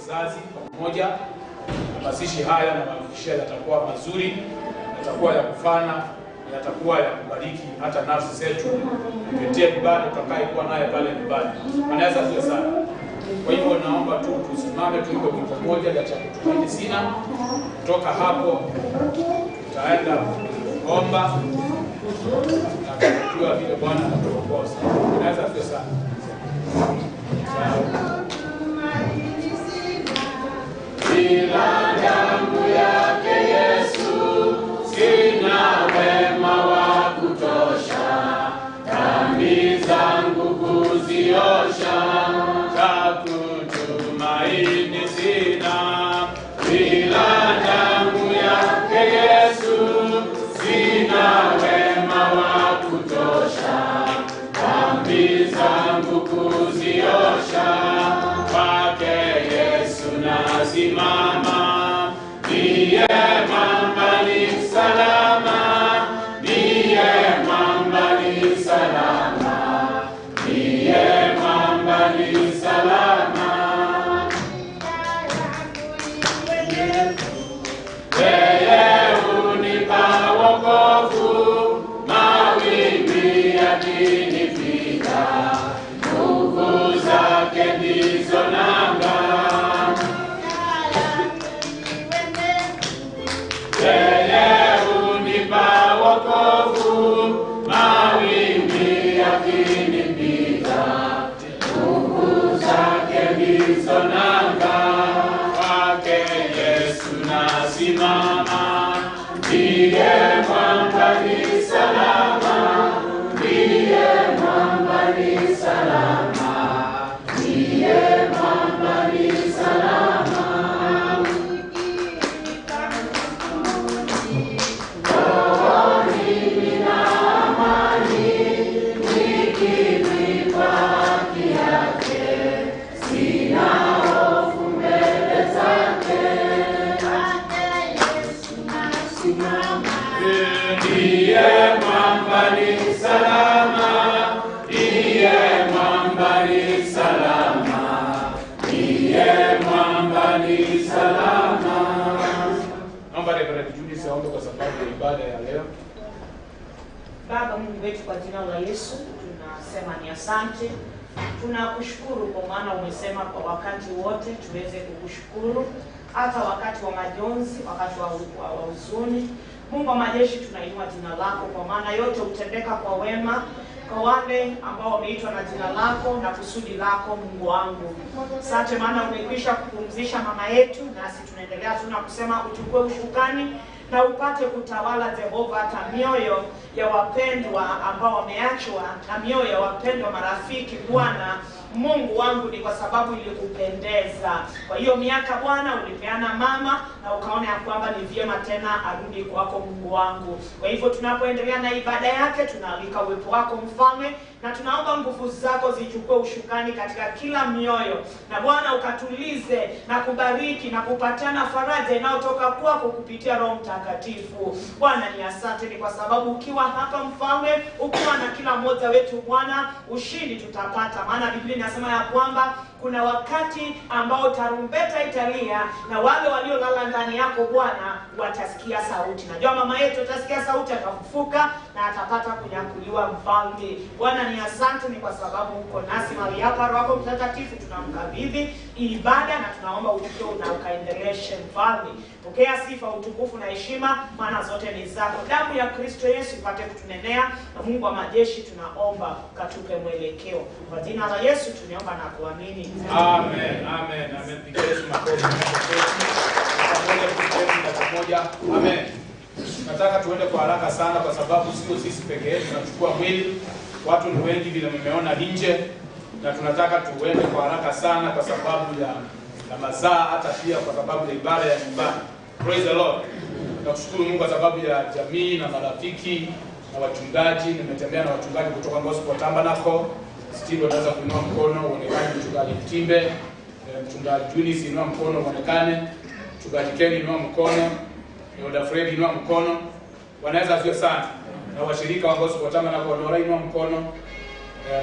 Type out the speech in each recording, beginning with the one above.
mzazi pamoja. Mazishi haya na mahakikishia yatakuwa mazuri, yatakuwa ya kufana, yatakuwa ya kubariki hata nafsi zetu kupitia ibada tutakayokuwa naye pale nyumbani. Bwana Yesu asifiwe sana. Kwa hivyo naomba tu tusimame tuimbe wimbo mmoja cha kutumaini sina. Kutoka hapo tutaenda kuomba na kujua vile Bwana anatuongoza. Bwana Yesu asifiwe sana. Bila damu yake Yesu sina wema wa kutosha, dhambi zangu kuziosha, cha kutumaini sina. Bila damu yake Yesu sina wema wa kutosha, dhambi zangu kuziosha, kwake Yesu nasimama. Ndiye mwamba ni salama, ndiye mwamba ni salama, ndiye mwamba ni salama. Yeye hunipa wokovu, mawimbi yakinipiga, nguvu zake ndizo nanga. Yeye hunipa wokovu, mawimbi yakinipiga, nguvu zake ndizo nanga. Kwake Yesu nasimama, ndiye mwamba ni salama, ndiye mwamba ni salama, ndiye mwamba ni salama. Rohoni nina amani, nikivikwa haki yake, sina hofu mbele zake. Ndiye mwamba ni salama, ndiye mwamba ni salama, ndiye mwamba ni salama. Naomba Reverend Judith aombe kwa sababu ya ibada ya leo. Baba Mungu wetu, kwa jina la Yesu tunasema ni asante. Tunakushukuru kwa maana umesema kwa wakati wote tuweze kukushukuru, hata wakati wa majonzi, wakati wa huzuni. Mungu wa majeshi, tunainua jina lako kwa maana yote hutendeka kwa wema kwa wale ambao wameitwa na jina lako na kusudi lako. Mungu wangu, asante maana umekwisha kupumzisha mama yetu, nasi tunaendelea tuna kusema uchukue ushukani na upate kutawala Jehova, hata mioyo ya wapendwa ambao wameachwa na mioyo ya wapendwa marafiki. Bwana Mungu wangu, ni kwa sababu ilikupendeza. Kwa hiyo miaka Bwana ulipeana mama na ukaona ya kwamba ni vyema tena arudi kwako Mungu wangu. Kwa hivyo tunapoendelea na ibada yake, tunaalika uwepo wako Mfalme, na tunaomba nguvu zako zichukue ushukani katika kila mioyo, na Bwana ukatulize na kubariki na kupatana faraja inayotoka kwako kupitia Roho Mtakatifu. Bwana ni asante, ni kwa sababu ukiwa hapa Mfalme, ukiwa na kila mmoja wetu Bwana, ushindi tutapata. Maana Biblia inasema ya kwamba kuna wakati ambao tarumbeta italia na wale waliolala ndani yako Bwana watasikia sauti. Najua mama yetu atasikia sauti, atafufuka na atapata kunyakuliwa Mfalme. Bwana ni asante, ni kwa sababu uko nasi mahali hapa. Roho wako Mtakatifu tunamkabidhi ibada na tunaomba uchukue na ukaendeleshe Mfalme. Pokea sifa, utukufu na heshima, maana zote ni zako. Damu ya Kristo Yesu ipate kutunenea, na Mungu wa majeshi tunaomba katupe mwelekeo. Kwa jina la Yesu tunaomba na kuamini. Amen, amen, amen. Pigia Yesu makofi. Pamoja, amen. Nataka tuende kwa haraka sana kwa sababu sio sisi peke yetu tunachukua mwili. Watu ni wengi vile mmeona nje, na tunataka tuende kwa haraka sana kwa sababu ya mazaa, hata pia kwa sababu ya ibada ya nyumbani. Praise the Lord. Nakushukuru Mungu kwa sababu ya jamii na marafiki na wachungaji. Nimetembea na wachungaji kutoka Gospel Tabernacle. Steve anaweza kuinua mkono uonekane, mchungaji Mtimbe, mchungaji Junis inua mkono uonekane, mchungaji Ken inua mkono, Yoda Fred inua mkono. Wanaweza sio sana. Na washirika wa Gospel Tabernacle Nora inua mkono,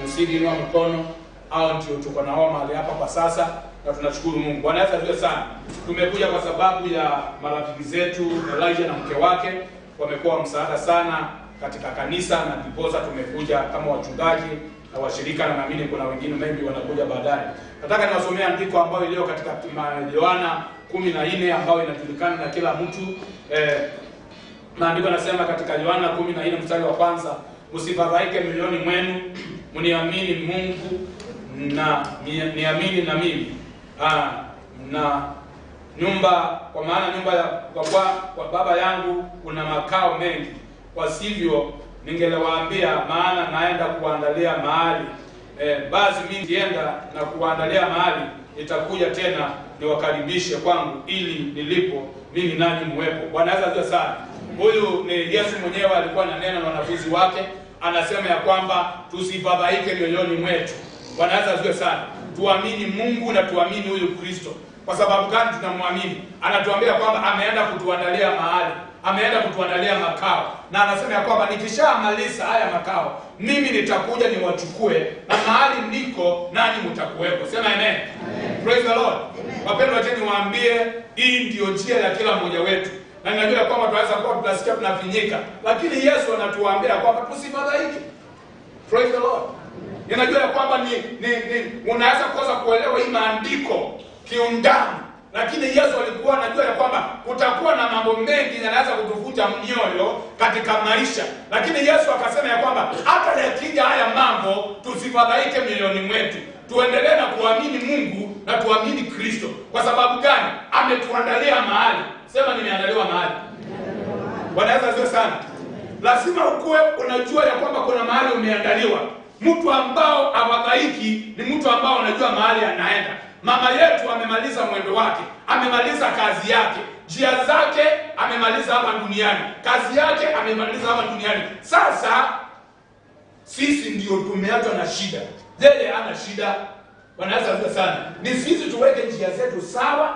Msidi inua mkono. Hao ndio tuko na wao mahali hapa kwa sasa. na tunashukuru Mungu. Bwana Yesu asifiwe sana. Tumekuja kwa sababu ya marafiki zetu Elijah na mke wake, wamekuwa msaada sana katika kanisa, na ndiposa tumekuja kama wachungaji na washirika, na naamini kuna wengine maybe wanakuja baadaye. Nataka niwasomee andiko ambayo iliyo katika Yohana 14 ambayo inajulikana na kila mtu. Maandiko yanasema katika Yohana 14 mstari wa kwanza, msifadhaike mioyoni mwenu, mniamini Mungu na niamini na mimi. Na nyumba, kwa maana nyumba ya kwa Baba yangu kuna makao mengi, kwa sivyo ningelewaambia, maana naenda kuandalia mahali. Basi mimi nikienda na kuandalia mahali, nitakuja tena niwakaribishe kwangu, ili nilipo mimi nanyi muwepo. Bwana Yesu asifiwe sana. Huyu ni Yesu mwenyewe alikuwa ananena na wanafunzi wake, anasema ya kwamba tusifadhaike mioyoni mwetu. Bwana Yesu asifiwe sana. Tuamini Mungu na tuamini huyu Kristo. Kwa sababu gani tunamwamini? Anatuambia kwamba ameenda kutuandalia mahali, ameenda kutuandalia makao, na anasema ya kwamba nikishamaliza haya makao mimi nitakuja niwachukue, na mahali niko nanyi mtakuwepo. Sema amen. Amen. Praise the Lord. Wapendwa, acha niwaambie, hii ndio njia ya kila mmoja wetu. Na ninajua kwamba tunaweza kuwa tunasikia tunafinyika, lakini Yesu anatuambia kwamba tusifadhaike. Praise the Lord. Ninajua ya kwamba ni unaweza kukosa kuelewa hii maandiko kiundani, lakini Yesu alikuwa anajua ya kwamba kutakuwa na mambo mengi yanaweza kutuvuta mioyo katika maisha, lakini Yesu akasema ya kwamba hata yakija haya mambo tusifadhaike mioyoni mwetu, tuendelee na kuamini Mungu na tuamini Kristo. Kwa sababu gani? Ametuandalia mahali. Sema nimeandaliwa mahali. Bwana Yesu asifiwe sana. Lazima ukue unajua ya kwamba kuna mahali umeandaliwa. Mtu ambao hafadhaiki ni mtu ambao anajua mahali anaenda. Mama yetu amemaliza mwendo wake, amemaliza kazi yake, njia zake amemaliza hapa duniani, kazi yake amemaliza hapa duniani. Sasa sisi ndio tumeachwa na shida, yeye hana shida. Bwana Yesu asifiwe sana. Ni sisi tuweke njia zetu sawa,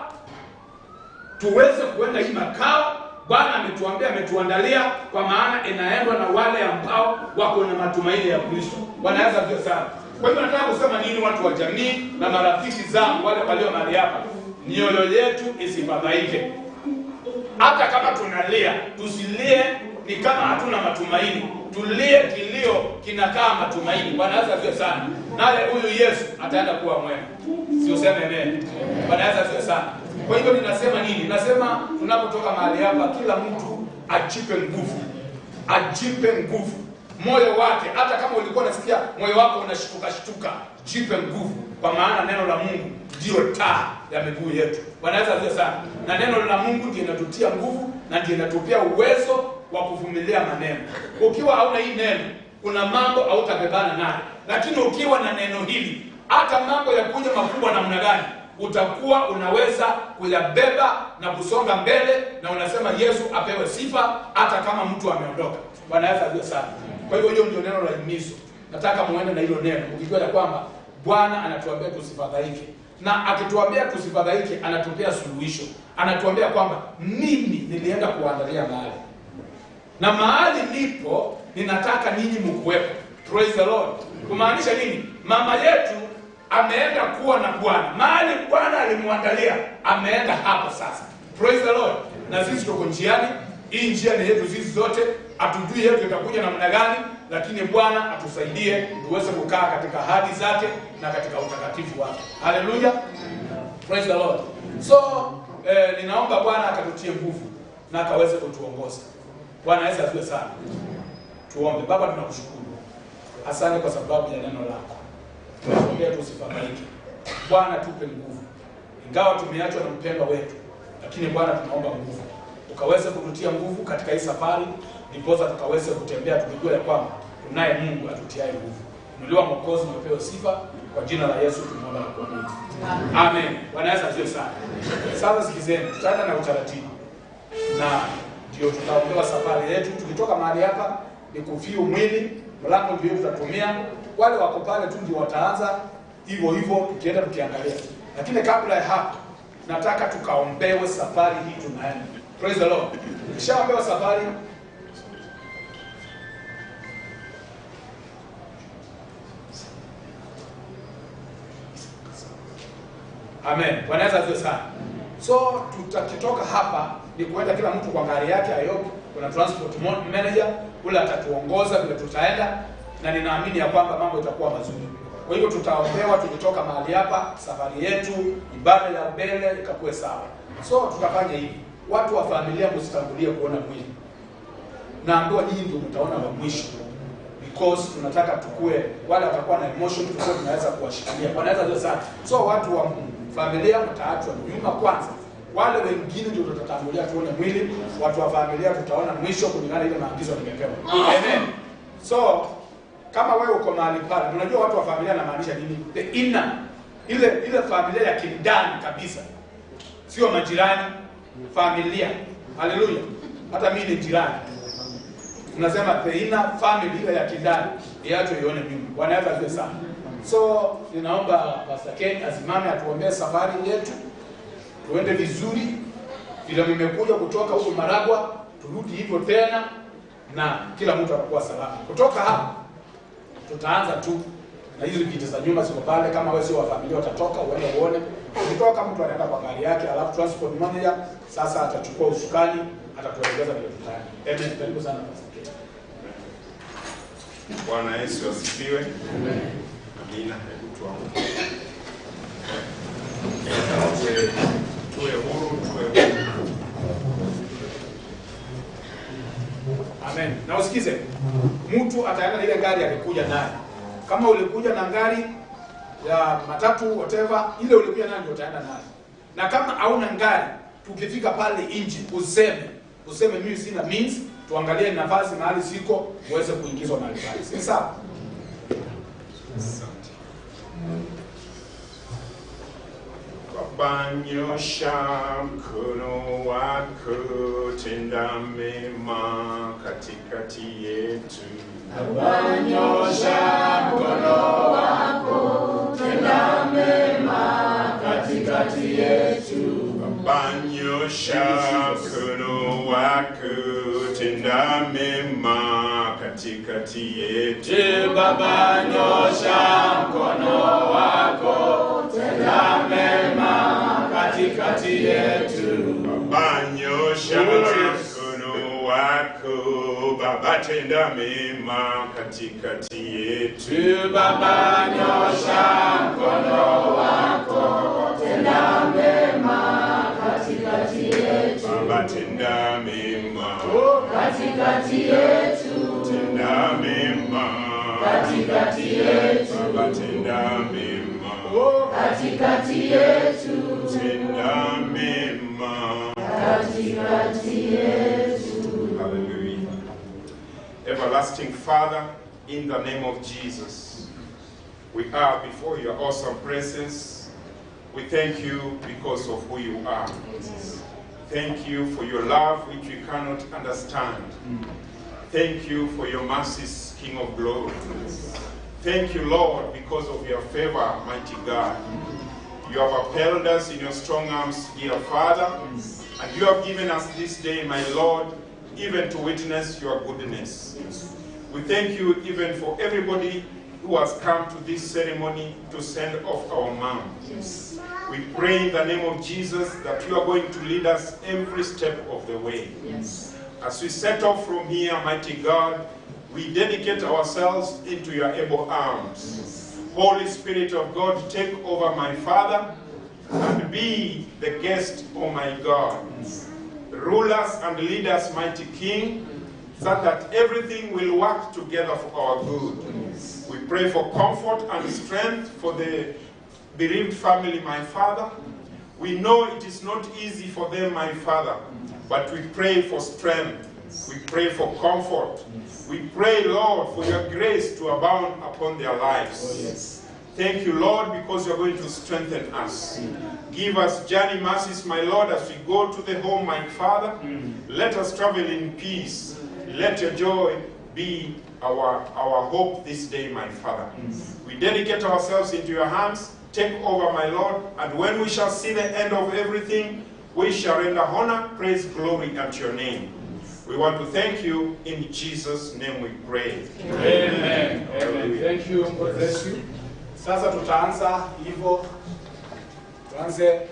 tuweze kuenda hii makao Bwana ametuambia, ametuandalia, kwa maana inaendwa na wale ambao wako na matumaini ya Kristo. Bwana Yesu asifiwe sana. Kwa hivyo nataka kusema nini watu wa jamii na marafiki zangu wale walio mahali hapa? Mioyo yetu isifadhaike. Hata kama tunalia, tusilie ni kama hatuna matumaini. Tulie kilio kinakaa matumaini. Bwana Yesu asifiwe sana. Naye huyu Yesu ataenda kuwa mwema. Si useme amen. Bwana Yesu asifiwe sana. Kwa hivyo ninasema nini? Ninasema tunapotoka mahali hapa kila mtu ajipe nguvu. Ajipe nguvu. Moyo wake, hata kama ulikuwa unasikia moyo wako unashtuka shtuka, jipe nguvu, kwa maana neno la Mungu ndio taa ya miguu yetu. Bwana Yesu asifiwe sana. Na neno la Mungu ndiyo inatutia nguvu na ndiyo inatupia uwezo wa kuvumilia maneno. Ukiwa hauna hii neno, kuna mambo hautabebana nayo. Lakini ukiwa na neno hili, hata mambo ya kuja makubwa namna gani, utakuwa unaweza kuyabeba na kusonga mbele, na unasema Yesu apewe sifa hata kama mtu ameondoka. Bwana Yesu asifiwe sana. Kwa hivyo hiyo ndio neno la himizo. Nataka muende na hilo neno ukijua ya kwamba Bwana anatuambia tusifadhaike. Na akituambia tusifadhaike, anatupea suluhisho. Anatuambia kwamba mimi nilienda kuandalia mahali, na mahali nipo ninataka ninyi mkuwepo. Praise the Lord. Kumaanisha nini? Mama yetu ameenda kuwa na Bwana. Mahali Bwana alimwandalia, ameenda hapo sasa. Praise the Lord. Na sisi tuko njiani. Hii njia ni yetu sisi zote. Hatujui yetu itakuja namna gani, lakini Bwana atusaidie tuweze kukaa katika ahadi zake na katika utakatifu wake. Hallelujah. Praise the Lord. So, ninaomba Bwana akatutie nguvu na akaweze kutuongoza. Bwana Yesu asifiwe sana. Tuombe. Baba, tunakushukuru. Asante kwa sababu ya neno lako. Tunakuombea tusifadhaike. Bwana tupe nguvu. Ingawa tumeachwa na mpendwa wetu, lakini Bwana tunaomba nguvu. Ukaweze kututia nguvu katika hii safari, ndiposa tukaweze kutembea tukijua ya kwamba tunaye Mungu atutiaye nguvu. Nuliwa Mwokozi na upewe sifa, kwa jina la Yesu tunaomba na kuamini. Amen. Bwana Yesu asifiwe sana. Sasa sikizeni, tutaenda na utaratibu. Na ndio tutaondoa safari yetu. Tukitoka mahali hapa ni kufiu mwili, mlango ndio tutatumia. Wale wako pale tu ndio wataanza hivyo hivyo tukienda tukiangalia. Lakini kabla ya hapo nataka tukaombewe safari hii tunaenda. Praise the Lord. Kishaombewa safari, Amen. Bwana Yesu asifiwe sana. So tutakitoka hapa ni kuenda kila mtu kwa gari yake. I hope kuna transport manager ule atatuongoza vile tutaenda, na ninaamini ya kwamba mambo itakuwa mazuri. Kwa hivyo tutaombewa tukitoka mahali hapa, safari yetu, ibada ya mbele ikakuwe sawa. So tutafanya hivi, watu wa familia msitangulie kuona mwili. Naambiwa nyinyi ndio mtaona wa mwisho, because tunataka tukue wale watakuwa na emotion, tukue tunaweza kuwashikilia. Bwana Yesu asifiwe sana. So watu wa familia mtaachwa nyuma kwanza, wale wengine ndio tutatangulia tuone mwili. Watu wa familia tutaona mwisho kulingana ile maagizo nimepewa. Amen. So kama wewe uko mahali pale, unajua watu wa familia anamaanisha nini? The inner, ile familia ya kindani kabisa, sio majirani, familia. Haleluya. Hata mimi ni jirani. Tunasema the inner family, ile ya kindani iacho ione nyuma. Bwana Yesu asifiwe sana. So ninaomba Pastor Ken asimame atuombee safari yetu, tuende vizuri vile mmekuja kutoka huko Maragwa, turudi hivyo tena na kila mtu atakuwa salama. Kutoka hapa tutaanza tu na hizo viti za nyuma ziko pale. Kama wewe sio wa familia utatoka uende uone. Ukitoka mtu anaenda kwa gari yake, alafu transport manager sasa atachukua usukani, atatuelekeza vile tutaenda. Amen. Karibu sana Pastor Ken. Bwana Yesu asifiwe. Amen. Amina. Hebu tuamke. Tuwe huru, tuwe huru. Amen. Na usikize, mtu ataenda na ile gari alikuja nayo. Kama ulikuja na gari ya matatu whatever, ile ulikuja nayo ndio utaenda nayo. Na kama hauna gari, tukifika pale nje useme mimi sina means, tuangalie nafasi mahali siko uweze kuingizwa mahali pale. Si sawa? Asante. Baba, nyosha mkono wako, tenda mema katikati yetu. Baba, nyosha mkono wako, tenda mema katikati yetu. Baba, nyosha mkono wako, tenda mema katikati yetu. Baba, nyosha mkono wako, tenda mema katikati yetu. Baba, nyosha mkono wako, Baba, tenda mema katikati yetu. Baba, nyosha mkono wako, tenda mema katikati yetu. Baba, tenda mema katikati yetu. Tenda mema katikati yetu. Baba, tenda mema katikati yetu. Tenda mema katikati yetu. Hallelujah. Everlasting Father, in the name of Jesus, we are before your awesome presence. We thank you because of who you are. Thank you for your love, which we cannot understand. Thank you for your mercies, King of glory. Thank you, Lord, because of your favor, mighty God. You have upheld us in your strong arms, dear Father, and you have given us this day, my Lord, even to witness your goodness. We thank you even for everybody who has come to this ceremony to send off our mom. Yes. We pray in the name of Jesus that you are going to lead us every step of the way. Yes. As we set off from here, mighty God, we dedicate ourselves into your able arms. Yes. Holy Spirit of God, take over, my Father, and be the guest, oh my God. Yes. Rule us and lead us, mighty King, so that everything will work together for our good. Yes. We pray for comfort and strength for the bereaved family, my Father. We know it is not easy for them, my Father, but we pray for strength. We pray for comfort. We pray, Lord, for your grace to abound upon their lives. Oh, yes. Thank you, Lord, because you are going to strengthen us. Give us journey mercies, my Lord, as we go to the home, my Father. Let us travel in peace. Let your joy be our hope this day, my Father. We dedicate ourselves into your hands. Take over, my Lord, and when we shall see the end of everything, we shall render honor, praise, glory unto your name. We want to thank you. In Jesus' name we pray. Amen. Amen. Thank you. God bless you. Sasa tutaanza hivyo. Tuanze.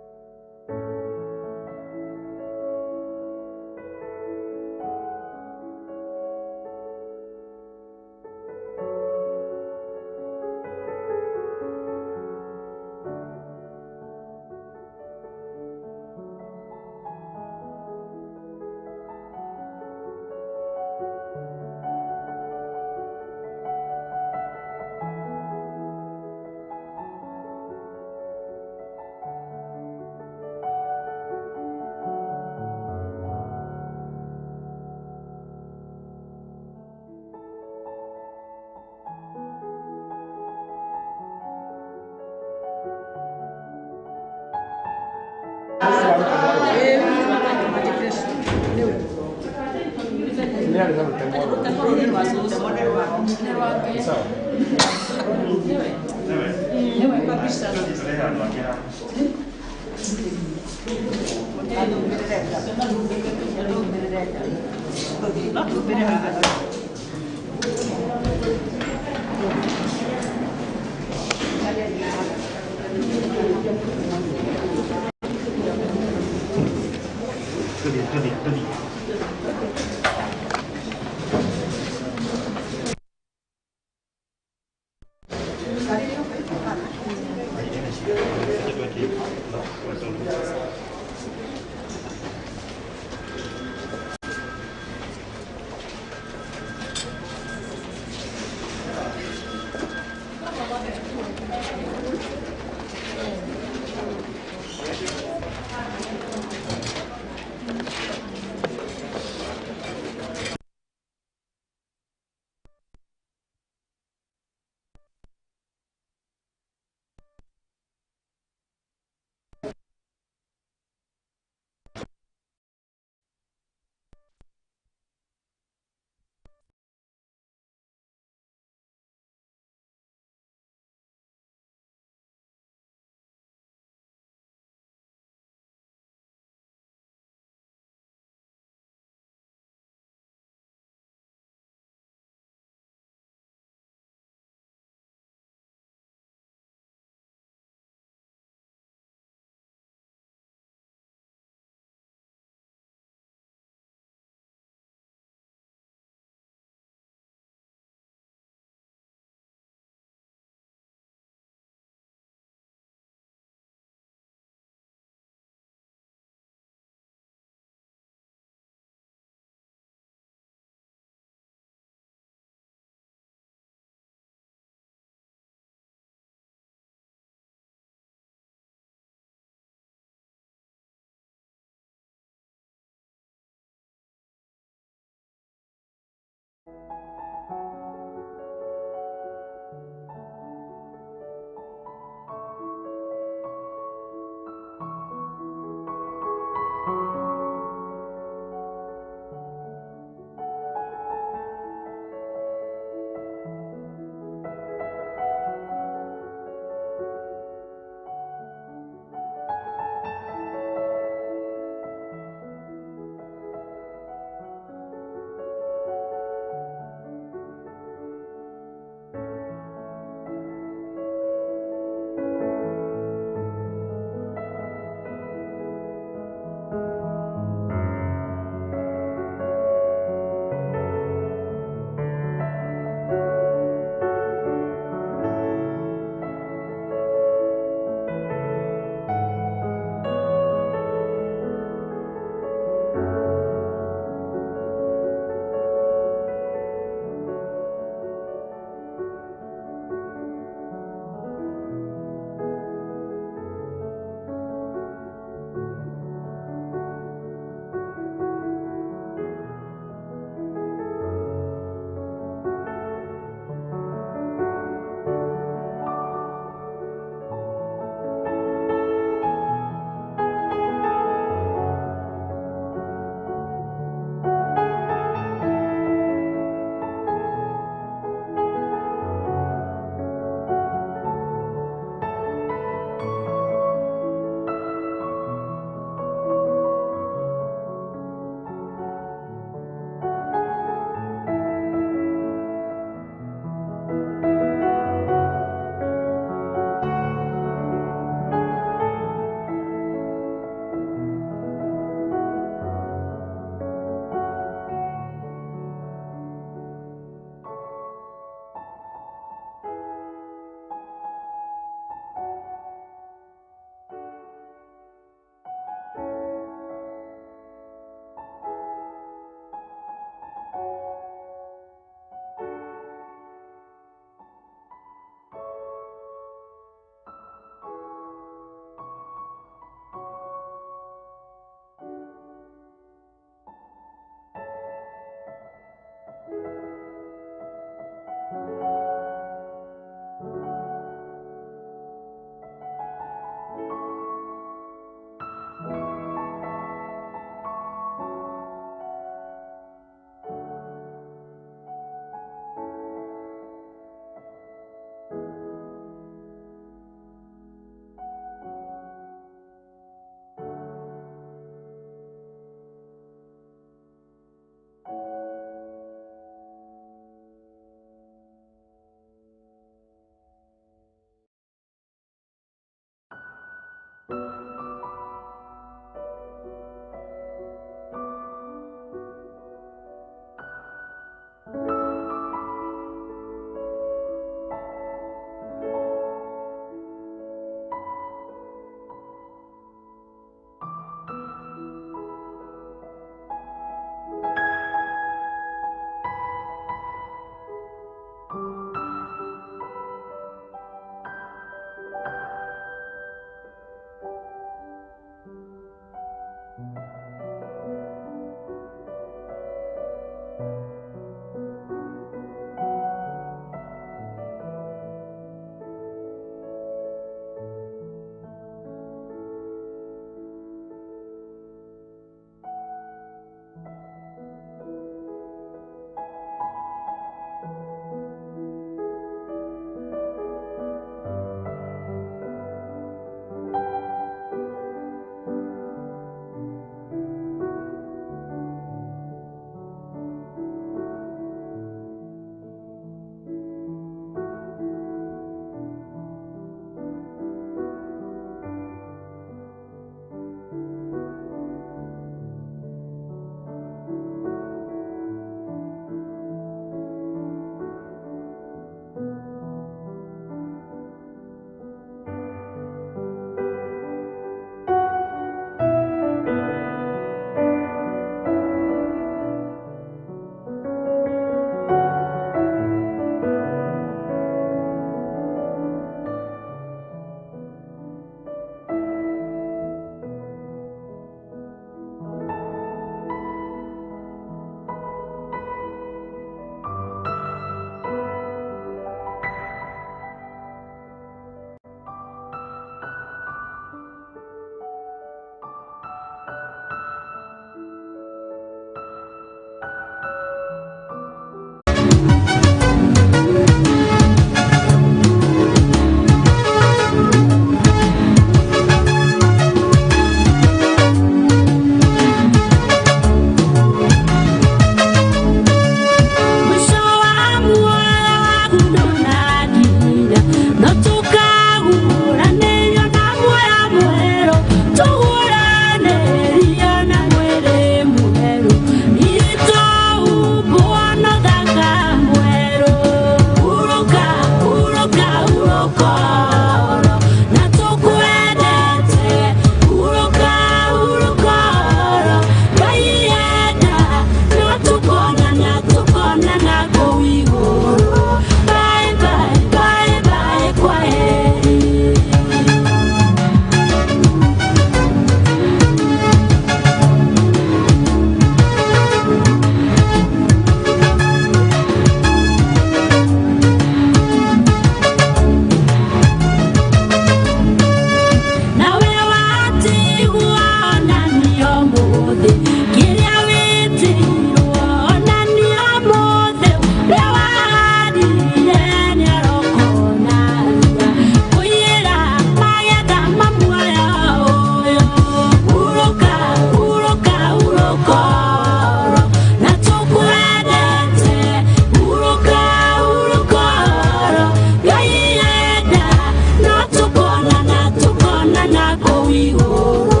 kũu igũrũ.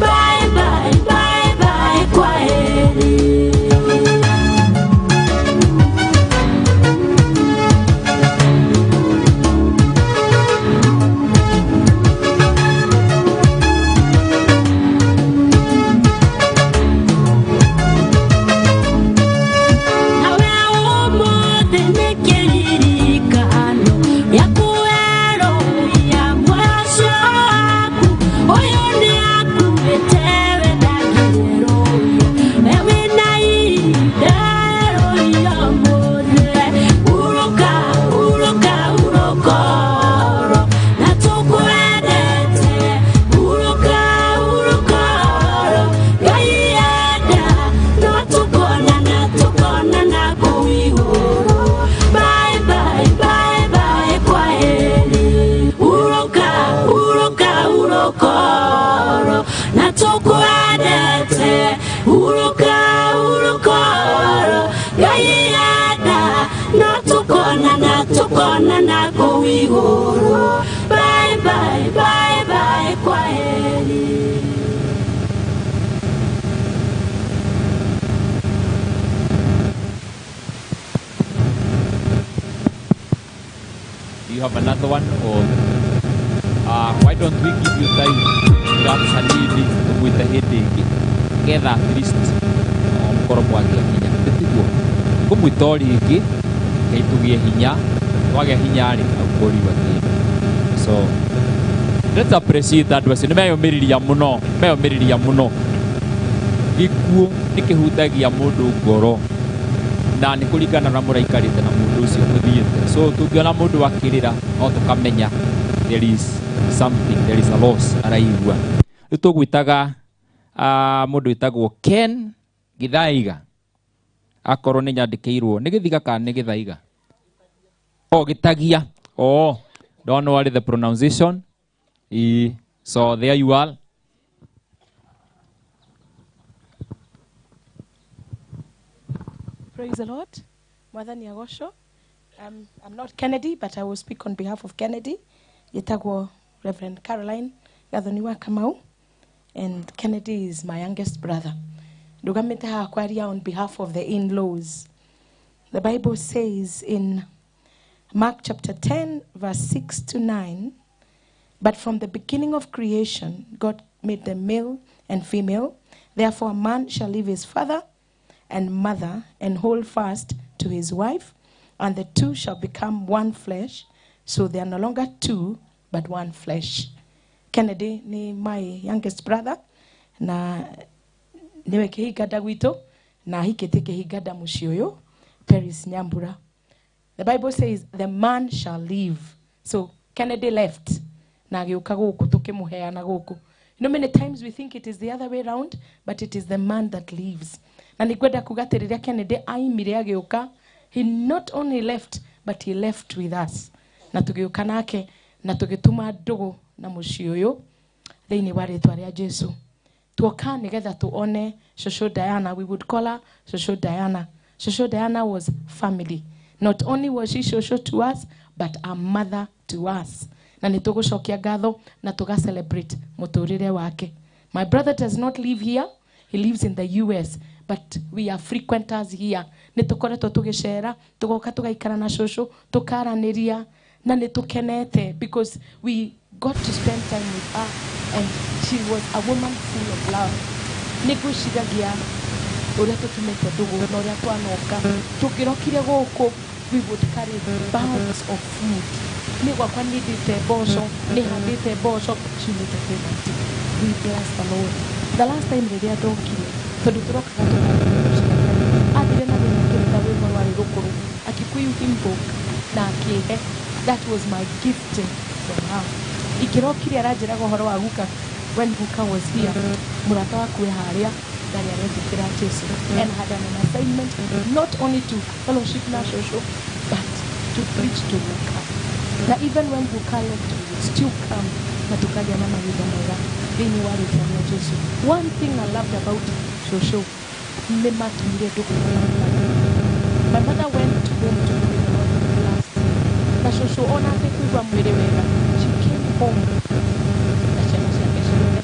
Bye bye bye bye kwaheri. Nawe ũmũthĩ nĩ kĩririkano gĩa kwerũhia mũico waku. Ũyũ nĩakuĩte we ndangĩrũia, we wĩna ihinda rũia ũmũthĩ. Hurũka hurũka hurũka oro na tũkwendete. Hurũka hurũka oro Ngai enda no tũkonana tũkonana kũu igũrũ. Bye bye bye bye kwaheri. Hurũka hurũka hurũka oro na tũkwendete. Hurũka hurũka oro Ngai enda no tũkonana tũkonana kũu igũrũ. Bye bye bye bye kwaheri. Do you have another one, or why don't we give you time perhaps hanini tũmwĩte hĩndĩ ĩngĩ getha at least mũkorwo mwagĩa hinya tiguo ngũmwĩta o rĩngĩ ngai tũgĩe hinya twagĩa hinya rĩ aukũriwa kĩndũ. So let's appreciate andũ acio nĩ meyũmĩrĩria mũno, meyũmĩrĩria mũno. Gĩkuũ nĩ kĩhutagia mũndũ ngoro na nĩ kũringana na mũraikarĩte na mũndũ ũcio ũthiĩte. So tũngĩona mũndũ akĩrĩra no tũkamenya there is something, there is a loss araigua. Rĩu tũgwĩtaga mũndũ wĩtagwo Ken Githaiga, akorwo nĩ nyandĩkĩirwo nĩ gĩthiga kana nĩ gĩthaiga o gĩtagia. Oh, don't worry the pronunciation. So there you are. Praise the Lord. Mwathani agocwo. I'm not Kennedy, but I will speak on behalf of Kennedy. Yetagwo Reverend Caroline Gathoni wa Kamau, and Kennedy is my youngest brother. Ndugamĩte haha kwaria on behalf of the in-laws. The Bible says in Mark chapter 10, verse 6 to 9, "But from the beginning of creation, God made them male and female. Therefore, a man shall leave his father and mother and hold fast to his wife, and the two shall become one flesh. So they are no longer two, but one flesh." Kennedy ni my youngest brother, na niwe kĩhinganda gwitũ, na ahikĩtie kĩhinganda mũciĩ ũyũ, Paris Nyambura. The Bible says the man shall leave. So Kennedy left na agĩũka gũkũ tũkĩmũheana gũkũ. You know, many times we think it is the other way round, but it is the man that leaves. Na nĩngwenda kuga atĩ rĩrĩa Kennedy aimire agĩũka, he not only left, but he left with us. Na tũgĩũka nake na tũgĩtuma ndũgũ na mũciĩ ũyũ thĩinĩ wa rĩtwa rĩa Jesu. Tuoka nĩgetha tuone Shosho Diana. We would call her Shosho Diana. Shosho Diana was family. Not only was she Shosho to us, but a mother to us. Na nĩ tũgũcokia ngatho na tũga celebrate mũtũrĩre wake. My brother does not live here. He lives in the US, but we are frequenters here. Nĩ tũkoretwo tũgĩcera, tũgoka tũgaikara na shosho, tũkaranĩria, na nĩ tũkenete because we got to spend time with her, and she was a woman full of love. Nĩ ngwĩciragia ũrĩa tũtumĩte ndũgũ na ũrĩa twanoka tũngĩrokire gũkũ, we would carry bags of food. Niĩ gwakwa nĩndĩte mboco, nĩhandĩte mboco ciumĩte kwĩ maitũ. We bless the Lord. The last time rĩrĩa ndokire, tondũ tũrokaga tũkaria, athire na thĩna akĩruta rwĩmbo rwarĩ rũkũrũ, a Kikuyu hymn book, na akĩhe. That was my gift from her. Ingĩrokire aranjĩraga ũhoro wa guka. When guka was here, mũrata waku e harĩa ndarĩ aretĩkĩra Jesu, and had an assignment not only to fellowship na shosho but to preach to guka. Na even when guka left, we would still come na tukagĩa na mahinda mega thĩinĩ wa rĩtwa rĩa Jesu. One thing I loved about shosho, nĩ matumire ndũgũ na my mother. My mother went home to be with the Lord last year, na shosho ona atekũigua mwĩrĩ wega, she came home na ciana ciake ciothe.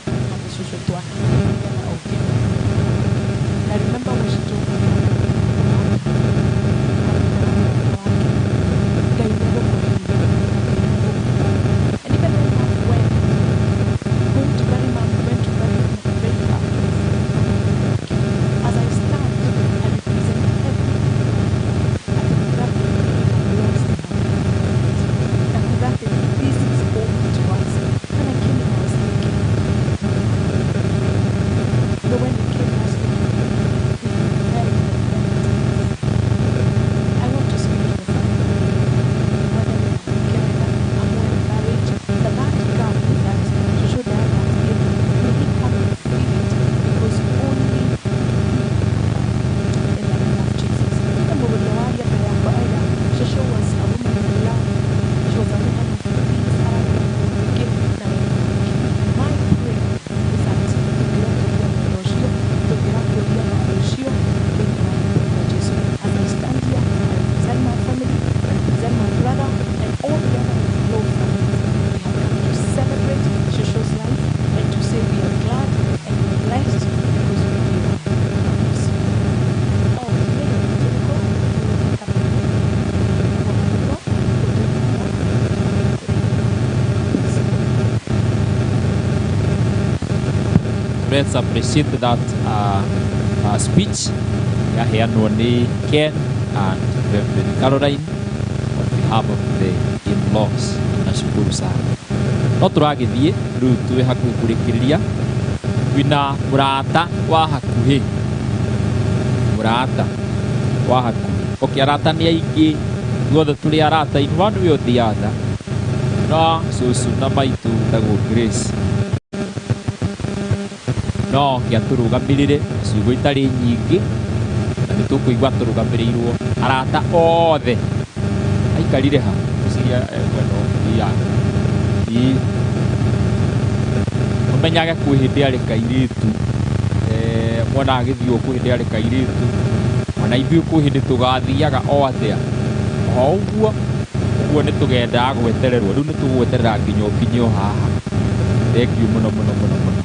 Let's appreciate that speech yaheanwo nĩ Ken and Reverend Caroline on behalf of the in-laws. Nashukuru sana. No tũragĩthiĩ rĩu twĩ hakuhĩ kũrĩkĩrĩria wĩna mũrata wa hakuhĩ, mũrata wa hakuhĩ. Okay, arata nĩ aingĩ, ithuothe tũrĩ arata in one way or the other. No cũcũ na maitũ wĩtagwo Grace no kĩatũrũgamĩrĩre ciugo itarĩ nyingĩ, na nĩ tũkũigua tũrũgamĩrĩirwo arata othe. Aikarire ha ciria mwena ũyũ yake ũmenyage kwĩ hĩndĩ arĩ kairĩtu, mwana agĩthiĩ kwĩ hĩndĩ arĩ kairĩtu, ona ithuĩ kwĩ hĩndĩ tũgathiaga o atĩa o ũguo ũguo nĩ tũgendaga gwetererwo. Rĩu nĩ tũgweterera nginya ũkinye o haha. Thank you mũno mũno mũno mũno.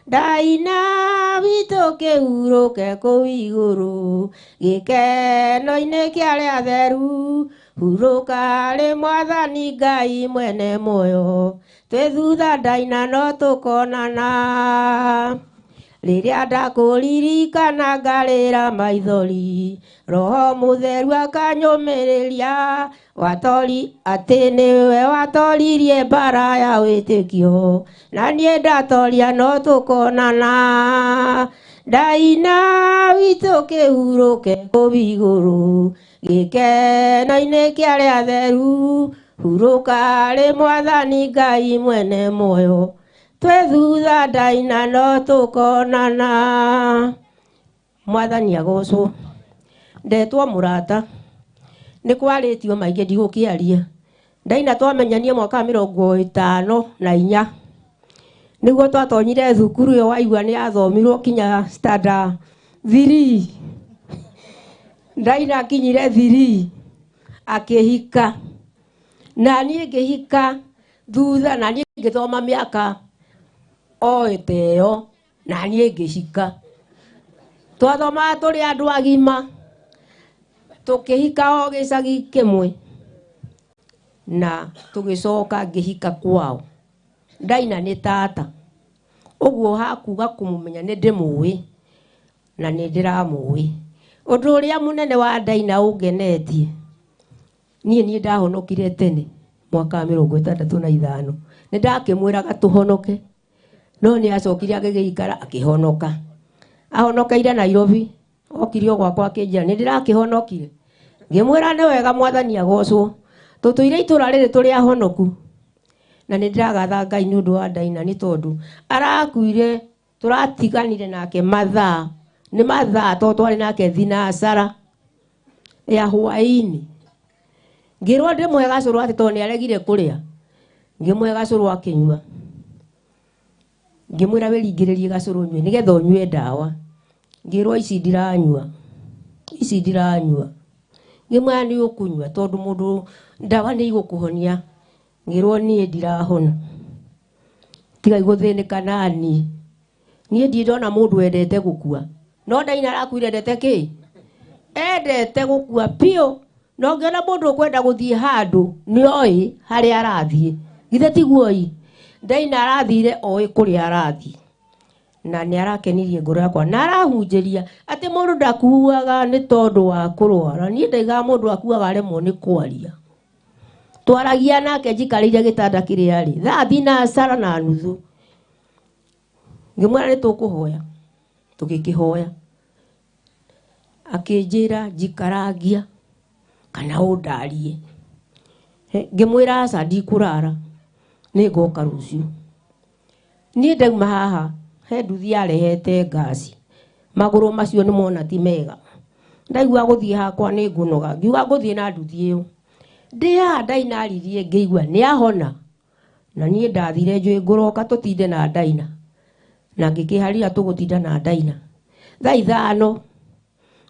Ndaina witũ kĩhurũke kũu igũrũ gĩkeno-inĩ kĩa arĩa atheru, hurũka rĩ Mwathani Ngai mwene muoyo, twĩ thutha ndaina no tũkonana. Rĩrĩa ndakũririkana ngarĩra maithori, Roho Mũtheru akanyũmĩrĩria, watori atĩ nĩwe watoririe mbara ya wĩtĩkio, na niĩ ndatoria no tũkonana. Ndaina witũ kĩhurũke kũu igũrũ gĩkeno-inĩ kĩa arĩa atheru, hurũka rĩ Mwathani Ngai mwene muoyo, twĩ thutha ndaina no tũkonana. Mwathani agocwo. Ndetwo mũrata nĩ kwarĩtio maingĩ ndigũkĩaria. Ndaina twamenyanie mwaka wa 54 nĩguo twatonyire thukuru ĩyo, waigua nĩ yathomirwo kinya standard 3. Ndaina akinyire 3 akĩhika, na niĩ ngĩhika thutha, na niĩ ngĩthoma mĩaka o ĩteo, na niĩ ngĩhika. Twathomaga tũrĩ andũ agima, tũkĩhika o gĩcagi kĩmwe, na tũgĩcoka ngĩhika kwao. Ndaina nĩ tata, ũguo hakuga kũmũmenya nĩ ndĩmũĩ na nĩ ndĩramũĩ. Ũndũ ũrĩa mũnene wa Ndaina ũngenetie, niĩ ndahonokire tene mwaka wa 65, nĩ ndakĩmwĩraga tũhonoke, no nĩ acokire agĩgĩikara akĩhonoka. Ahonokeire Nairobi, okire o gwakwa akĩnjĩra nĩ ndĩrakĩhonokire. Ngĩmwĩra nĩ wega Mwathani agocwo, tũtũire itũra rĩrĩ tũrĩ ahonoku. Na nĩ ndĩragatha Ngai nĩ ũndũ wa Ndaina nĩ tondũ arakuire, tũratiganire nake mathaa, nĩ mathaa tondũ twarĩ nake thinacara ya hwaĩ-inĩ. Ngĩrwo ndĩmũhe gacũrũ atĩ tondũ nĩ aregire kũrĩa, ngĩmũhe gacũrũ akĩnyua. Ngĩmwĩra wĩringĩrĩrie gacũrũ ũnyue nĩgetha ũnyue ndawa. Ngĩrwo ici ndiranyua, ici ndiranyua. Ngĩmwĩra nĩ ũkũnyua tondũ mũndũ ndawa nĩ igũkũhonia. Ngĩrwo niĩ ndirahona, tiga igũthĩnĩka nani. Niĩ ndirĩ ndona mũndũ wendete gũkua, no Ndaina arakuire endete kĩ? Endete gũkua biũ. No ngĩona mũndũ ũkwenda gũthiĩ handũ nĩ oĩ harĩa arathiĩ, githĩ tiguo ĩ? Ndaina arathire oĩ kũrĩa arathiĩ, na nĩ arakenirie ngoro yakwa, na arahunjĩria atĩ mũndũ ndakuaga nĩ tondũ wa kũrwara. Niĩ ndaigaga mũndũ akuaga aremwo nĩ kwaria. Twaragia nake njikarĩire gĩtanda kĩrĩa arĩ thaa 3:30. Ngĩmwĩra nĩ tũkũhoya, tũgĩkĩhoya. Akĩnjĩra njikarangia kana ũndarie. Ngĩmwĩra aca ndikũrara nĩ ngoka rũciũ. Niĩ ndauma haha he nduthi yarehete ngaci, magũrũ macio nĩ mona ti mega, ndaigua gũthiĩ hakwa nĩ ngũnoga, ngiuga ngũthiĩ na nduthi ĩyo. Ndĩ haha ndainaririe ngĩigua nĩ ahona, na niĩ ndathire njũĩ ngũroka tũtinde na ndaina, na ngĩkĩharĩria tũgũtinda na ndaina. Thaa 5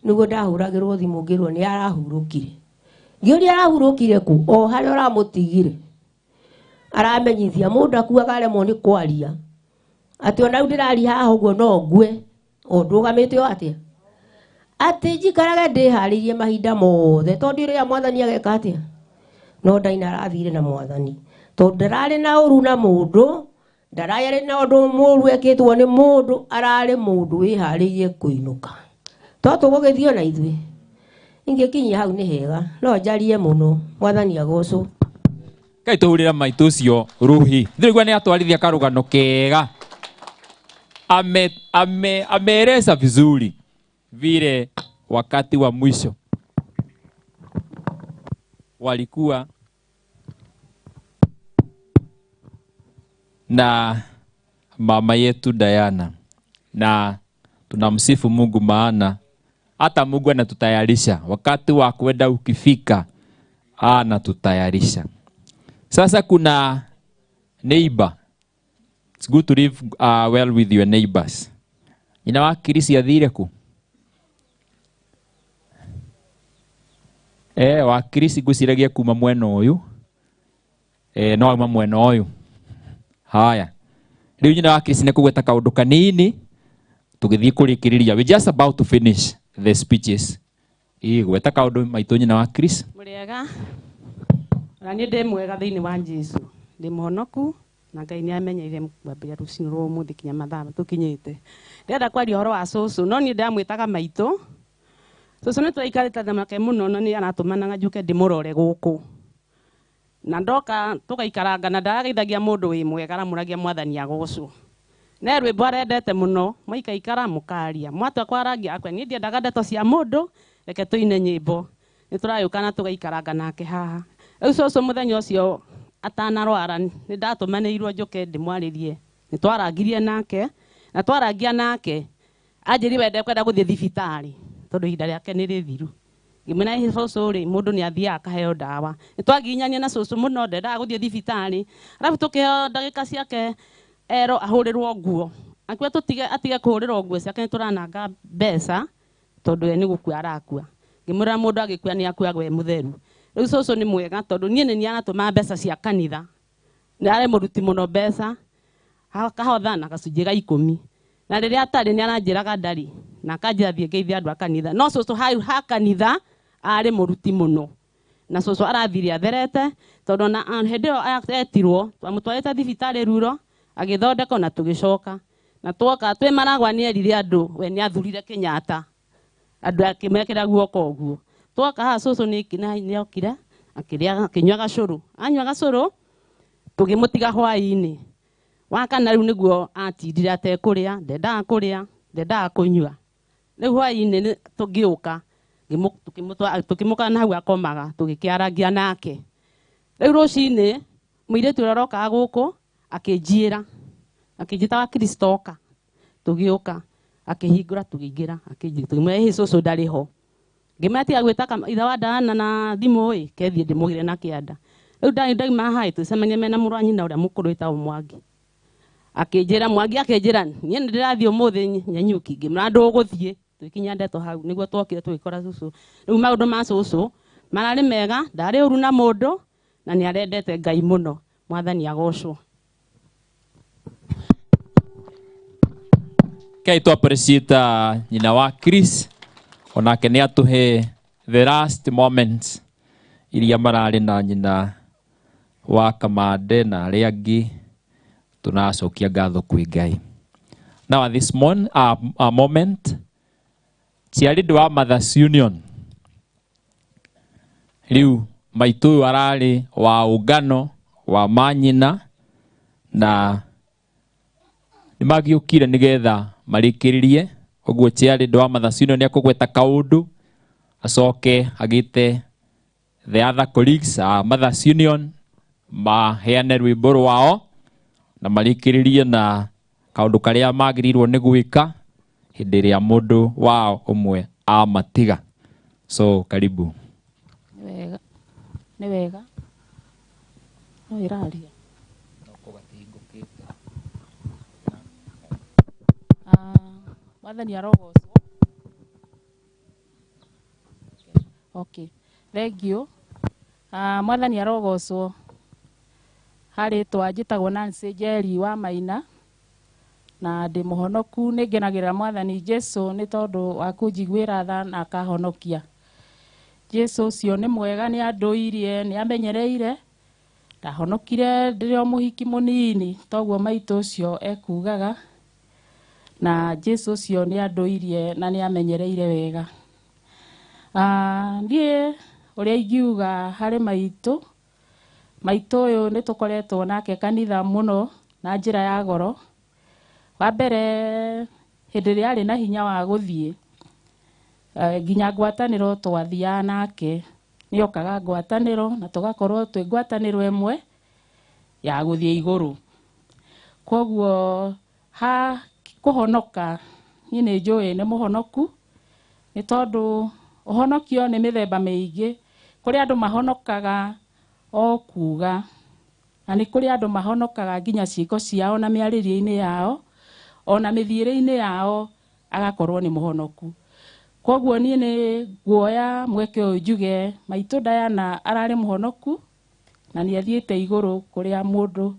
nĩguo ndahũragĩrwo thimũ ngĩrwo nĩ arahurũkire. Ngĩũria arahurũkire kũ? O harĩa ũramũtigire. Aramenyithia mũndũ akuaga aremwo nĩ kwaria, atĩ ona rĩu ndĩraria haha ũguo no ngue, o ndũgamĩte o atĩa, atĩ njikarage ndĩharĩirie mahinda mothe, tondũ rĩrĩa mwathani ageka atĩa, no ndaina arathire na mwathani, tondũ ndararĩ na ũru na mũndũ, ndararĩ na ũndũ mũru ekĩtwo nĩ mũndũ, ararĩ mũndũ wĩharĩirie kũinũka. To tũgũgĩthiĩ ona ithuĩ, ingĩkinyia hau nĩ hega, no njarie mũno, mwathani agocwo. Ngai tũhũrĩre maitũ ũcio rũhĩ. Ndĩraigua nĩ atwarithia karũgano kega. Ameeleza vizuri vile wakati wa mwisho walikuwa na mama yetu Diana, na tunamsifu Mungu maana hata Mungu anatutayarisha wakati wa kwenda ukifika, anatutayarisha. Sasa kuna neighbor. It's good to live well with your neighbors. Nyina wa Kirisi athire ku? Wa Kirisi ngwĩciragia kuma mwena ũyũ. No auma mwena ũyũ. Haya. Rĩu nyina wa Kirisi nĩ kũgweta kaũndũ kanini tũgĩthiĩ kũrĩkĩrĩria. We just about to finish the speeches. Gweta kaũndũ maitũ nyina wa Kirisi. Mũrĩega. Ona niĩ ndĩ mwega thĩinĩ wa Jesũ. Ndĩ mũhonoku na Ngai nĩ amenyeire kwambĩrĩria rũcinĩ rwa ũmũthĩ kinya mathaa tũkinyĩte. Ndĩrenda kwaria ũhoro wa cũcũ, no niĩ ndamwĩtaga maitũ. Cũcũ nĩ twaikarĩte nake mũno na nĩ aratũmanaga njũke ndĩmũrore gũkũ. Na ndoka tũgaikaranga na ndarageithagia mũndũ wĩ mwega, aramũragia mwathani agocwo. Ne rwĩmbo arendete mũno, mwaikaikara mũkaria. Mwatua kwarangia akwe, niĩ ndiendaga ndeto cia mũndũ, reke tũine nyĩmbo. Nĩ tũragĩũka na tũgaikaranga nake haha. Rĩu cũcũ mũthenya ũcio atanarwara nĩ ndatũmanĩirwo njũke ndĩmwarĩrie. Nĩ twarangirie nake, na twarangia nake anjĩrire we ndekwenda gũthiĩ thibitarĩ tondũ ihinda rĩake nĩ rĩthiru. Ngĩmwĩra ĩ cũcũ rĩ, mũndũ nĩ athiaga akaheo ndawa. Nĩ twagiginyania na cũcũ mũno, ndendaga gũthiĩ thibitarĩ. Arabu tũkĩheo ndagĩka ciake erwo ahũrĩrwo nguo. Akiuga tũtige atige kũhũrĩrwo nguo ciake nĩ tũrananga mbeca tondũ we nĩ gũkua arakua. Ngĩmwĩra mũndũ agĩkua nĩ akuaga e mũtheru. Rĩu cũcũ nĩ mwega tondũ niĩ nĩ niĩ aratũma mbeca cia kanitha. Nĩ arĩ mũruti mũno mbeca, akahotha na gacunjĩ ga 10. Na rĩrĩa atarĩ nĩ aranjĩraga ndarĩ, na akanjĩra thiĩ ngeithie andũ a kanitha. No cũcũ hau ha kanitha arĩ mũruti mũno. Na cũcũ arathire atherete tondũ ona hĩndĩ ĩyo etirwo twamũtwarĩte thibitarĩ Ruro, agĩthondekwo na tũgĩcoka. Na twoka twĩ Maragwa nĩ erire andũ we nĩ athurire Kenyatta, andũ akĩmekĩra guoko ũguo. Twoka haha cũcũ nĩ okire akĩrĩa, akĩnyua gacũrũ. Anyua gacũrũ tũgĩmũtiga hwaĩ-inĩ. Wakana rĩu nĩguo atindire atekũrĩa, ndendaga kũrĩa, ndendaga kũnyua. Rĩu hwaĩ-inĩ tũgĩũka, tũkĩmũkora na hau akomaga, tũgĩkĩarangia nake. Rĩu rũcinĩ mũirĩtu ũrĩa ũrokaga gũkũ akĩnjĩra, akĩnjĩta wa Kristo oka. Tũgĩũka, akĩhingũra tũkĩingĩra, akĩnjĩra, tũkĩmwĩra, ĩhĩ cũcũ ndarĩ ho. Ngĩmwĩra tiga gwĩta ithe wa Diana na thimũ ĩ, kethiĩ ndĩmũgĩre na kĩanda. Rĩu ndauma haha ĩ, tũcemanie mena mũrũ wa nyina ũrĩa mũkũrũ wĩtagwo Mwangi. Akĩnjĩra, Mwangi akĩnjĩra, niĩ nĩ ndĩrathiĩ ũmũthĩ Nanyuki. Ngĩmwĩra ndũgũthiĩ. Tũgĩkinya ndeto hau, nĩguo twokire tũgĩkora cũcũ. Rĩu maũndũ ma cũcũ mararĩ mega, ndarĩ ũru na mũndũ, na nĩ arendete Ngai mũno. Mwathani agocwo. Kai tu appreciate nyina wa Chris, onake nĩ atũhe the last moments iria mararĩ na nyina wa Kamande na arĩa angĩ. Tunacokia ngatho kwĩ Ngai. Now at this moment, Chiarĩndũ wa Mothers Union rĩu maitũ ũyũ ararĩ wa ũngano wa manyina na nĩ magĩũkire nĩgetha marĩkĩrĩrie. Ũguo Chiarĩndũ wa Mothers Union nĩ akũgweta kaũndũ acoke agĩte the other colleagues Mothers Union maheane rwĩmbo rwao na marĩkĩrĩrie na kaũndũ karĩa magĩrĩirwo nĩ gwĩka hĩndĩ ĩrĩa mũndũ wao ũmwe amatiga. So karibu. Nĩ wega. Nĩ wega. No ĩraria. Mwathani arogocwo. Okay. Thank you. Mwathani arogocwo. Harĩ twa njĩtagwo Nancy Njeri wa Maina na ndĩ mũhonoku nĩ ngenagĩrĩra Mwathani Jesu nĩ tondũ wa kũnjiguĩra tha na akahonokia. Jesu ũcio nĩ mwega nĩ andũirie nĩ amenyereire ndahonokire ndĩrĩ o mũhiki mũnini toguo maitũ ũcio ekugaga na Jesu ũcio nĩ andũirie na nĩ amenyereire wega. Niĩ ũrĩa ingiuga harĩ maitũ maitũ ũyũ nĩ tũkoretwo nake kanitha mũno na njĩra ya goro. Wa mbere hĩndĩ ĩrĩa arĩ na hinya wa gũthiĩ nginya ngwatanĩro twathiaga nake nĩ okaga ngwatanĩro na tũgakorwo twĩ ngwatanĩro ĩmwe ya gũthiĩ igũrũ. Koguo ha kũhonoka niĩ nĩ njũĩ nĩ mũhonoku nĩ tondũ ũhonokio nĩ mĩthemba mĩingĩ. Kũrĩ andũ mahonokaga o kuga na nĩ kũrĩ andũ mahonokaga nginya ciĩko ciao na mĩarĩrie-inĩ yao ona mĩthiĩre-inĩ yao agakorwo nĩ mũhonoku. Koguo niĩ nĩ nguoya mweke ũyũ njuge maitũ Diana ararĩ mũhonoku na nĩ athiĩte igũrũ kũrĩa mũndũ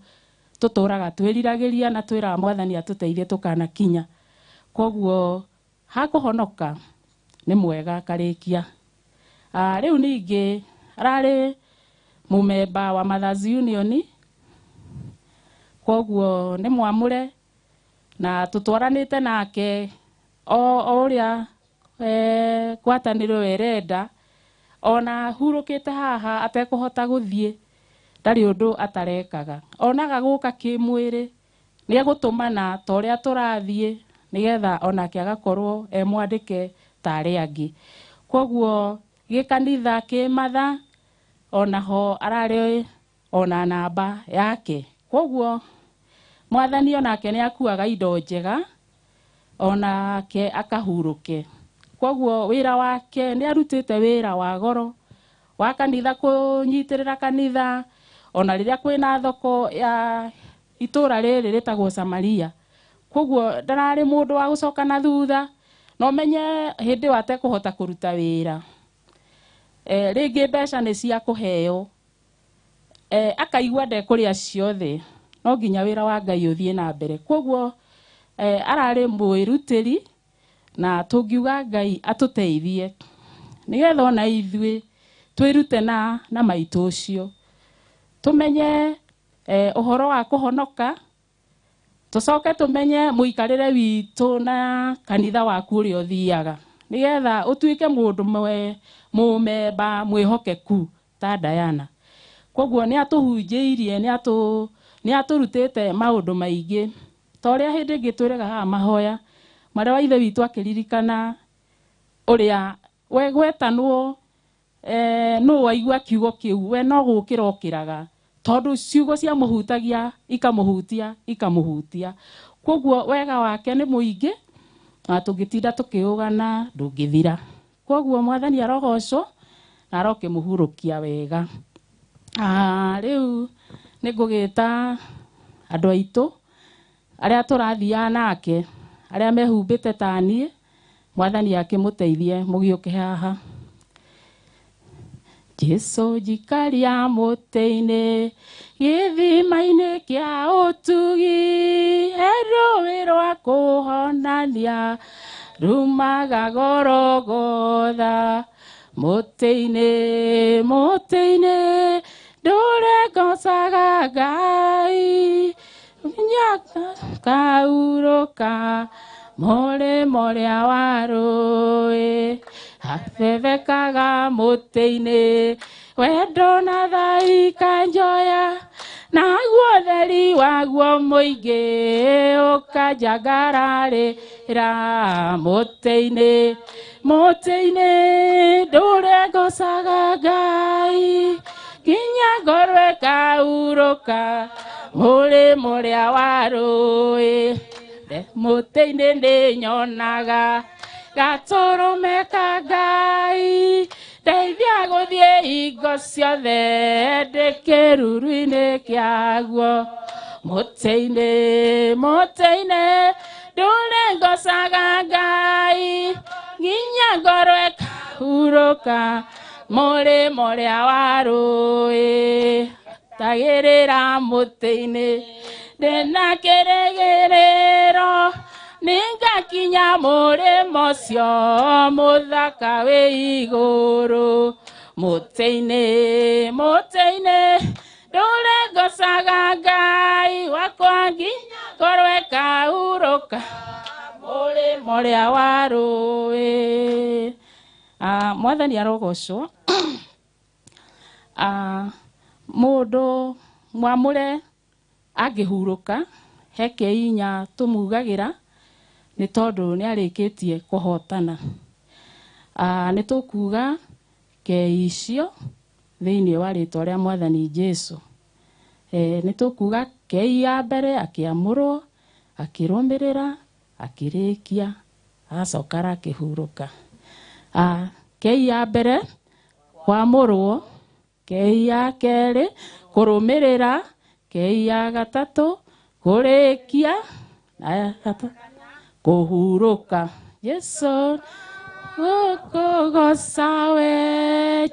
tũtũraga twĩriragĩria na twĩraga Mwathani atũteithie tũkanakinya. Koguo ha kũhonoka nĩ mwega akarĩkia. Rĩu ningĩ ararĩ mũmemba wa Mothers Union koguo nĩ mwamũre na tũtwaranĩte nake o ũrĩa ngwatanĩro ĩrenda ona hurũkĩte haha atekũhota gũthiĩ ndarĩ ũndũ atarekaga. Onaga gũka kĩmwĩrĩ nĩ egũtũmana ta ũrĩa tũrathiĩ nĩgetha onake agakorwo e mwandĩke ta arĩa angĩ. Koguo gĩkanitha kĩmatha onaho ararĩ ona namba yake. Koguo Mwathani onake nĩ akuaga indo njega onake akahurũke. Koguo wĩra wake nĩ arutĩte wĩra wa goro wa kanitha kũnyitĩrĩra kanitha ona rĩrĩa kwĩna thoko ya itũra rĩrĩ rĩtagwo Samaria. Koguo ndararĩ mũndũ wa gũcoka na thutha no menye hĩndĩ ĩyo atekũhota kũruta wĩra. Rĩngĩ mbeca nĩ cia kũheo akaigua ndekũrĩa ciothe no nginya wĩra wa Ngai ũthiĩ na mbere. Koguo ararĩ mwĩrutĩri na tũngiuga Ngai atũteithie nĩgetha ona ithuĩ twĩrute na maitũ ũcio tũmenye ũhoro wa kũhonoka tũcoke tũmenye mũikarĩre witũ na kanitha waku ũrĩa ũthiaga nĩgetha ũtuĩke mũndũ mũmemba mwĩhokeku ta Diana. Koguo nĩ atũhunjĩirie nĩ atũrutĩte maũndũ maingĩ ta ũrĩa hĩndĩ ĩngĩ twĩrĩga haha mahoya marĩa wa ithe witũ akĩririkana ũrĩa we gwetanwo nũ waigua kiugo kĩu we no gũkĩra okĩraga tondũ ciugo ciamũhutagia ikamũhutia ikamũhutia. Koguo wega wake nĩ mũingĩ na tũngĩtinda tũkĩũgana ndũngĩthira. Koguo Mwathani arogocwo na arokĩmũhurũkia wega. Rĩu nĩ ngũgĩta andũ aitũ arĩa tũrathiaga nake arĩa mehumbĩte ta niĩ Mwathani akĩmũteithie mũgĩũke haha. Jesu njikaria mũtĩ-inĩ gĩthima-inĩ kĩa ũtugi he rũĩ rwa kũhonania rumaga Gorogotha mũtĩ-inĩ mũtĩ-inĩ ndũre ngocaga Ngai kaurũka mũrĩmo ũrĩa wa rũĩ habebekaga mũtĩ-inĩ wendo na tha ikanjoya naguo ũtheri waguo mũingĩ ũkanjangararĩra mũtĩ-inĩ mũtĩ-inĩ ndũre ngocaga Ngai ĩkahurũka mũrĩmo ũrĩa wa rũĩ mũtĩ-inĩ nĩnyonaga gatũrũme ka Ngai ndeithia gũthiĩ hingo ciothe ndĩ kĩruru-inĩ kĩaguo mũtĩ-inĩ mũtĩ-inĩ ndũre ngocaga Ngai nginya ngoro ĩkahurũka mũrĩmo ũrĩa wa rũĩ tagĩrĩra mũtĩ-inĩ ndĩna kĩrĩgĩrĩro nĩngakinya mũrĩmo ũcio mũthaka wĩ igũrũ mũtĩ-inĩ mũtĩ-inĩ ndũre ngocaga Ngai wakwa nginya ngoro ĩkahurũka mũrĩmo ũrĩa wa rũĩ. Mwathani arogocwo. Mũndũ mwamũre angĩhurũka he kĩinya tũmugagĩra nĩ tondũ nĩ arĩkĩtie kũhotana. Nĩ tũkuga kei icio thĩinĩ wa rĩtwa rĩa Mwathani Jesu. Nĩ tũkuga kei ya mbere akĩamũrwo, akĩrũmĩrĩra, akĩrĩkia, acoka akĩhurũka. Kei ya mbere kwamũrwo, kei ya kerĩ kũrũmĩrĩra, kei ya gatatũ kũrĩkia, na ya gatatũ kũhurũka. Jesu ũkũgoca we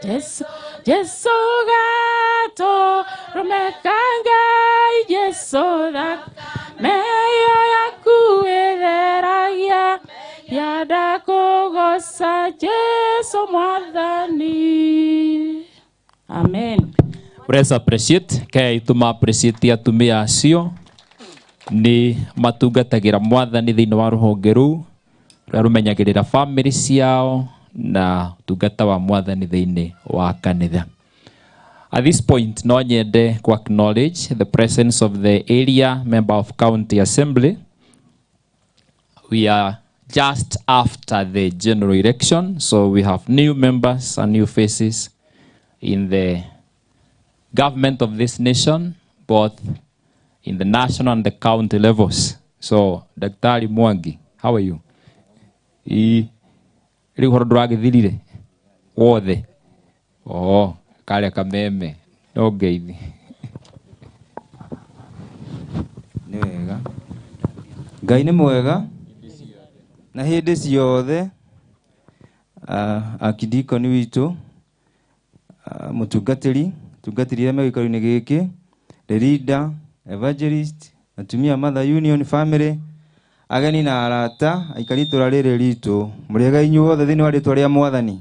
Jesu, Jesu gatũrũme ka Ngai, Jesu thakame ĩyo yaku ĩtheragia yanda kũgoca Jesu Mwathani. Amen. Let's appreciate kei tuma appreciate atumia acio ni matungatagĩra Mwathani thĩinĩ wa rũhonge rũu rũrĩa rũmenyagĩrĩra family ciao na ũtungata wa Mwathani thĩinĩ wa kanitha. At this point, no nyende ku acknowledge the presence of the area member of county assembly. We are just after the general election, so we have new members and new faces in the government of this nation, both in the national and the county levels. So, Dr. Mwangi, how are you? Rĩu horo ndũragĩthirire wothe? Oh, karĩa kameme no ngeithi. Nĩ wega. Ngai nĩ mwega na hĩndĩ ciothe. Akidikoni witũ, mũtungatĩri tungatĩri arĩa me gĩikaro-inĩ gĩkĩ, the leader, evangelist, atumia Mother Union family, ageni na arata, aikari itũra rĩrĩ ritũ, mũrĩega inyuothe thĩinĩ wa rĩtwa rĩa Mwathani.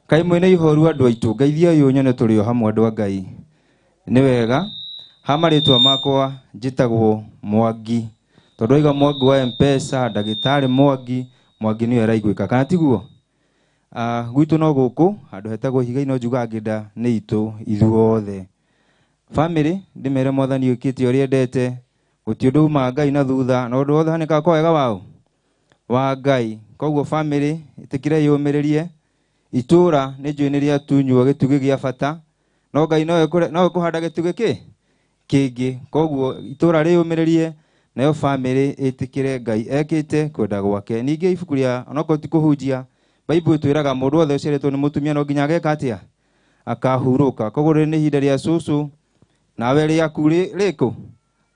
Kai mwĩna ihoru andũ aitũ, ngeithia ũyũ nyone tũrĩ o hamwe andũ a Ngai. Nĩ wega, ha marĩtwa makwa njĩtagwo Mwangi, tondũ aiga Mwangi wa M-Pesa, ndagĩtarĩ Mwangi, Mwangi nĩwe araiguĩka, kana tiguo? Gwitũ no gũkũ, handũ hetagwo Ihiga-inĩ no njugaga ngĩnda nĩ itũ ithuothe. Family, ndĩmere Mwathani ũkĩte ũrĩa endete, gũtirĩ ũndũ umaga Ngai na thutha, na ũndũ wothe ũhanĩkaga kwa wega wao wa Ngai. Koguo family, ĩtĩkĩre yũmĩrĩrie, itũra nĩ njũĩ nĩ rĩatunywo gĩtugĩ gĩa bata, no Ngai nowe kũhanda gĩtugĩ kĩ kĩngĩ. Koguo itũra rĩyũmĩrĩrie, nayo family ĩtĩkĩre Ngai ekĩte kwenda gwake. Ningĩ ibuku rĩa onokorwo ti kũhunjia, Bible ĩtwĩraga mũndũ wothe ũciarĩtwo nĩ mũtumia no nginya ageka atĩa? Akahurũka. Koguo rĩrĩ nĩ ihinda rĩa cũcũ, nawe rĩaku rĩkũ?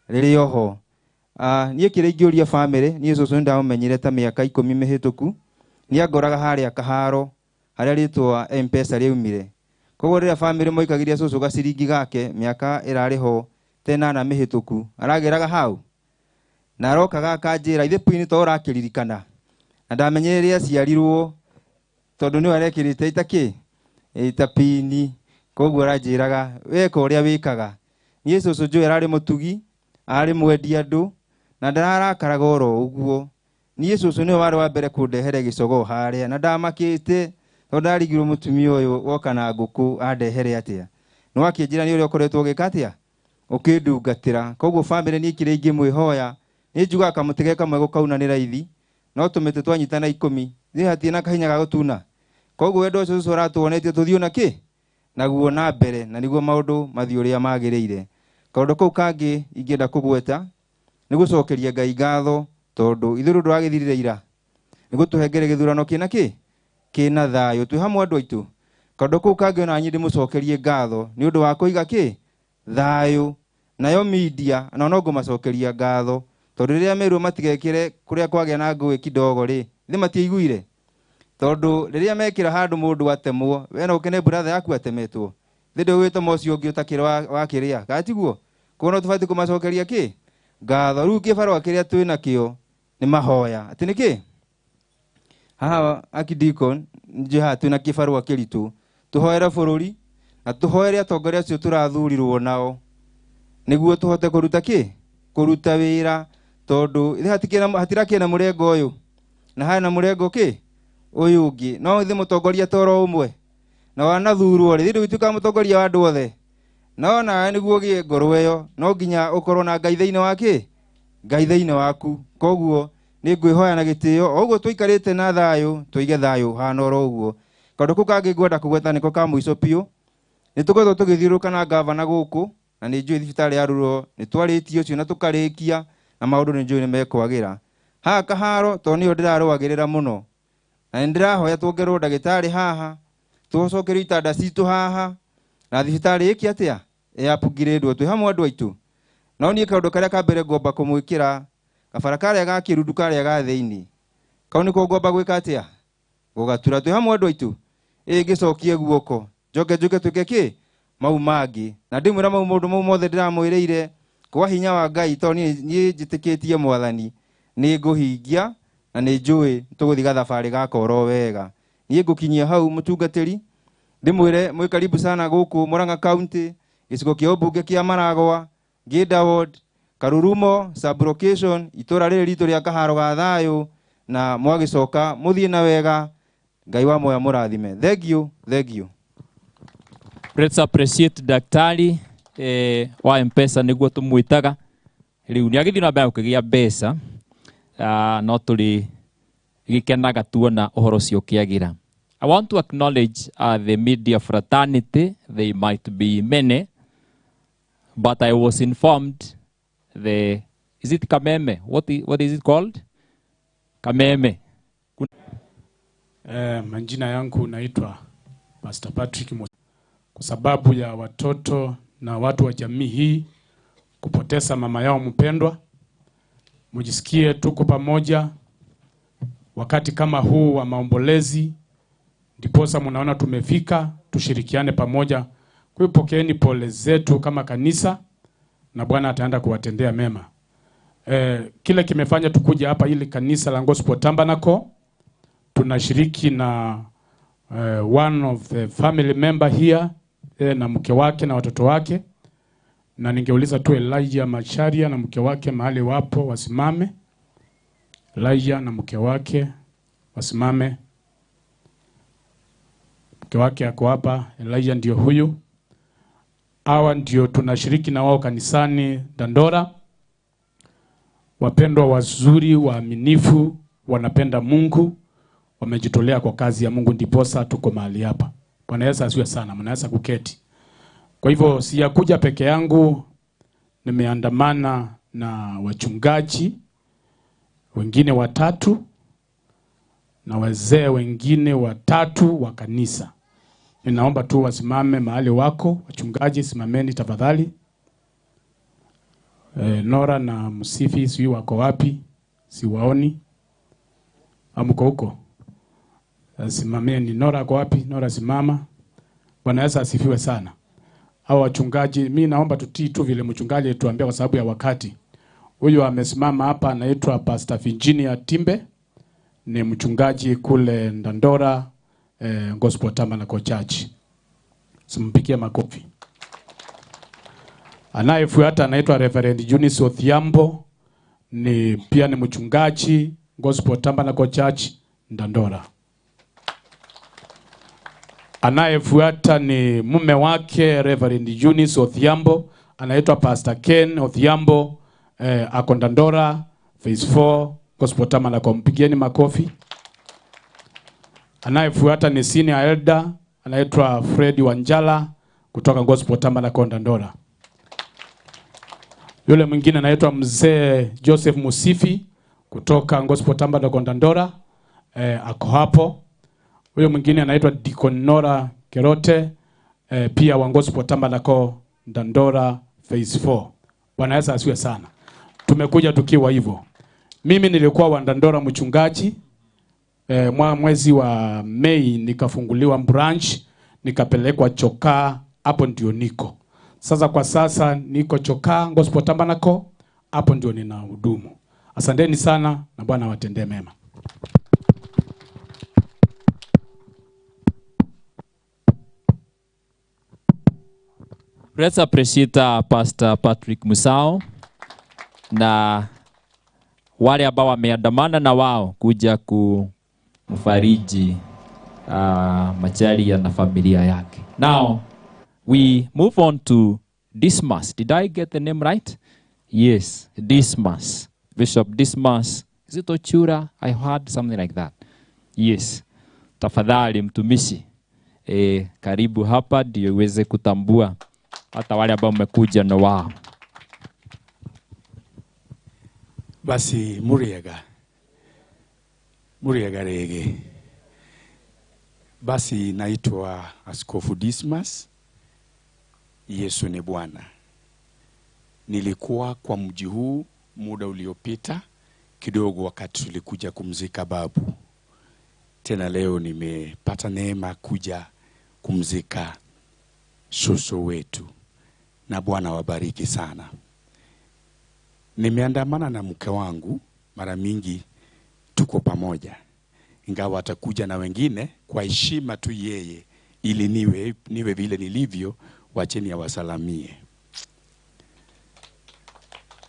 Rĩrĩ oho. Niĩ kĩrĩa ingĩũria family, niĩ cũcũ nĩndamũmenyire ta mĩaka 10 mĩhĩtũku, nĩangoraga harĩa Kaharo, harĩa rĩtwa M-Pesa rĩaumire. Koguo rĩrĩa family moikagĩria cũcũ gaciringi gake, mĩaka ĩrarĩ ho ta 8 mĩhĩtũku, aragĩraga hau. Na arokaga akanjĩra, ithe pini to ũrakĩririkana. Na ndamenyire rĩrĩa aciarirwo, tondũ nĩwe arekĩrĩte ita kĩ? Ita pini. Koguo aranjĩraga, weka ũrĩa wĩkaga. Niĩ cũcũ njũĩ ararĩ mũtugi, arĩ mwendi andũ, na ndararakaraga oro ũguo. Niĩ cũcũ nĩwe warĩ wa mbere kũndehere gĩcogoo harĩa, na ndamakĩte, tondũ ndarigirwo mũtumia ũyũ woka na ngũkũ andehere atĩa. No akĩnjĩra nĩ ũrĩa ũkoretwo ũgĩka atĩa? Ũkĩndungatĩra. Koguo family niĩ kĩrĩa ingĩmwĩhoya, nĩ njugaga kamũtĩ ge kamwe gũkauna nĩ raithi, no tũmĩtĩ twanyitana 10, niĩ hatirĩ na kahinya ga gũtuna. Koguo wendo ũcio cũcũ aratuonetie tũthiĩ na kĩ? naguo na mbere na nĩguo maũndũ mathiĩ ũrĩa magĩrĩire. Kaũndũ kau kangĩ ingĩenda kũgweta nĩ gũcokeria Ngai ngatho tondũ ithuĩ rũndũ rwagĩthirire ira nĩ gũtũhengere gĩthurano kĩna kĩ kĩna thayũ twĩ hamwe andũ aitũ. Kaũndũ kau kangĩ ona niĩ ndĩmũcokerie ngatho nĩ ũndũ wa kũiga kĩ thayũ, nayo media na no ngũmacokeria ngatho tondũ rĩrĩa merwo matigekĩre kũrĩa kwagĩa na ngũĩ kidogo rĩ thĩ matiaiguire, tondũ rĩrĩa mekĩra handũ mũndũ atemwo we no ũkene brother yaku atemetwo thĩ ndũgwĩtoma ũcio ũngĩ ũtakĩrĩ wa kĩrĩa kana tiguo? Koguo no tũbatiĩ kũmacokeria kĩ ngatho. Rĩu kĩbarũa kĩrĩa twĩ nakĩo nĩ mahoya atĩ nĩkĩ haha akidikon nje haha twĩna kĩbarũa kĩritũ tũhoere bũrũri na tũhoere atongoria acio tũrathurirwo nao nĩguo tũhote kũruta kĩ kũruta wĩra tondũ hatirakĩna mũrengo ũyũ na hena mũrengo kĩ ũyũ ũngĩ no ithe mũtongoria toro ũmwe na wanathurwo rĩ thĩ ndũgĩtuĩkaga mũtongoria wa andũ othe no nawe nĩguo ũgĩe ngoro ĩyo no nginya ũkorwo na Ngai thĩinĩ wa kĩ Ngai thĩinĩ waku. Koguo nĩ ngwĩhoya na gĩtĩo o ũguo tũikarĩte na thayũ tũige thayũ hana oro ũguo. Kaũndũ kau kangĩ ngwenda kũgweta nĩko ka mũico biũ nĩ tũkoretwo tũgĩthiũrũrũka na ngavana gũkũ na nĩ njũĩ thibitarĩ ya Ruro nĩ twarĩtie ũcio na tũkarĩkia na maũndũ nĩ njũĩ nĩ mekwagĩra. Haha Kaharo tondũ nĩyo ndĩrarũagĩrĩra mũno na nĩ ndĩrahoya tuongererwo ndagĩtarĩ haha tũcokerio itanda citũ haha na thibitarĩ ĩke atĩa ĩapungirĩndwo twĩ hamwe andũ aitũ. No niĩ kaũndũ karĩa ka mbere ngomba kũmwĩkĩra kabara karĩa ga kĩrundu karĩa ga thĩinĩ kau nĩko ngomba gwĩka atĩa gũgatura twĩ hamwe andũ aitũ ĩ ngĩcokie guoko njoke njũke twĩke kĩ mau mangĩ na ndĩmwĩra mau maũndũ mau mothe ndĩramwĩrĩire kwa hinya wa Ngai tondũ niĩ njĩtĩkĩtie mwathani nĩ ngũhingia na nĩ njũĩ tũgũthiĩ gathabarĩ gaka oro wega. Niĩ ngũkinyia hau mũtungatĩri ndĩmwĩre mwĩ karibu sana gũkũ Murang'a County gĩcigo kĩa ũmbunge kĩa Maragwa Ngĩnda Ward Karurumo sub-location itũra rĩrĩ ritũ rĩa Kaharo ga thayũ na mwagĩcoka mũthiĩ na wega Ngai wa moya mũrathime. Thank you, thank you. Let's appreciate daktari wa M-Pesa nĩguo tũmwĩtaga rĩu nĩ agĩthiĩ na mbere gũkĩgĩa mbeca no tũrĩ gĩkenaga tuona ũhoro ũcio ũkĩagĩra. I want to acknowledge the media fraternity. They might be many, but I was informed the, is it Kameme? What is it called? Kameme. Majina yangu naitwa Pastor Patrick Mo. Kwa sababu ya watoto na watu wa jamii hii kupoteza mama yao mpendwa, mujisikie tuko pamoja wakati kama huu wa maombolezi, ndiposa mnaona tumefika, tushirikiane pamoja. Kwa hiyo pokeeni pole zetu kama kanisa na Bwana ataenda kuwatendea mema. Kile kimefanya tukuja hapa ili kanisa la Gospel Tabernacle, tunashiriki na one of the family member here na mke wake na watoto wake, na ningeuliza tu Elijah Macharia na mke wake mahali wapo wasimame. Elijah na mke wake wasimame. Mke wake ako hapa, Elijah ndio huyu. Hawa ndio tunashiriki na wao kanisani Dandora. Wapendwa wazuri, waaminifu, wanapenda Mungu, wamejitolea kwa kazi ya Mungu, ndiposa tuko mahali hapa. Bwana Yesu asifiwe sana. Mnaweza kuketi. Kwa hivyo sijakuja peke yangu, nimeandamana na wachungaji wengine watatu na wazee wengine watatu wa kanisa. Ninaomba tu wasimame mahali wako. Wachungaji simameni tafadhali. Nora na Msifi sijui wako wapi, siwaoni. Amko huko. Simameni. Nora ako wapi? Nora simama. Bwana Yesu asifiwe sana. Hao wachungaji, mimi naomba tutii tu vile mchungaji alituambia kwa sababu ya wakati. Huyu amesimama hapa anaitwa Pastor Virginia Timbe, ni mchungaji kule Dandora Gospel Tabernacle Church. Simpigie makofi. Anayefuata anaitwa Reverend Eunice Odhiambo, ni pia ni mchungaji Gospel Tabernacle Church Dandora. Anayefuata ni mume wake Reverend Eunice Odhiambo, anaitwa Pastor Ken Odhiambo, ako Dandora Phase 4 Gospel Tabernacle. Mpigieni makofi. Anayefuata ni senior elder anaitwa Fred Wanjala kutoka Gospel Tabernacle Dandora. Yule mwingine anaitwa mzee Joseph Musifi kutoka Gospel Tabernacle Dandora, ako hapo. Huyo mwingine anaitwa Deacon Nora Kerote, pia wa Gospel Tabernacle Dandora Phase 4. Bwana Yesu asifiwe sana. Tumekuja tukiwa hivyo. Mimi nilikuwa wa Dandora mchungaji. Mwezi wa Mei nikafunguliwa branch, nikapelekwa Chokaa, hapo ndio niko. Sasa kwa sasa niko Chokaa Gospel Tabernacle, hapo ndio ninahudumu. Asanteni sana na Bwana awatendee mema. Let's appreciate Pastor Patrick Musau na wale ambao wameandamana na wao kuja kumfariji Macharia na familia yake. Now we move on to Dismas. Did I get the name right? Yes, Dismas. Bishop Dismas. Is it Ochura? I heard something like that. Yes. Tafadhali mtumishi, karibu hapa ndio uweze kutambua hata wale ambao mmekuja na wao. Basi muriega. Muriega rege. Basi naitwa Askofu Dismas. Yesu ni Bwana. Nilikuwa kwa mji huu muda uliopita kidogo wakati tulikuja kumzika babu. Tena leo nimepata neema kuja kumzika shosho wetu. Na Bwana wabariki sana. Nimeandamana na mke wangu, mara mingi tuko pamoja. Ingawa atakuja na wengine, kwa heshima tu yeye, ili niwe vile nilivyo, wacheni awasalamie.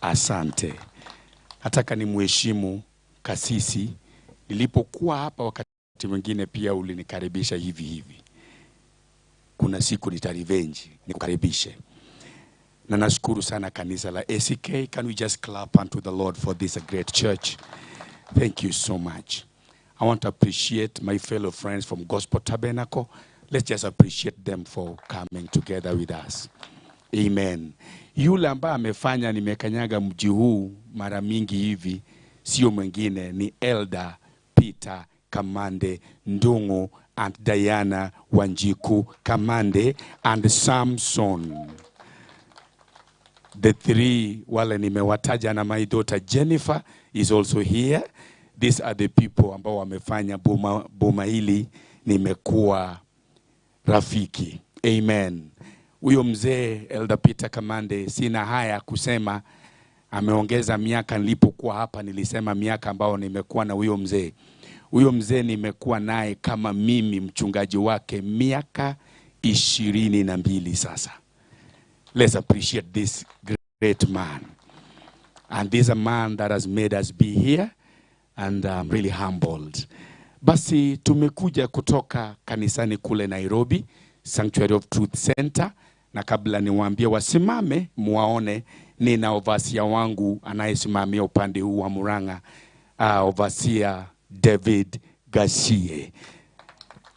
Asante. Nataka nimuheshimu kasisi. Nilipokuwa hapa wakati mwingine pia ulinikaribisha hivi hivi. Kuna siku nitarevenge, nikukaribishe. Na nashukuru sana kanisa la ACK. Can we just clap unto the Lord for this great church? Thank you so much. I want to appreciate my fellow friends from Gospel Tabernacle. Let's just appreciate them for coming together with us. Amen. Yule ambaye amefanya nimekanyaga mji huu mara mingi hivi sio mwingine ni Elder Peter Kamande Ndungu and Diana Wanjiku Kamande and Samson. The three wale nimewataja na my daughter Jennifer is also here. These are the people ambao wamefanya boma hili nimekuwa rafiki. Amen. Huyo mzee Elder Peter Kamande, sina haya kusema ameongeza miaka. Nilipokuwa hapa nilisema miaka ambao nimekuwa na huyo mzee. Huyo mzee nimekuwa naye kama mimi mchungaji wake miaka 22 sasa. Let's appreciate this great man. And this is a man that has made us be here, and I'm really humbled. Basi tumekuja kutoka kanisani kule Nairobi, Sanctuary of Truth Center, na kabla niwaambie wasimame muwaone, nina overseer wangu anayesimamia upande huu wa Murang'a, overseer David Gashie.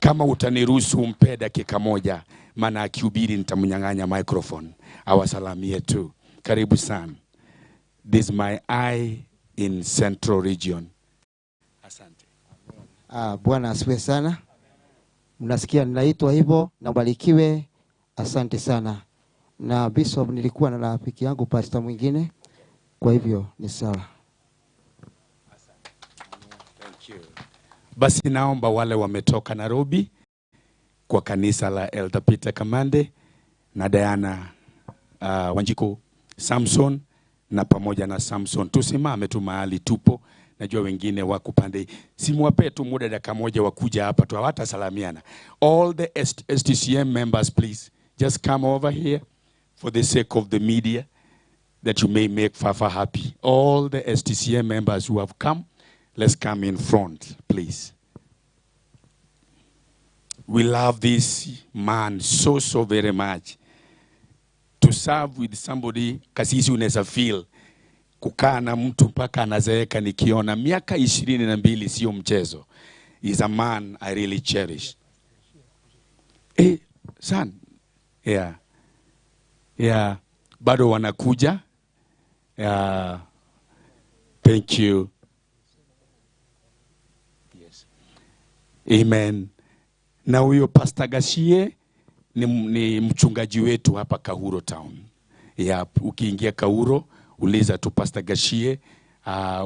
Kama utaniruhusu umpe dakika moja, maana akihubiri nitamnyang'anya microphone. Awasalamie tu. Karibu sana. This is my eye in Central Region. Asante. Bwana asifiwe sana. Mnasikia ninaitwa hivyo, na barikiwe. Asante sana. Na Bishop, nilikuwa na rafiki yangu pastor mwingine, kwa hivyo ni sawa. Asante. Thank you. Basi naomba wale wametoka Nairobi kwa kanisa la Elder Peter Kamande na Diana Wanjiku Samson na pamoja na Samson, tusimame tu mahali tupo. Najua wengine wako pande. Simuwape tu muda dakika moja wakuja hapa tu, hawatasalamiana. All the STCM members, please just come over here for the sake of the media, that you may make Fafa happy. All the STCM members who have come, let's come in front, please. We love this man so, so very much. To serve with somebody, kasisi unaweza feel kukaa na mtu mpaka anazeeka. Nikiona miaka 22 sio mchezo. Is a man I really cherish. Son. Yeah. Yeah. Bado wanakuja. Yeah. Thank you. Yes. Amen. Na huyo Pastor Gashie ni mchungaji wetu hapa Kahuro Town. Yeah, ukiingia Kahuro, uliza tu Pastor Gashie,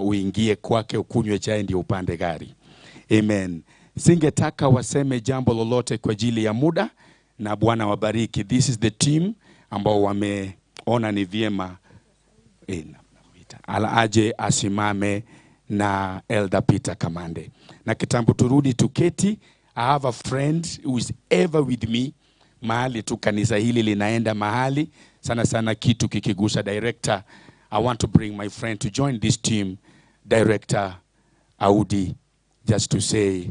uingie kwake ukunywe chai ndio upande gari. Amen. Singetaka waseme jambo lolote kwa ajili ya muda, na Bwana wabariki. This is the team ambao wameona ni vyema aje asimame na Elder Peter Kamande. Na kitambo turudi tuketi. I have a friend who is ever with me. Mahali tu kanisa hili linaenda mahali sana sana kitu kikigusa director. I want to bring my friend to join this team, Director Audi, just to say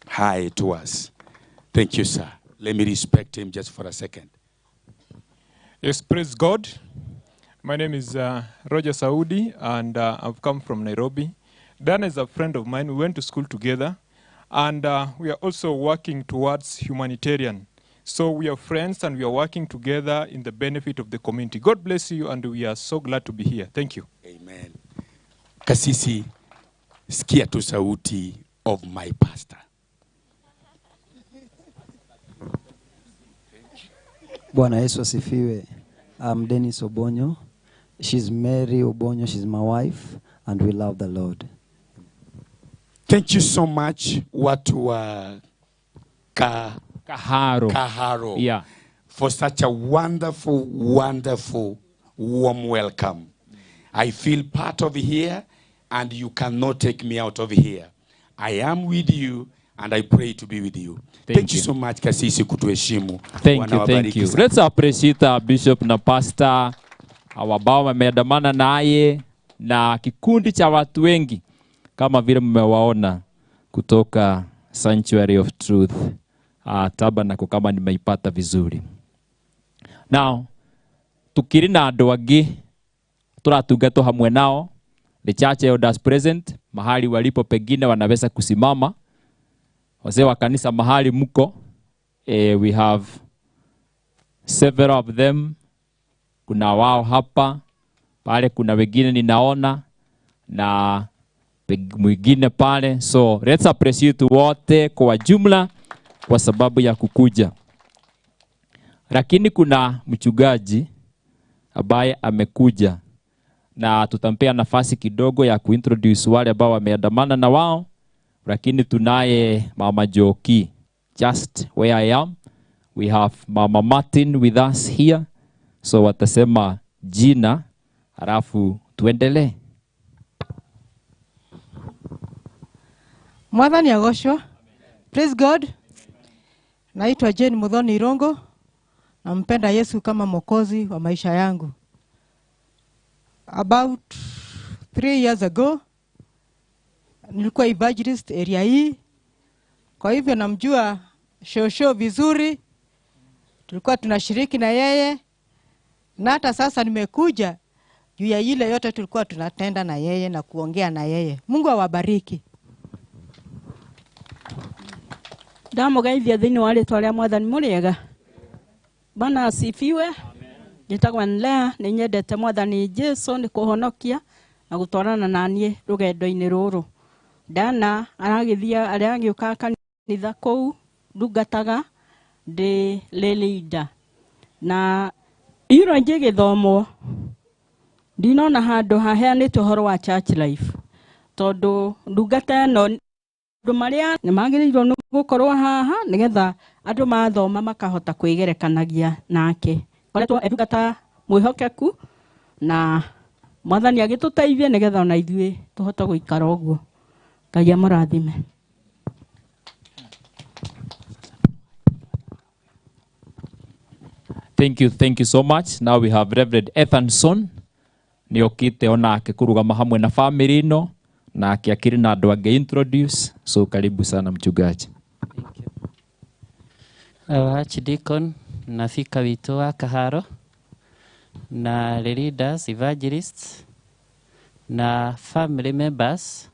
hi to us. Thank you, sir. Let me respect him just for a second. Yes, praise God. My name is Roger Saudi, and I've come from Nairobi. Dan is a friend of mine. We went to school together, and we are also working towards humanitarian. So we are friends, and we are working together in the benefit of the community. God bless you, and we are so glad to be here. Thank you. Amen. Kasisi, sikia tu sauti of my pastor. Bwana Yesu asifiwe. I'm Dennis Obonyo. She's Mary Obonyo. She's my wife, and we love the Lord. Thank you so much, watu wa Kaharo. Kaharo. Yeah. For such a wonderful, wonderful, warm welcome. I feel part of here, and you cannot take me out of here. I am with you, and I pray to be with you. Thank you so much, Kasisi, kutuheshimu. Thank you, thank you. Let's appreciate our bishop na pastor ambao wameandamana naye na kikundi cha watu wengi kama vile mmewaona kutoka Sanctuary of Truth Tabernacle, kama nimeipata vizuri. Now, tukiri na andu angi turatungatwo hamwe nao, the church elders present, mahali walipo pengine wanaweza kusimama. Wazee wa kanisa mahali mko, we have several of them. Kuna wao hapa, pale kuna wengine ninaona na mwingine pale. So let's appreciate wote kwa jumla kwa sababu ya kukuja. Lakini kuna mchungaji ambaye amekuja na tutampea nafasi kidogo ya kuintroduce wale ambao wameandamana na wao. Lakini tunaye Mama Joki just where I am. We have Mama Martin with us here. So watasema jina halafu tuendelee. Mwathani agoshwa. Praise God. Naitwa Jane Muthoni Irongo. Nampenda Yesu kama mwokozi wa maisha yangu. About 3 years ago nilikuwa evangelist area hii. Kwa hivyo namjua shosho vizuri. Tulikuwa tunashiriki na yeye. Na hata sasa nimekuja juu ya ile yote tulikuwa tunatenda na yeye na kuongea na yeye. Mungu awabariki. Ndamugeithia thiini wa ritwa ria Mwathani muriega. Bwana asifiwe. Njitagwo Nlea, ni nyendete Mwathani Jesu ni kuhonokia na gutwarana na nie rugendo-ini ruru. Dana aragithia aragiuka kanitha kuu ndungataga ndi leader. Na iro njigithomwo ndinona handu haheanĩtwo ũhoro wa church life tondu ndungata ĩno andũ marĩa nĩ magĩrĩirwo nĩ gũkorwo haha nĩgetha andũ mathoma makahota kwĩgerekanagia nake. Koretwo ndungata mwĩhokeku na Mwathani agĩtũteithie nĩgetha ona ithuĩ tũhote gũikara ũguo. Ngai amũrathime. Thank you so much. Now we have Reverend Ethanson. Niokite onake kurugama hamwe na family ino na akiakiri na andu ange introduce. So karibu sana mchungaji. Thank you. Our Archdeacon na fika witũ wa Kaharo na leaders, evangelists na family members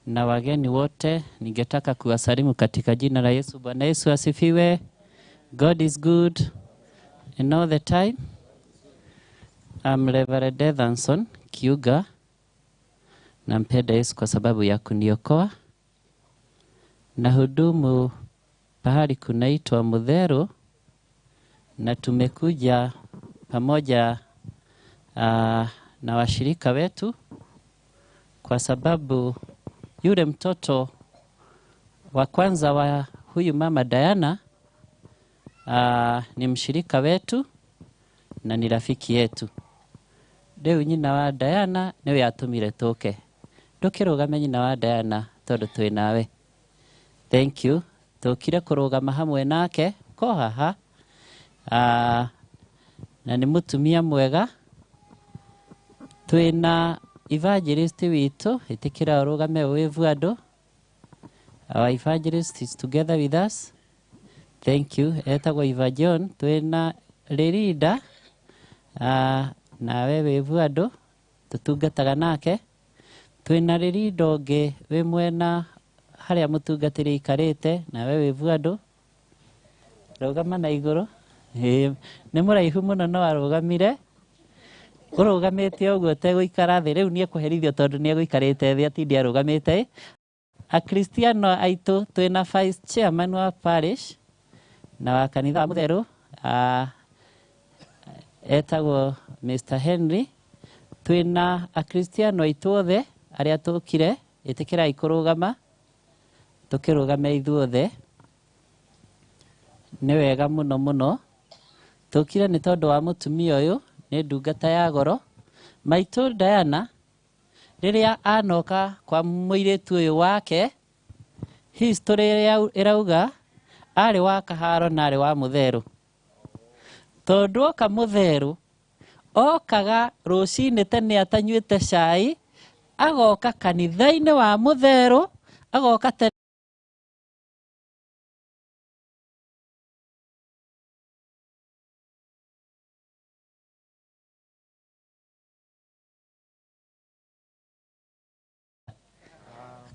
na wageni wote, ningetaka kuwasalimu katika jina la Yesu. Bwana Yesu asifiwe. God is good and all the time. I'm Reverend Evanson Kiuga. Nampenda Yesu kwa sababu ya kuniokoa. Nahudumu pahali kunaitwa Mutheru, na tumekuja pamoja na washirika wetu kwa sababu yule mtoto wa kwanza wa huyu mama Diana ni mshirika wetu na ni rafiki yetu. Rĩu nyina wa Diana nĩwe atũmire tũke. Ndũkĩrũgame nyina wa Diana tondũ twĩ nawe. Thank you. Tũkire kũrũgama hamwe nake ko haha. Na nĩ mũtumia mwega. Twĩna evangelist witũ, ĩtĩkĩra ũrũgame wĩvu andũ. Our evangelist is together with us. Thank you. Etagwo Eva John. Twĩna Lerida, nawe wĩvu andũ, tũtungataga nake. Twĩna Lerida ũngĩ wĩ mwena harĩa mũtungatĩri aikarĩte, nawe wĩvu andũ. Rũgama na igũrũ. Nĩ mũraihu mũno no arũgamire. Ũrũgamĩte ũguo ũtegũikara thĩ, rĩu nĩekũherithio tondũ nĩegũikarĩte thĩ atinde arũgamĩte. Akristiano aitũ twĩna vice chairman wa parish na wa kanitha wa Mutheru, etagwo Mr. Henry. Twĩna akristiano aitũ othe arĩa tũkire, ĩtĩkĩrai kũrũgama, tũkĩrũgame ithuothe. Nĩ wega mũno mũno. Tũkire nĩ tondũ wa mũtumia ũyũ, nĩ ndungata ya goro. Maitũ Diana, rĩrĩa anoka kwa mũirĩtu ũyũ wake, history ĩrĩa ĩrauga arĩ wa Kaharo na arĩ wa Mutheru. Tondũ oka Mutheru, okaga rũcinĩ tene atanyuĩte cai, agoka kanitha-inĩ wa Mutheru, agoka tene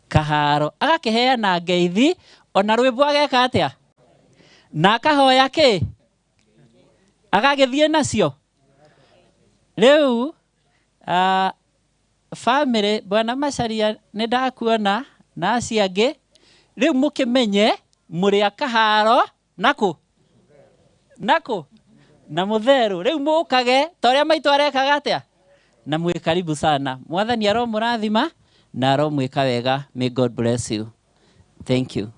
Kaharo, agakĩheana ngeithi ona rwĩmbo ageka atĩa, na akahoya kĩ, agagĩthiĩ nacio. Rĩu family bwana Macharia nĩ ndakuona na acio angĩ, rĩu mũkĩmenye mũrĩ a Kaharo nakũ nakũ na Mutheru. Rĩu mũkage ta ũrĩa maitũ arekaga atĩa, na mwĩ karibu sana. Mwathani aromũrathima na aromwĩka wega. May God bless you. Thank you.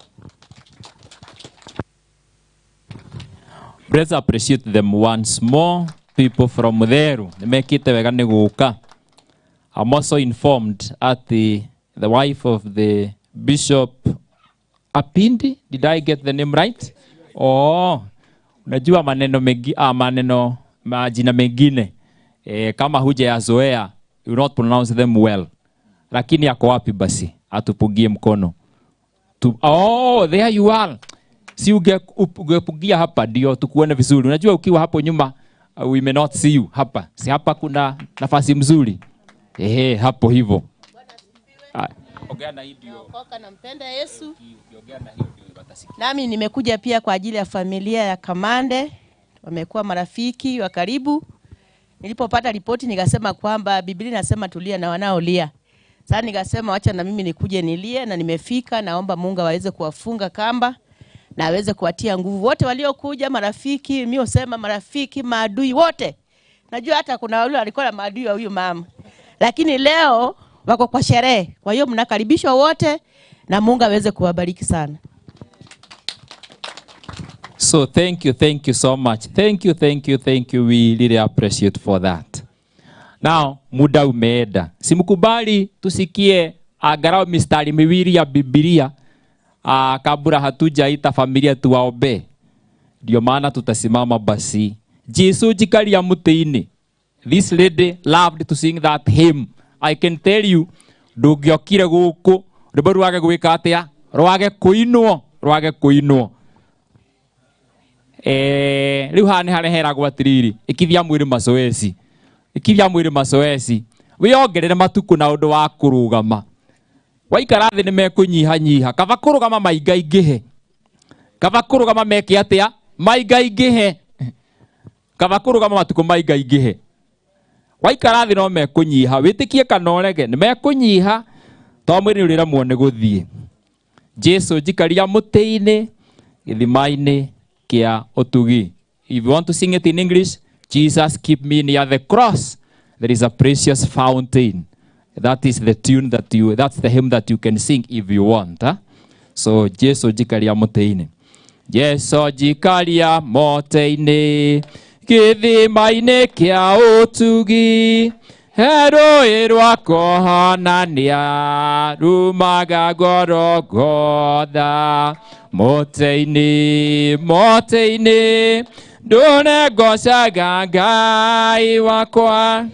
Let's appreciate them once more. People from Mutheru nĩmekĩte wega nĩ gũka. I'm also informed at the wife of the Bishop Apindi. Did I get the name right? Oh, unajua maneno mengi, maneno majina mengine kama hujayazoea, you not pronounce them well. Lakini ako wapi basi? Atupugie mkono. Oh, there you are. Si ungepugia hapa ndio tukuone vizuri. Unajua ukiwa hapo nyuma we may not see you hapa. Si hapa kuna nafasi mzuri. Ehe, hapo hivyo. Ongea na hii ndio. Naokoka, nampenda Yesu. Nami nimekuja pia kwa ajili ya familia ya Kamande. Wamekuwa marafiki wa karibu. Nilipopata ripoti nikasema kwamba Biblia inasema tulia na wanaolia. Sasa nikasema acha na mimi nikuje nilie, na nimefika. Naomba Mungu aweze kuwafunga kamba na aweze kuwatia nguvu wote waliokuja, marafiki, mimi husema marafiki, maadui wote. Najua hata kuna wale walikuwa na maadui wa huyu mama, lakini leo wako kwa sherehe. Kwa hiyo mnakaribishwa wote na Mungu aweze kuwabariki sana. So thank you so much. Thank you, thank you, thank you. We really appreciate for that. Now, muda umeenda. Simkubali tusikie angalau mistari miwili ya Biblia kabla hatujaita familia tuwaombe. Ndio maana tutasimama basi. Jesu jikaria mutĩ-inĩ. This lady loved to sing that hymn. I can tell you, ndũngĩokire gũkũ rwĩmbo rwage gwĩka atĩa, rwage kũinwo, rwage kũinwo. Rĩu haha nĩ harĩa heragwo atĩrĩrĩ, ĩkithia mwĩrĩ mazoezi, ĩkithia mwĩrĩ mazoezi, wĩongerere matukũ na ũndũ wa kũrũgama. Waikara thĩ nĩ mekũnyihanyiha, kaba kũrũgama maingaingĩhe, kaba kũrũgama meke atĩa, Maingaingĩhe. Kaba kũrũgama matukũ maingaingĩhe. Waikara thĩ no mekũnyiha, wĩtĩkie kana ũrege, nĩ mekũnyiha tondũ mwĩrĩ nĩ ũrĩremwo nĩ gũthiĩ. Jesu njikaria mũtĩ-inĩ gĩthima-inĩ kĩa ũtugi. If you want to sing it in English, Jesus keep me near the cross. There is a precious fountain. That is the tune that you, that's the hymn that you can sing if you want. Huh? So Jesu njikaria mũtĩ-inĩ. Jesu njikaria mũtĩ-inĩ gĩthima-inĩ kĩa ũtugi. He rũĩ rwa kũhonania rumaga Gorogotha. Mũtĩ-inĩ, mũtĩ-inĩ ndũre ngocaga Ngai wakwa.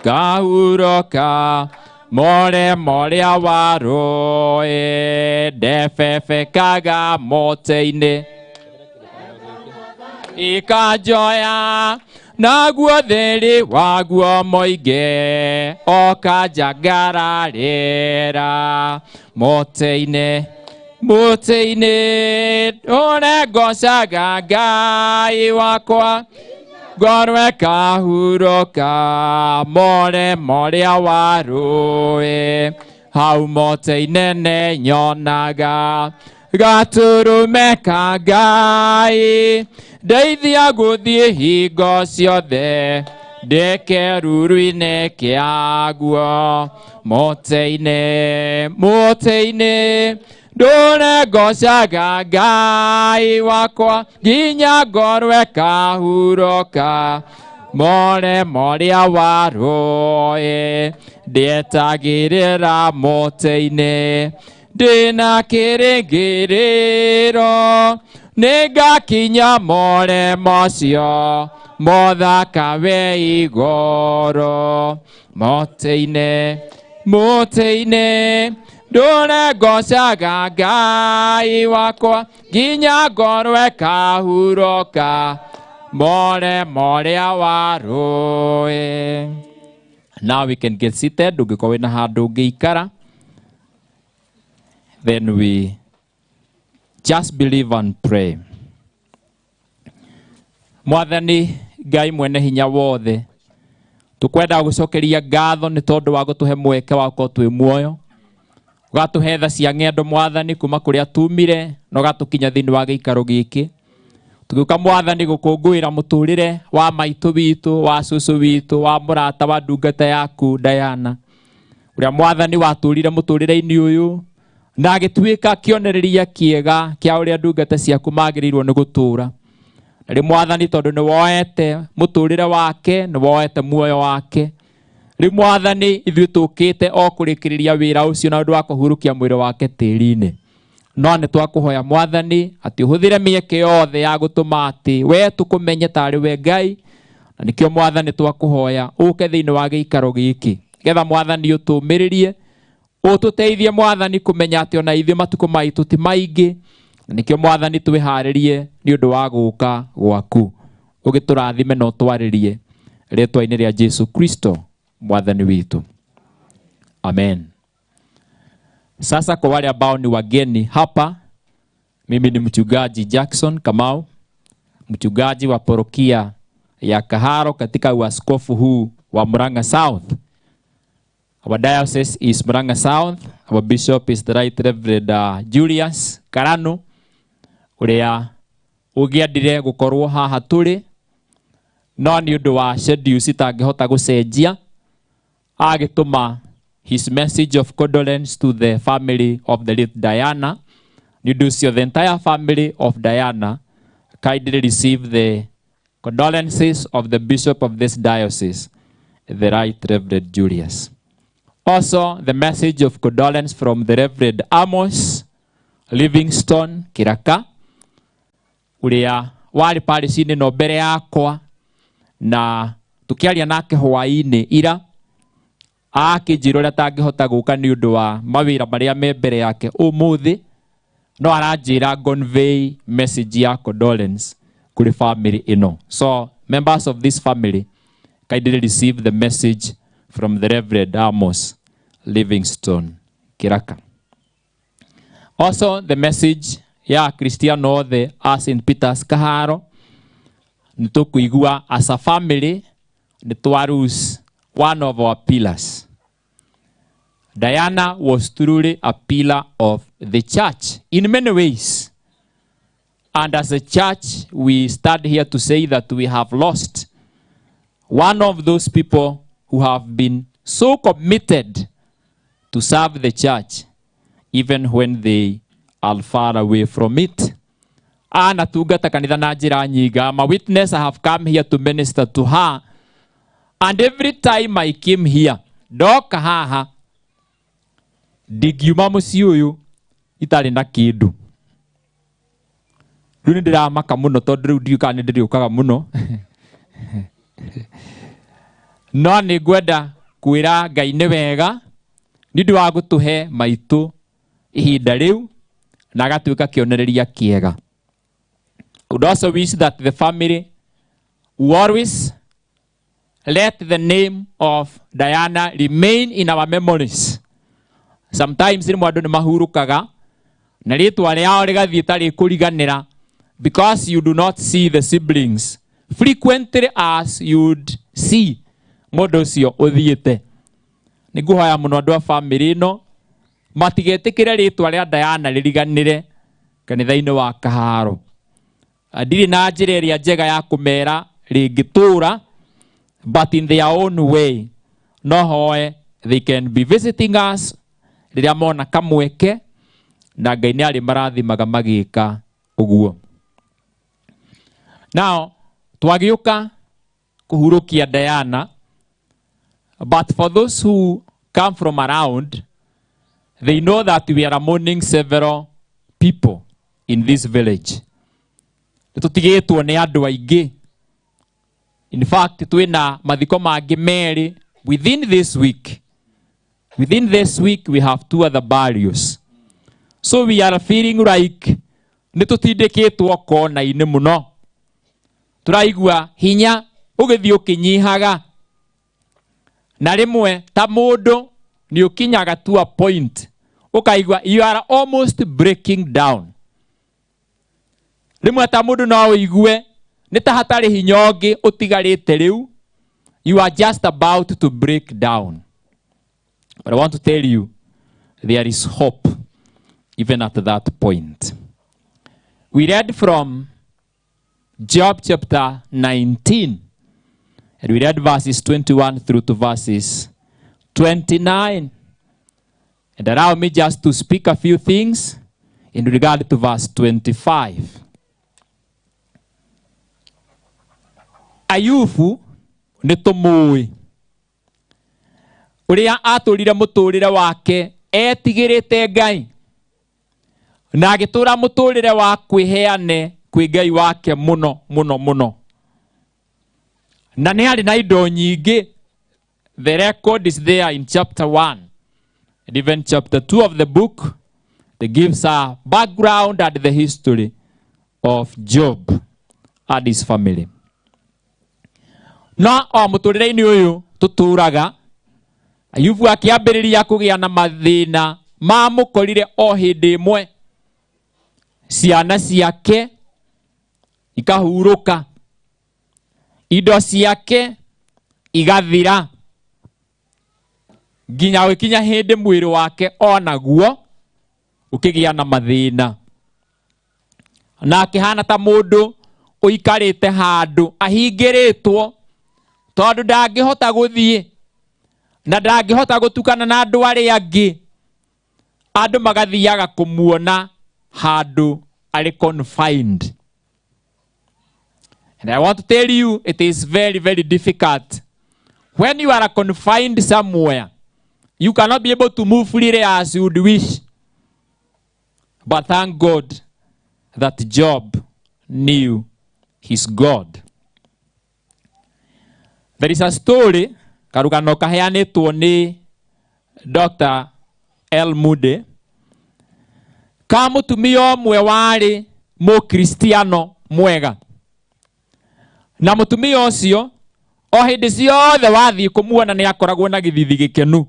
Kahuroka more moria wa rũĩ ndebebekaga mũtĩ-inĩ. Ikanjoya naguo thĩrĩ waguo mũingĩ ũkanjangararĩra mũtĩ-inĩ. Mũtĩ-inĩ ndũre ngocaga Ngai wakwa. Ngorwo ĩkahurũka more moria wa rũĩ. Hau mũtĩ-inĩ nĩnyonaga gatũrũme ka Ngai. Ndeithia gũthiĩ hingo ciothe ndĩ kĩruru-inĩ kĩaguo. Mũtĩ-inĩ, mũtĩ-inĩ ndũre ngocaga Ngai wakwa nginya ngorwo ĩkahurũka more moria wa rũĩ. Ndĩetagĩrĩra mũtĩ-inĩ ndĩna kĩrĩgĩrĩro nĩngakinya more macio mothaka we igũrũ. Mũtĩ-inĩ, mũtĩ-inĩ ndũre ngocaga Ngai wakwa nginya ngorwo ĩkahurũka more moria wa rũĩ. Now we can get seated. Ũngĩkorwo wĩna handũ ũngĩikara, then we just believe and pray. Mwathani Ngai mwene hinya wothe, tukwenda gũcokeria ngatho nĩ tondũ wa gũtũhe mweke wa gũkorwo twĩ muoyo. Ũgatũhe tha cia ng'endo Mwathani kuma kũrĩa tumire na ũgatũkinya thĩinĩ wa gĩikaro gĩkĩ. Tũgĩũka Mwathani gũkũngũĩra mũtũrĩre wa maitũ witũ, wa cũcũ witũ, wa mũrata wa ndungata yaku Diana, ũrĩa Mwathani watũrire mũtũrĩre-inĩ ũyũ na agĩtuĩka kĩonereria kĩega kĩa ũrĩa ndungata ciaku magĩrĩirwo nĩ gũtũra. Na rĩu Mwathani tondũ nĩ woete mũtũrĩre wake, nĩ woete muoyo wake, rĩu Mwathani ithuĩ tũkĩte o kũrĩkĩrĩria wĩra ũcio na ũndũ wa kũhurũkia mwĩrĩ wake tĩri-inĩ. No nĩ twakũhoya Mwathani atĩ ũhũthĩre mĩeke yothe ya gũtũma atĩ we tũkũmenye tarĩ we Ngai, na nĩkĩo Mwathani twakũhoya ũke thĩinĩ wa gĩikaro gĩkĩ nĩgetha Mwathani ũtũmĩrĩrie, ũtũteithie Mwathani kũmenya atĩ ona ithuĩ matukũ maitũ ti maingĩ, na nĩkĩo Mwathani twĩharĩrie nĩ ũndũ wa gũka gwaku. Ũgĩtũrathime na ũtwarĩrie rĩtwa-inĩ rĩa Jesu Kristo Mwathani witũ. Amen. Sasa kwa wale ambao ni wageni hapa, mimi ni mchungaji Jackson Kamau, mchungaji wa parokia ya Kaharo katika uaskofu huu wa Murang'a South. Our diocese is Murang'a South. Our bishop is the Right Reverend Julius Karanu, ũrĩa ũngĩendire gũkorwo haha tũrĩ, no nĩ ũndũ wa schedules itangĩhota gũcenjia, agĩtũma his message of condolence to the family of the late Diana. Nĩ ũndũ ũcio the entire family of Diana kindly receive the condolences of the bishop of this diocese, the Right Reverend Julius. Also, the message of condolence from the Reverend Amos Livingstone Kiraka, ũrĩa warĩ parish-inĩ no mbere yakwa, na tũkĩaria nake hwaĩ-inĩ ira, akĩnjĩra ũrĩa atangĩhota gũka nĩ ũndũ wa mawĩra marĩa me mbere yake ũmũthĩ, no aranjĩra convey message ya condolence kũrĩ family ĩno. So members of this family kindly receive the message from the Reverend Amos Livingstone Kiraka. Also, the message ya Akristiano othe a St. Peter's Kaharo nĩ tũkũigua as a family nĩ twa lose one of our pillars. Diana was truly a pillar of the church in many ways. And as a church, we stand here to say that we have lost one of those people who have been so committed to serve the church, even when they are far away from it. Anatungata kanitha na njĩra nyingĩ. I'm a witness. I have come here to minister to her. And every time I came here, ndoka haha, ndingiuma mũciĩ ũyũ itarĩ na kĩndũ. Rĩu nĩ ndĩramaka mũno tondũ rĩu ndiũĩ kana nĩ ndĩrĩũkaga mũno. No nĩ ngwenda kwĩra Ngai nĩ wega nĩ ũndũ wa gũtũhe maitũ ihinda rĩu na agatuĩka kĩonereria kĩega. I would also wish that the family will always let the name of Diana remain in our memories. Sometimes rĩmwe andũ nĩ mahurũkaga na rĩtwa rĩao rĩgathiĩ ta rĩkũriganĩra because you do not see the siblings frequently as you'd see mũndũ ũcio ũthiĩte. Nĩ ngũhoya mũno andũ a family ĩno matigetĩkĩre rĩtwa rĩa Diana rĩriganĩre kanitha-inĩ wa Kaharo. Ndirĩ na njĩra ĩrĩa njega ya kũmera rĩngĩtũra, but in their own way no hoe they can be visiting us rĩrĩa mona kamweke, na Ngai nĩ arĩ marathimaga magĩka ũguo. Now twagĩũka kũhurũkia Diana, but for those who come from around, they know that we are mourning several people in this village. Nĩ tũtigĩtwo nĩ andũ aingĩ. In fact, twĩna mathiko mangĩ merĩ within this week. Within this week, we have two other burials. So we are feeling like nĩ tũtindĩkĩtwo kona-inĩ mũno. Tũraigua hinya ũgĩthiĩ ũkĩnyihaga. Na rĩmwe ta mũndũ nĩ ũkinyaga to a point ũkaigua you are almost breaking down. Rĩmwe ta mũndũ no ũigue nĩ ta hatarĩ hinya ũngĩ ũtigarĩte rĩu. You are just about to break down. But I want to tell you, there is hope even at that point. We read from Job chapter 19, and we read verses 21 through to verses 29. And allow me just to speak a few things in regard to verse 25. Ayubu nĩ tũmũĩ ũrĩa atũrire mũtũrĩre wake etigĩrĩte Ngai na agĩtũra mũtũrĩre wa kwĩheane kwĩ Ngai wake mũno mũno mũno, na nĩ arĩ na indo nyingĩ. The record is there in chapter 1 and even chapter 2 of the book that gives a background and the history of Job and his family. No o mũtũrĩre-inĩ ũyũ tũtũraga, Ayubu akĩambĩrĩria kũgĩa na mathĩna mamũkorire o hĩndĩ ĩmwe. Ciana ciake ikahurũka, indo ciake igathira, nginya gũkinya hĩndĩ mwĩrĩ wake onaguo ũkĩgĩa na mathĩna, na akĩhana ta mũndũ ũikarĩte handũ ahingĩrĩtwo tondũ ndangĩhota gũthiĩ na ndangĩhota gũtukana na andũ arĩa angĩ. Andũ magathiaga kũmuona handũ arĩ confined. And I want to tell you, it is very, very difficult. When you are confined somewhere, you cannot be able to move freely as you would wish. But thank God that Job knew his God. There is a story, karugano kaheanĩtwo nĩ Dr. L. Moody, ka mũtumia ũmwe warĩ mũkristiano mwega. Na mũtumia ũcio o hĩndĩ ciothe wathiĩ kũmuona nĩ akoragwo na gĩthithi gĩkenu,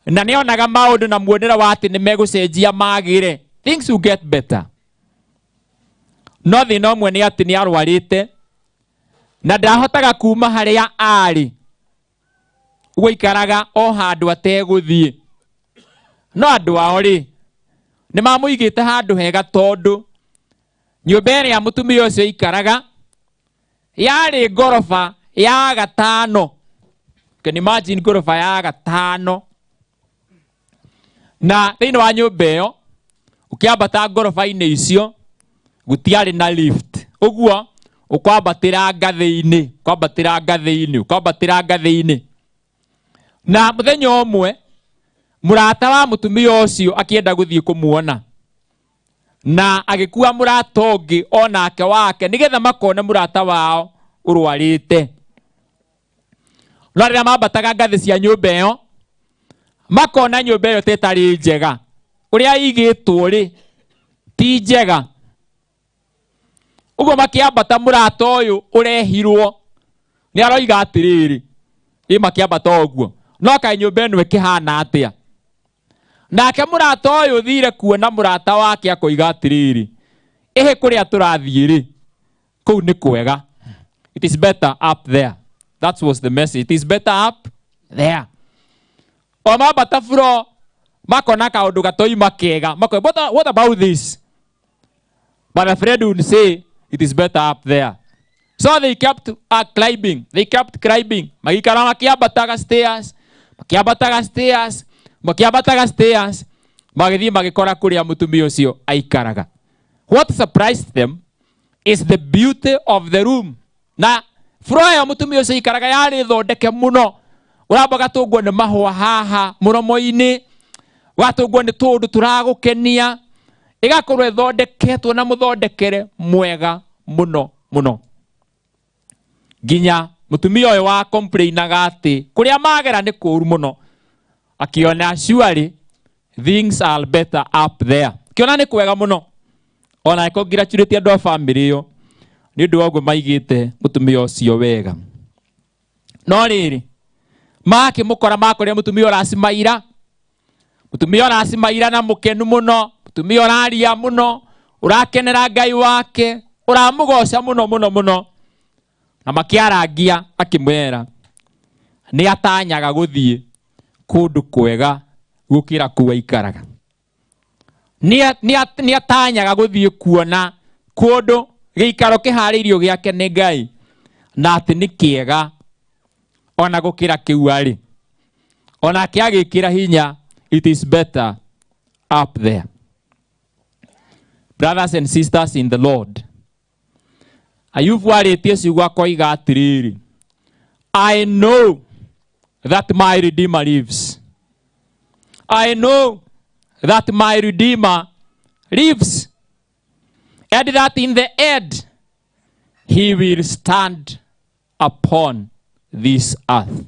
na nĩ onaga maũndũ na muonere wa atĩ nĩ megũcenjia magĩre. Things will get better. No thĩna ũmwe nĩ atĩ nĩ arwarĩte na ndahotaga kuma harĩa arĩ, gũikaraga o handũ ategũthiĩ. No andũ ao rĩ, nĩ mamũigĩte handũ hega tondũ nyũmba ĩrĩa mũtumia ũcio aikaraga yarĩ ngoroba ya gatano. Can you imagine ngoroba ya gatano? Na thĩinĩ wa nyũmba ĩyo ũkĩambata ngoroba-inĩ icio gũtiarĩ na lift. Ũguo ũkwambatĩra ngathĩ-inĩ, ũkwambatĩra ngathĩ-inĩ, ũkwambatĩra ngathĩ-inĩ. Na mũthenya ũmwe mũrata wa mũtumia ũcio akĩenda gũthiĩ kũmuona, na agĩkua mũrata ũngĩ onake wake nĩgetha makone mũrata wao ũrwarĩte. No rĩrĩa mambataga ngathĩ cia nyũmba ĩyo makona nyũmba ĩyo ta ĩtarĩ njega, ũrĩa ĩigĩtwo rĩ ti njega. Ũguo makĩambata mũrata ũyũ ũrehirwo nĩ aroiga atĩrĩrĩ, ĩ makĩambata ũguo no kaĩ nyũmba ĩno ĩkĩhana atĩa? Nake mũrata ũyũ ũthire kuona mũrata wake akoiga atĩrĩrĩ, ĩhĩ kũrĩa tũrathiĩ rĩ kũu nĩ kwega. It is better up there. That was the message. It is better up there. O mambata buro makona kaũndũ gatoima kega, makoiga what about this? But a friend would say it is better up there. So they kept climbing. They kept climbing. Magikara makiambataga stairs, makiambataga stairs, makiambataga stairs, magĩthiĩ magĩkora kũrĩa mũtumia ũcio aikaraga. What surprised them is the beauty of the room. Na floor ya mũtumia ũcio aikaraga yarĩ thondeke mũno. Ũramba gatũngwo nĩ mahũa haha mũromo-inĩ, watũngwo nĩ tũũndũ tũragũkenia, ĩgakorwo ĩthondeketwo na mũthondekere mwega mũno mũno. Nginya mũtumia ũyũ wa complainaga atĩ kũrĩa magera nĩ kũũru mũno, akiona surely things are better up there. Akiona nĩ kwega mũno. Ona congratulate andũ a family ĩyo nĩ ũndũ wa ũguo maigĩte mũtumia ũcio wega. No rĩrĩ makĩmũkora makorire mũtumia ũracimaira, mũtumia ũracimaira na mũkenu mũno, mũtumia ũraria mũno, ũrakenera Ngai wake, ũramũgoca mũno mũno mũno. Na makĩarangia akĩmwĩra nĩ atanyaga gũthiĩ kũndũ kwega gũkĩra kũu aikaraga. Nĩ atanyaga gũthiĩ kuona kũndũ gĩikaro kĩharĩirio gĩake nĩ Ngai, na atĩ nĩ kĩega ona gũkĩra kĩu arĩ. Onake agĩkĩra hinya, it is better up there. Brothers and sisters in the Lord, Ayubu arĩtie ciugo akoiga atĩrĩrĩ, I know that my Redeemer lives. I know that my Redeemer lives, and that in the end he will stand upon this earth.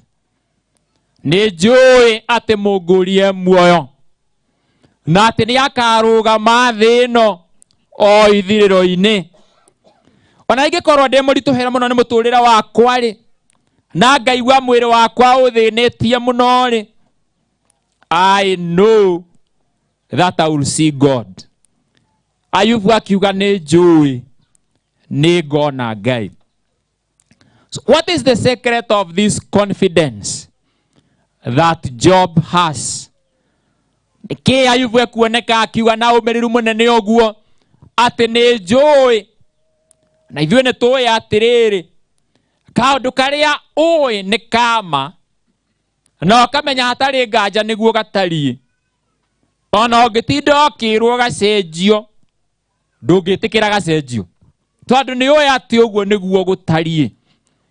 Nĩ njũĩ atĩ mũngũrie muoyo, na atĩ nĩ akarũgama thĩ ĩno o ithirĩro-inĩ. Ona ingĩkorwo ndĩ mũritũhĩre mũno nĩ mũtũrĩre wakwa rĩ, na ngaigua mwĩrĩ wakwa ũthĩnĩtie mũno rĩ, I know that I will see God. Ayubu akiuga nĩ njũĩ nĩ ngona Ngai. So what is the secret of this confidence that Job has? Nĩkĩ Ayubu ekuoneka akiuga na ũmĩrĩru mũnene ũguo atĩ nĩ njũĩ? Na ithuĩ nĩ tũĩ atĩrĩrĩ, kaũndũ karĩa ũĩ nĩ kama, na ũkamenya hatarĩ nganja nĩguo gatariĩ. Ona ũngĩtinda ũkĩrwo gacenjio, ndũngĩtĩkĩra gacenjio, tondũ nĩ ũĩ atĩ ũguo nĩguo gũtariĩ.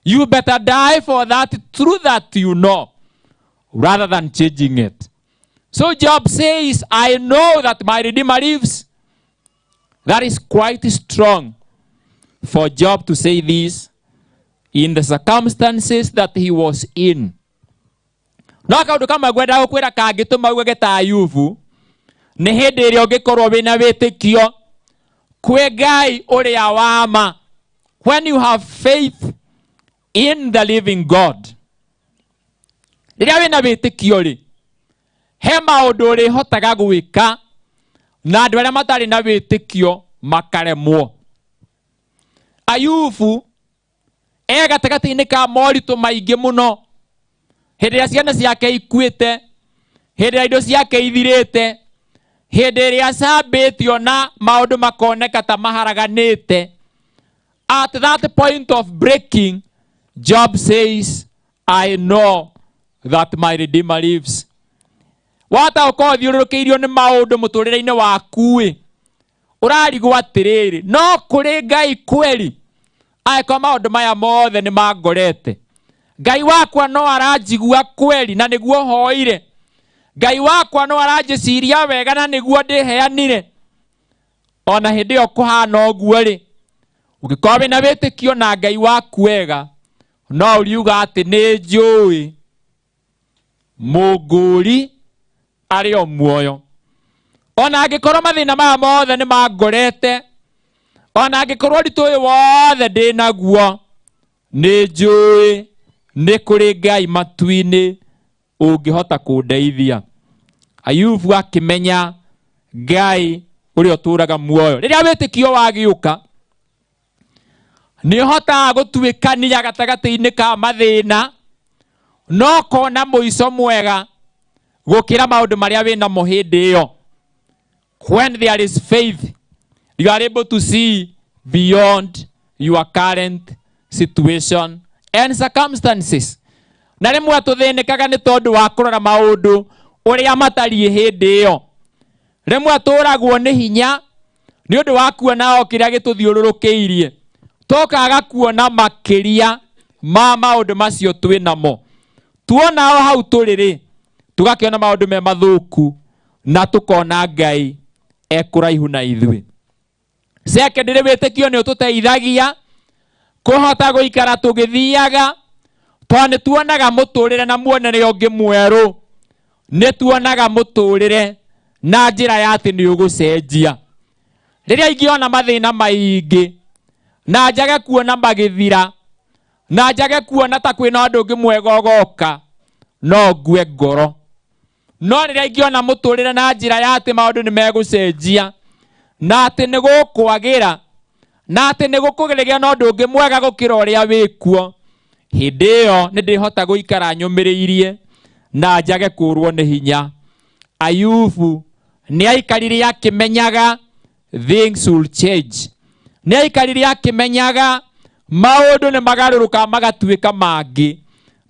You better die for that truth that you know, rather than changing it. So Job says, I know that my Redeemer lives. That is quite strong for Job to say this in the circumstances that he was in. No kaũndũ kamwe ngwenda gũkwĩra kangĩtũma uge ta Ayubu, nĩ hĩndĩ ĩrĩa ũngĩkorwo wĩna wĩtĩkio kwĩ Ngai ũrĩa wa ma. When you have faith in the living God, rĩrĩa wĩna wĩtĩkio rĩ, he maũndũ ũrĩhotaga gwĩka Na andũ arĩa matarĩ na wĩtĩkio makaremwo. Ayubu e gatagatĩ-inĩ ka moritũ maingĩ mũno, hĩndĩ ĩrĩa ciana ciake ikuĩte, hĩndĩ ĩrĩa indo ciake ithirĩte, hĩndĩ ĩrĩa acambĩtio na maũndũ makoneka ta maharaganĩte. At that point of breaking, Job says, I know that my Redeemer lives. Wata ũkorwo ũthiũrũrũkĩirio nĩ maũndũ mũtũrĩre-inĩ waku-ĩ, ũrarigwo atĩrĩrĩ, no kũrĩ Ngai kweri angĩkorwo maũndũ maya mothe nĩ mangorete. Ngai wakwa no aranjigua kweri na nĩguo hoire. Ngai wakwa no aranjĩciria wega na nĩguo ndĩheanire. Ona hĩndĩ ĩyo kũhana ũguo rĩ, ũngĩkorwo wĩna wĩtĩkio na Ngai waku wega, no ũriuga atĩ nĩ njũĩ mũngũri arĩ o muoyo. Ona angĩkorwo mathĩna maya mothe nĩ mangorete, ona angĩkorwo ũritũ ũyũ wothe ndĩnaguo, nĩ njũĩ nĩ kũrĩ Ngai matu-inĩ ũngĩhota kũndeithia. Ayubu akĩmenya Ngai ũrĩa ũtũũraga muoyo. Rĩrĩa wĩtĩkio wagĩũka, nĩ ũhotaga gũtuĩkania gatagatĩ-inĩ ka mathĩna, no kona mũico mwega gũkĩra maũndũ marĩa wĩnamo hĩndĩ ĩyo. When there is faith, you are able to see beyond your current situation and circumstances. Na rĩmwe tũthĩnĩkaga nĩ tondũ wa kũrora maũndũ ũrĩa matariĩ hĩndĩ ĩyo. Rĩmwe tũragwo nĩ hinya nĩ ũndũ wa kuona o kĩrĩa gĩtũthiũrũrũkĩirie, tũkaga kuona makĩria ma maũndũ macio twĩ namo. Tuona o hau tũrĩ rĩ, tũgakĩona maũndũ me mathũku na tũkona Ngai ekũraihu na ithuĩ. Secondly, wĩtĩkio nĩ ũtũteithagia kũhota gũikara tũgĩthiaga, tondũ nĩ tuonaga mũtũrĩre na muonere ũngĩ mwerũ. Nĩ tuonaga mũtũrĩre na njĩra ya atĩ nĩ ũgũcenjia. Rĩrĩa ingĩona mathĩna maingĩ na njage kuona magĩthira, na njage kuona ta kwĩna ũndũ ũngĩ mwega ũgoka, no ngue ngoro. No rĩrĩa ingĩona mũtũrĩre na njĩra ya atĩ maũndũ nĩ megũcenjia, na atĩ nĩ gũkwagĩra, na atĩ nĩ gũkũgĩa na ũndũ ũngĩ mwega gũkĩra ũrĩa wĩkuo, hĩndĩ ĩyo nĩ ndĩhota gũikara nyũmĩrĩirie na njage kũrwo nĩ hinya. Ayubu nĩ aikarire akĩmenyaga things will change. Nĩ aikarire akĩmenyaga maũndũ nĩ magarũrũka magatuĩka mangĩ,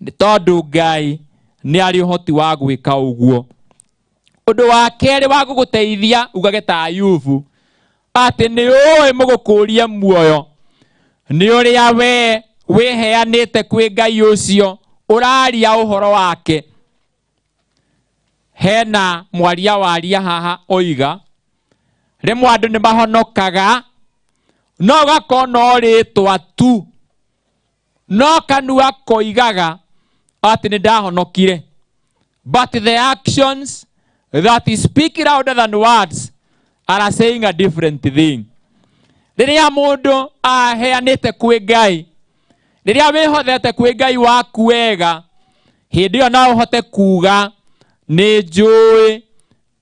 nĩ tondũ Ngai nĩ arĩ ũhoti wa gwĩka ũguo. Ũndũ wa kerĩ wa gũgũteithia ugage ta Ayubu atĩ nĩ ũĩ mũgũkũria muoyo nĩ ũrĩa we wĩheanĩte kwĩ Ngai ũcio ũraria ũhoro wake. Hena mwaria waria haha oiga rĩmwe andũ nĩ mahonokaga no ũgakorwo no rĩtwa tu, no kanua koigaga atĩ nĩ ndahonokire, but the actions that speak louder than words are saying a different thing. Rĩrĩa mũndũ aheanĩte kwĩ Ngai, rĩrĩa wĩhothete kwĩ Ngai waku wega, hĩndĩ ĩyo no ũhote kuga nĩ njũĩ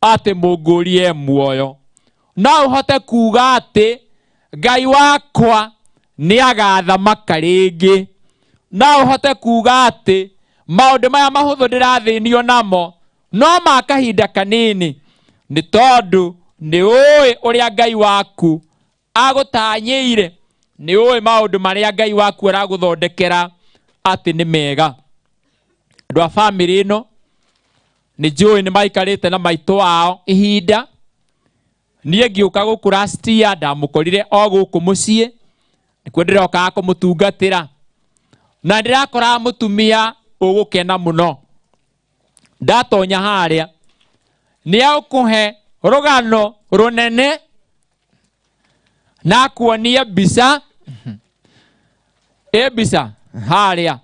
atĩ mũngũri e muoyo. No ũhote kuga atĩ Ngai wakwa nĩ agathamaka rĩngĩ. No ũhote kuga atĩ maũndũ maya mahũthũ ndĩrathĩnio namo no ma kahinda kanini, nĩ tondũ nĩ ũĩ ũrĩa Ngai waku agũtanyĩire, nĩ ũĩ maũndũ marĩa Ngai waku aragũthondekera atĩ nĩ mega. Andũ a bamĩrĩ ĩno nĩ njũĩ nĩ maikarĩte na maitũ wao ihinda. Niĩ ngĩũka gũkũ last year ndamũkorire o gũkũ mũciĩ, nĩkuo ndĩrokaga kũmũtungatĩra, na ndĩrakoraga mũtumia ũgũkena mũno. Ndatonya harĩa nĩ egũkũhe rũgano rũnene na akuonie mbica, ĩ mbica harĩa.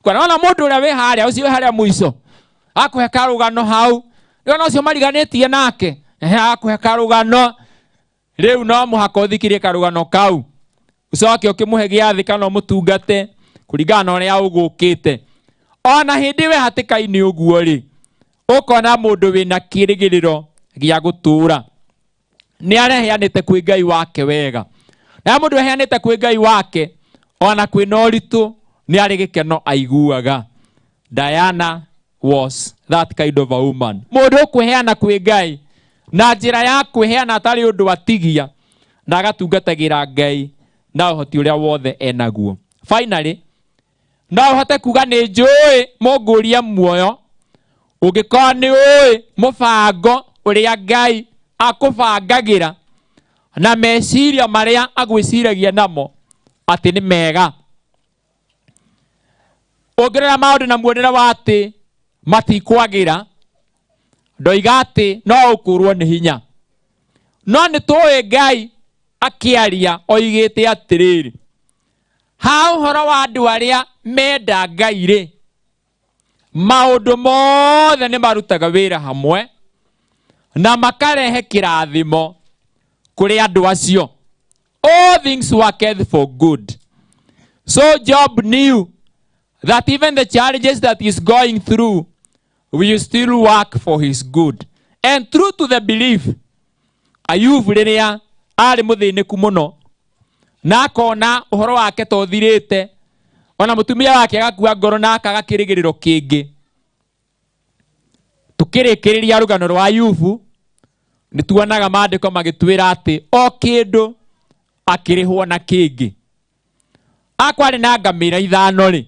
Kwona mũndũ ũrĩa wĩ harĩa, ũcio wĩ harĩa mũico, akũhe karũgano hau, rĩu ũcio mariganĩtie nake, akũhe karũgano. Rĩu no mũhaka ũthikirie karũgano kau, ũcoke ũkĩmũhe gĩathĩ kana ũmũtungate kũringana na ũrĩa ũgũkĩte. Ona hĩndĩ we hatĩka-inĩ ũguo rĩ, ũkona mũndũ wĩna kĩrĩgĩrĩro gĩa gũtũũra. Nĩ areheanĩte kwĩ Ngai wake wega. Na mũndũ eheanĩte kwĩ Ngai wake ona kwĩna ũritũ nĩ arĩ gĩkeno aiguaga. Diana was that kind of a woman. Mũndũ ũkwĩheana kwĩ Ngai na njĩra ya kwĩheana atarĩ ũndũ atigia na agatungatagĩra Ngai na ũhoti ũrĩa wothe enaguo. Finally, no ũhote kuga nĩ njũĩ mũngũria muoyo ũngĩkorwo nĩ ũĩ mũbango ũrĩa Ngai akũbangagĩra na meciria marĩa agwĩciragia namo atĩ nĩ mega. Ũngĩrora maũndũ na muonere wa atĩ matikwagĩra, ndoiga atĩ no ũkũrwo nĩ hinya. No nĩ tũĩ Ngai akĩaria oigĩte atĩrĩrĩ, ha ũhoro wa andũ arĩa menda Ngai rĩ, maũndũ mothe nĩ marutaga wĩra hamwe na makarehe kĩrathimo kũrĩ andũ acio. All things worketh for good. So Job knew that even the challenges that he's going through will still work for his good. And true to the belief, Ayubu rĩrĩa arĩ mũthĩnĩku mũno na akona ũhoro wake to ũthirĩte, ona mũtumia wake agakua ngoro na akaga kĩrĩgĩrĩro kĩngĩ. Tukĩrĩkĩrĩria rũgano rwa Ayubu nĩ tuonaga maandĩko magĩtwĩra atĩ o kĩndũ akĩrĩhwo na kĩngĩ. Akwarĩ na ngamĩra 5 rĩ,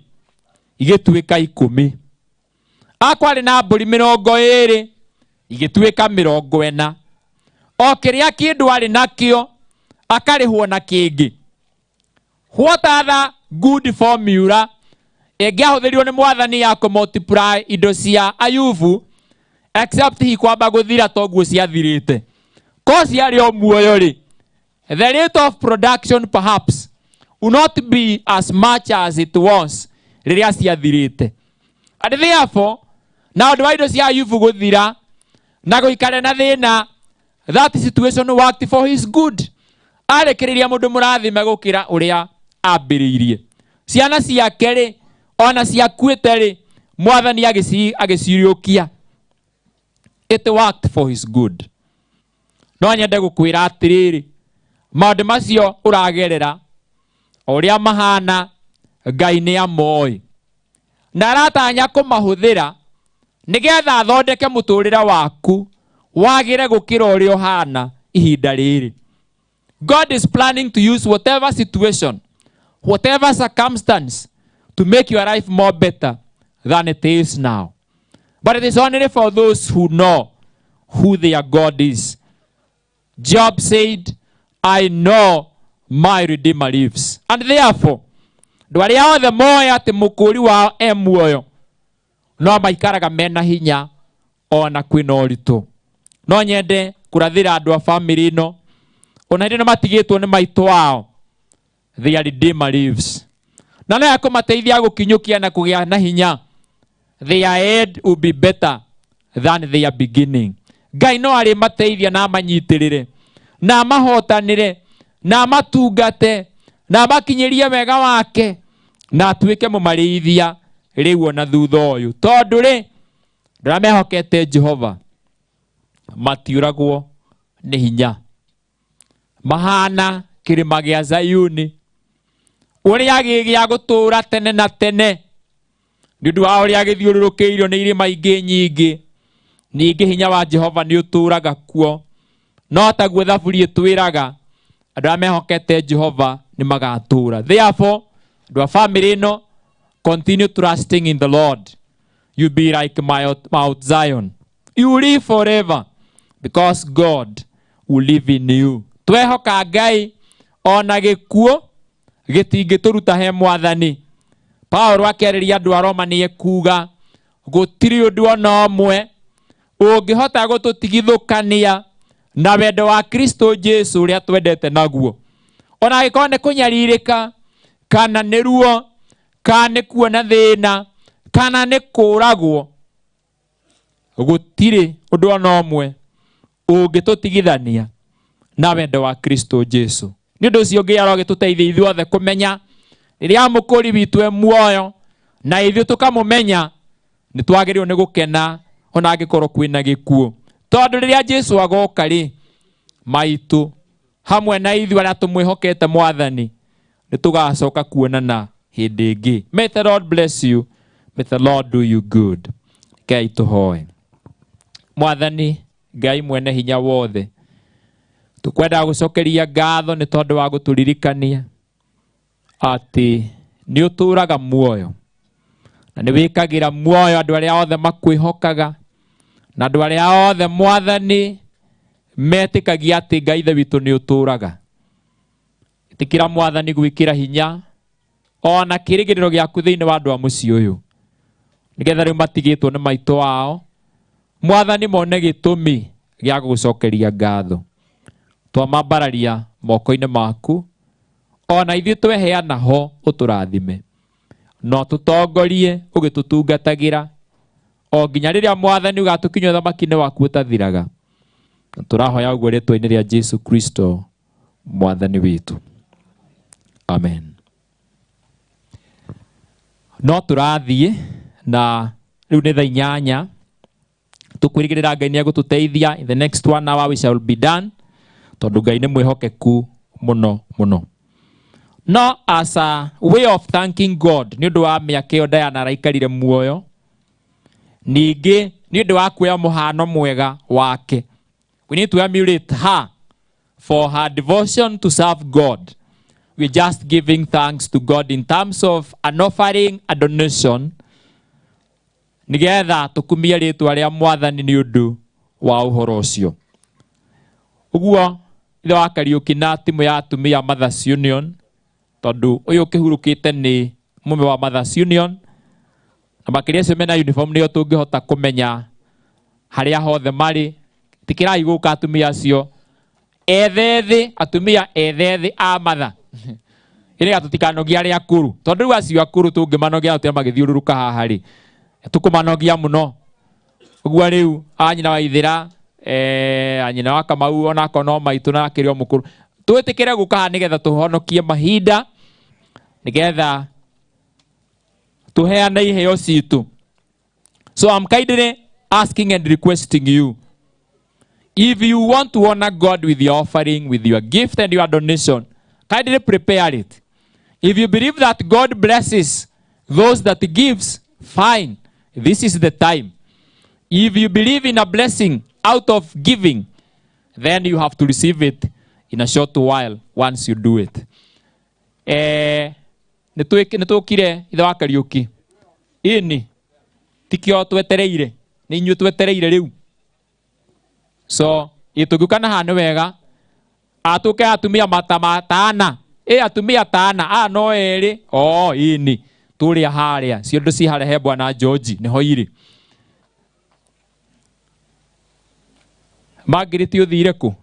igĩtuĩka 10. Akwarĩ na mbũri 20 igĩtuĩka 40. O kĩrĩa kĩndũ arĩ nakĩo akarĩhwo na kĩngĩ. What other good formula ĩngĩahũthĩrirwo nĩ mwathani ya kũ-multiply indo cia Ayubu except hi kwamba gũthira toguo ciathirĩte. Ko ciarĩ o muoyo rĩ, the rate of production perhaps will not be as much as it was rĩrĩa ciathirĩte. And therefore, na ũndũ wa indo cia Ayubu gũthira na gũikara na thĩna, that situation worked for his good. Arekereria mũndũ mũrathime gũkĩra ũrĩa ambĩrĩirie. Ciana ciake rĩ, ona ciakuĩte rĩ, mwathani agĩciũkia. It worked for his good. No nyende gũkwĩra atĩrĩrĩ, maũndũ macio ũragerera ũrĩa mahana, Ngai nĩ amoĩ na aratanya kũmahũthĩra nĩgetha athondeke mũtũrĩre waku wagĩre gũkĩra ũrĩa ũhana ihinda rĩrĩ. God is planning to use whatever situation, whatever circumstance to make your life more better than it is now. But it is only for those who know who their God is. Job said, I know my Redeemer lives. And therefore, andũ arĩa othe moĩ atĩ mũkũũri wao e muoyo no maikaraga mena hinya ona kwĩna ũritũ. No nyende kũrathĩra andũ a bamĩrĩ ĩno ona hĩndĩ ĩno matigĩtwo nĩ maitũ wao, their Redeemer lives. Na no ekũmateithia gũkinyũkia na kũgĩa na hinya. Their end will be better than their beginning. Ngai no arĩmateithia na amanyitĩrĩre na amahotanĩre na amatungate na amakinyĩrie wega wake na atuĩke mũmarĩithia rĩu ona thutha ũyũ. Tondũ rĩ, andũ arĩa mehokete Jehova matiũragwo nĩ hinya. Mahana kĩrĩma gĩa Zayuni ũrĩa gĩgĩa gũtũũra tene na tene nĩ ũndũ wa ũrĩa gĩthiũrũrũkĩirio nĩ irĩma ingĩ nyingĩ. Ningĩ hinya wa Jehova nĩ ũtũũraga kuo. No taguo Thaburi ĩtwĩraga, andũ arĩa mehokete Jehova nĩ magatũũra. Therefore, andũ a bamĩrĩ ĩno, continue trusting in the Lord. You be like Mount Zion. You live forever because God will live in you. Twehoka Ngai ona gĩkuũ gĩtingĩtũruta he mwathani. Paulo akĩarĩria andũ a Roma nĩ ekuga gũtirĩ ũndũ ona ũmwe ũngĩhota gũtũtigithũkania na wendo wa Kristo Jesu ũrĩa twendete naguo. Ona angĩkorwo nĩ kũnyarirĩka, kana nĩ ruo, kana nĩ kuona thĩna, kana nĩ kũũragwo, gũtirĩ ũndũ ona ũmwe ũngĩtũtigithania na wendo wa Kristo Jesu. Nĩ ũndũ ũcio Ngai arogĩtũteithia ithuothe kũmenya rĩrĩa mũkũũri witũ e muoyo na ithuĩ tũkamũmenya, nĩ twagĩrĩirwo nĩ gũkena ona angĩkorwo kwĩna gĩkuũ. Tondũ rĩrĩa Jesu agoka rĩ, maitũ hamwe na ithuĩ arĩa tũmwĩhokete Mwathani nĩ tũgacoka kuonana hĩndĩ ĩngĩ. May the Lord bless you. May the Lord do you good. Ngai tũhoe. Mwathani Ngai mwene hinya wothe, tukwenda gũcokeria ngatho nĩ tondũ wa gũtũririkania atĩ nĩ ũtũraga muoyo na nĩ wĩkagĩra muoyo andũ arĩa othe makwĩhokaga na andũ arĩa othe Mwathani metĩkagia atĩ Ngai Ithe witũ nĩ ũtũraga. Ĩtĩkĩra Mwathani gwĩkĩra hinya ona kĩrĩgĩrĩro gĩaku thĩinĩ wa andũ a mũciĩ ũyũ, nĩgetha rĩu matigĩtwo nĩ maitũ wao Mwathani mone gĩtũmi gĩa gũgũcokeria ngatho. Twamambararia moko-inĩ maku ona ithuĩ tweheana ho ũtũrathime, no tũtongorie ũgĩtũtungatagĩra o nginya rĩrĩa Mwathani ũgatũkinyia ũthamaki-inĩ waku ũtathiraga. Na tũrahoya ũguo rĩtwa-inĩ rĩa Jesu Kristo Mwathani witũ, amen. No tũrathiĩ na rĩu nĩ thaa 8 tũkwĩrĩgĩrĩra Ngai nĩ egũtũteithia. In the next 1 hour we shall be done, tondũ Ngai nĩ mwĩhokeku mũno mũno. No as a way of thanking God nĩ ũndũ wa mĩaka ĩyo Diana araikarire muoyo, ningĩ nĩ ũndũ wa kuoya mũhano mwega wake, we need to emulate her for her devotion to serve God. We're just giving thanks to God in terms of an offering, a donation, nigetha tukumie rĩtwa rĩa Mwathani nĩ ũndũ wa ũhoro ũcio. Ũguo ithe wa Kariũki na timu ya atumia Mothers Union, tondũ ũyũ ũkĩhurũkĩte nĩ mũme wa Mothers Union, na makĩria acio mena uniform nĩo tũngĩhota kũmenya harĩa hothe marĩ. Tĩkĩrai gũka atumia acio ethethĩ, atumia ethethĩ a Mother, ĩrĩa tũtikanogia arĩa akũrũ, tondũ rĩu acio akũrũ tũngĩmanogia tũtĩa magĩthiũrũrũka haha rĩ, tũkũmanogia mũno. Ũguo rĩu anyina wa Ithĩra, anyina wa Kamau onako no maitũ na akĩrĩ o mũkũrũ, twĩtĩkĩre gũka haha nĩgetha tũhonokie mahinda, nĩgetha tũheane iheo citũ. So I'm kindly asking and requesting you, if you want to honor God with your offering, with your gift and your donation, kindly prepare it. If you believe that God blesses those that gives, fine. This is the time. If you believe in a blessing out of giving, then you have to receive it in a short while once you do it. Nĩtũkire ithe wa Kariũki. Ĩni, tikĩo twetereire, nĩ inyuĩ twetereire rĩu. So, tũngĩũka na haha nĩ wega. Atũke atumia matana. Atumia tana, a no erĩ. Oh, ĩni, tũrĩa harĩa. Ciondo ci harĩa he Bwana George, nĩho irĩ. Margaret ũthire kũ?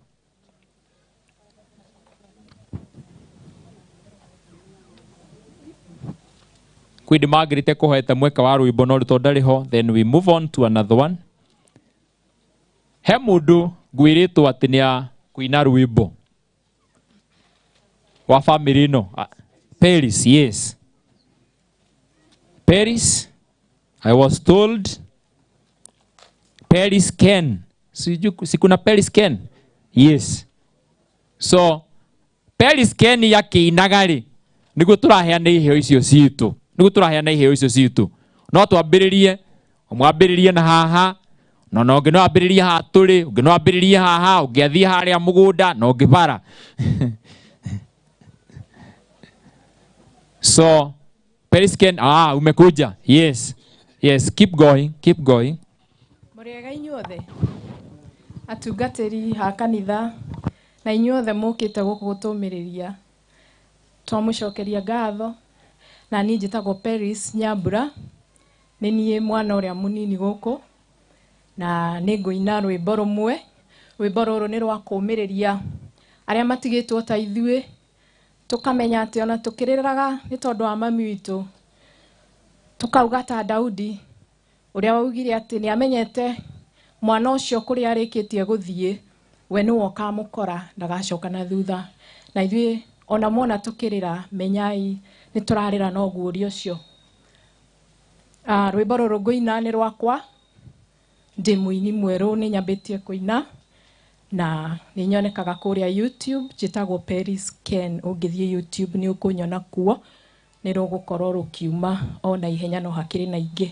Kwĩ Margaret ekũhoete mweke wa rwĩmbo no tondũ ndarĩ ho, then we move on to another one. He mũndũ ngwĩrĩtwo atĩ nĩ akũina rwĩmbo wa family ĩno. Paris, yes. Paris, I was told Paris Ken. Si kuna Paris Ken? Yes. So Paris Ken yakĩinaga rĩ, nĩguo tũraheana iheo icio citũ. Nĩguo tũraheana iheo icio citũ. No twambĩrĩrie, ũmwambĩrĩrie na haha, no ũngĩ no ambĩrĩrie haha tũrĩ, ũngĩ no ambĩrĩrie haha, ũngĩ athiĩ harĩa mũgũnda, na ũngĩ bara. So Paris Ken, umekuja. Yes. Yes, keep going, keep going. Mũrĩega inyuothe atungatĩri ha kanitha na inyuothe mũkĩte gũkũ gũtũmĩrĩria, twamũcokeria ngatho. Na niĩ njĩtagwo Paris Nyambura, nĩ niĩ mwana ũrĩa mũnini gũkũ, na nĩ ngũina rwĩmbo rũmwe. Rwĩmbo rũrũ nĩ rwa kũũmĩrĩria arĩa matigĩtwo ta ithuĩ, tũkamenya atĩ ona tũkĩrĩraga nĩ tondũ wa mami witũ, tũkauga ta Daudi ũrĩa waugire atĩ nĩ amenyete mwana ũcio kũrĩa arĩkĩtie gũthiĩ, we nĩwe ũkamũkora ndagacoka na thutha. Na ithuĩ ona mwona tũkĩrĩra, menyai nĩ tũrarĩra no guũria ũcio. Rwĩmbo rũrũ ngũina nĩ rwakwa, ndĩ mũini mwerũ, nĩ nyambĩtie kũina, Na nĩ nyonekaga kũrĩa YouTube njĩtagwo Peris Ken. Ũngĩthiĩ YouTube nĩ ũkũnyona kuo, nĩ rũgũkorwo rũkiuma o na ihenya, no hakĩrĩ na ingĩ.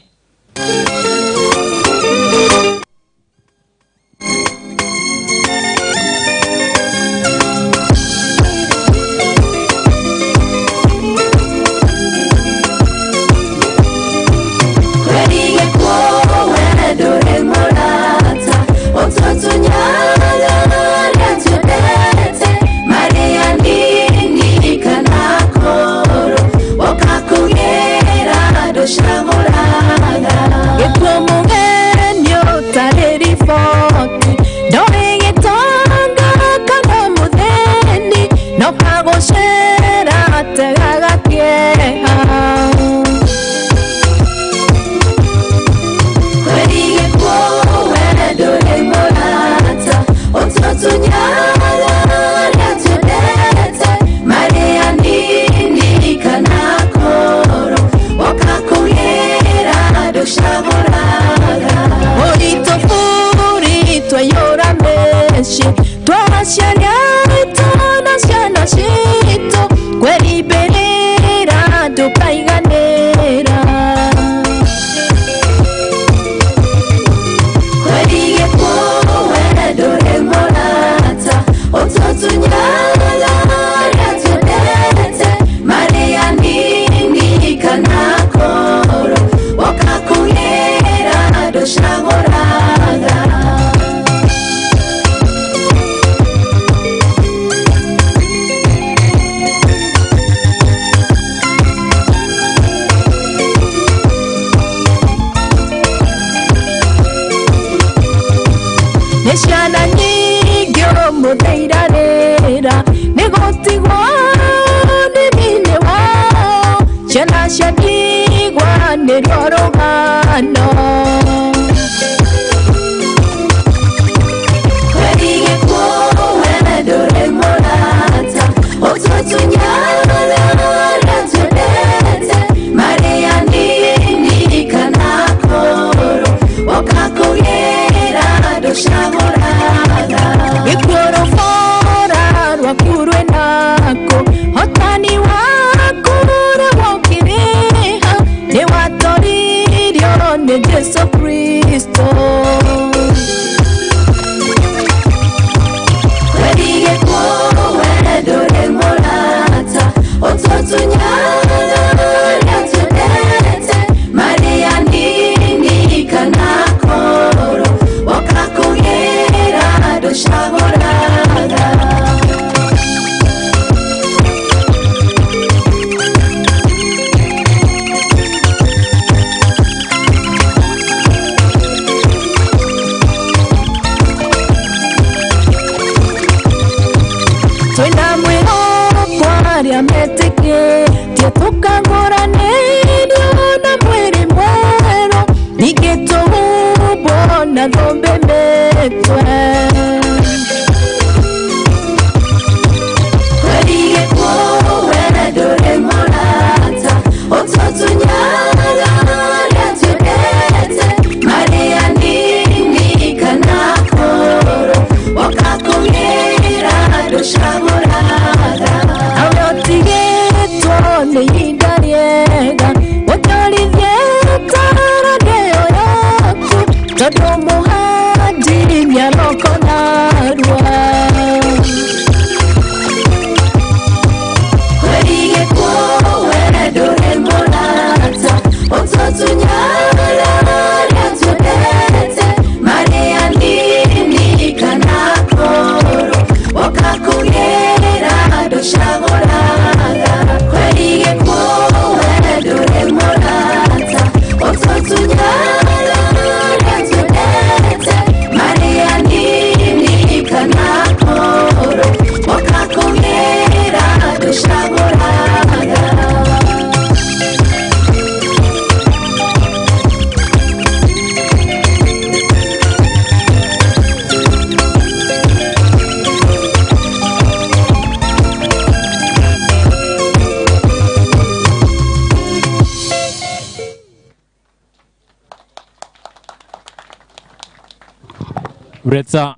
Uretsa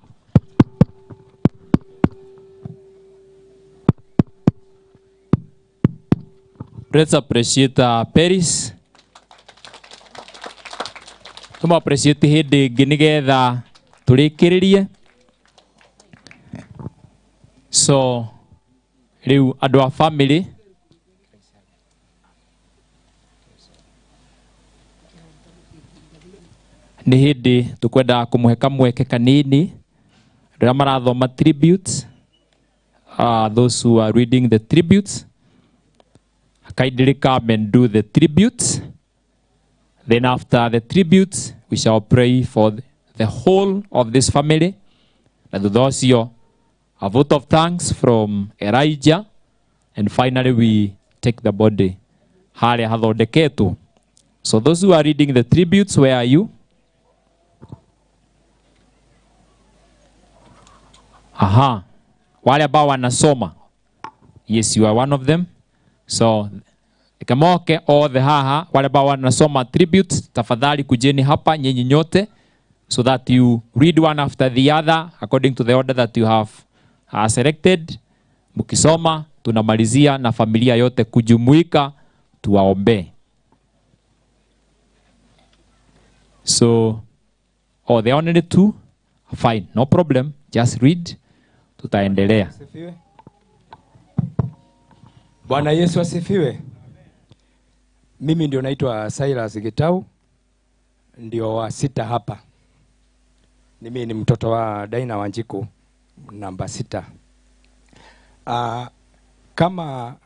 Let's appreciate Paris. Tuma appreciate hĩndĩ ĩngĩ nĩgetha tũrĩkĩrĩrie. So rĩu andũ a family nĩ hĩndĩ tũkwendaga kũmũhe kamweke kanini rĩrĩa marathoma tributes, those who are reading the tributes, kindly come and do the tributes. Then after the tributes, we shall pray for the whole of this family. Na thutha ũcio, a vote of thanks from Elijah, and finally we take the body harĩa hathondeketwo. So those who are reading the tributes, where are you? Aha. Wale ambao wanasoma. Yes, you are one of them. So kamoke othe haha, wale ambao wanasoma tributes, tafadhali kujeni hapa nyinyi nyote, so that you read one after the other according to the order that you have selected. Mukisoma tunamalizia na familia yote kujumuika tuwaombe. So oh, there are only two. Fine, no problem. Just read. Tutaendelea. Bwana Yesu asifiwe. Mimi ndio naitwa Silas Gitau, ndio wa 6 hapa. Mimi ni mtoto wa Daina Wanjiku namba 6. Kama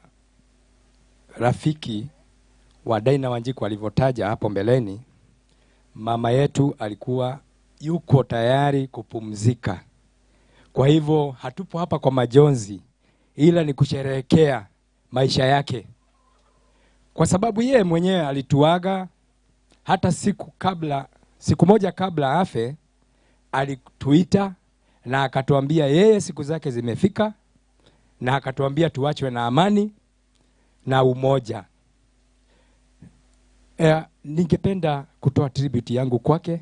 rafiki wa Daina Wanjiku alivyotaja hapo mbeleni, mama yetu alikuwa yuko tayari kupumzika. Kwa hivyo hatupo hapa kwa majonzi, ila ni kusherehekea maisha yake. Kwa sababu yeye mwenyewe alituaga hata siku moja kabla afe, alituita na akatuambia yeye siku zake zimefika, na akatuambia tuachwe na amani na umoja. Ningependa kutoa tribute yangu kwake,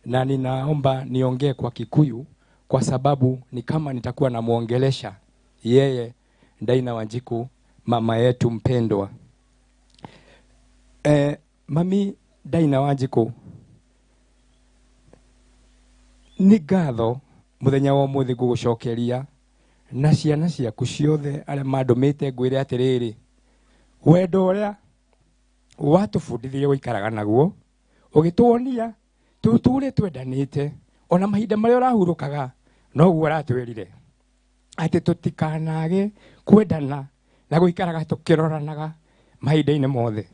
na ninaomba niongee kwa Kikuyu kwa sababu ni kama nitakuwa namuongelesha yeye, Daina Wanjiku, mama yetu mpendwa. Mami Daina Wanjiku, nĩ ngatho mũthenya wa ũmũthĩ ngũgũcokeria na ciana ciaku ciothe arĩa mandũmĩte ngwĩre atĩrĩrĩ, wendo ũrĩa watũbundithirie gũikaraga naguo, ũgĩtuonia tũtũre twendanĩte, ona mahinda marĩa ũrahurũkaga noguo ũratwĩrire atĩ tũtikanage kwendana na gũikaraga tũkĩroranaga mahinda-inĩ mothe.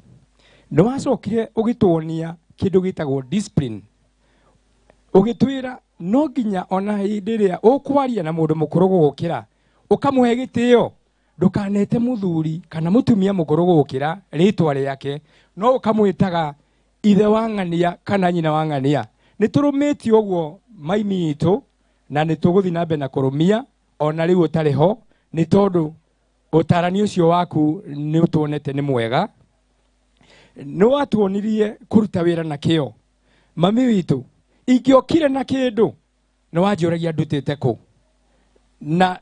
Nĩ wacokire ũgĩtuonia kĩndũ gĩtagwo discipline, ũgĩtwĩra no nginya ona hĩndĩ ĩrĩa ũkwaria na mũndũ mũkũrũ gũgũkĩra ũkamũhe gĩtĩo, ndũkanete mũthuri kana mũtumia mũkũrũ gũgũkĩra rĩtwa rĩake, no ũkamwĩtaga ithe wa ng'ania kana nyina wa ng'ania. Nĩ tũrũmĩtie ũguo maimi itũ, na nĩ tũgũthiĩ na mbere na kũrũmia ona rĩu ũtarĩ ho, nĩ tondũ ũtarani ũcio waku nĩ ũtuonete nĩ mwega. Nĩ watuonirie kũruta wĩra na kĩo. Mami witũ, ingĩokire na kĩndũ nĩ wanjũragia ndutĩte kũ, na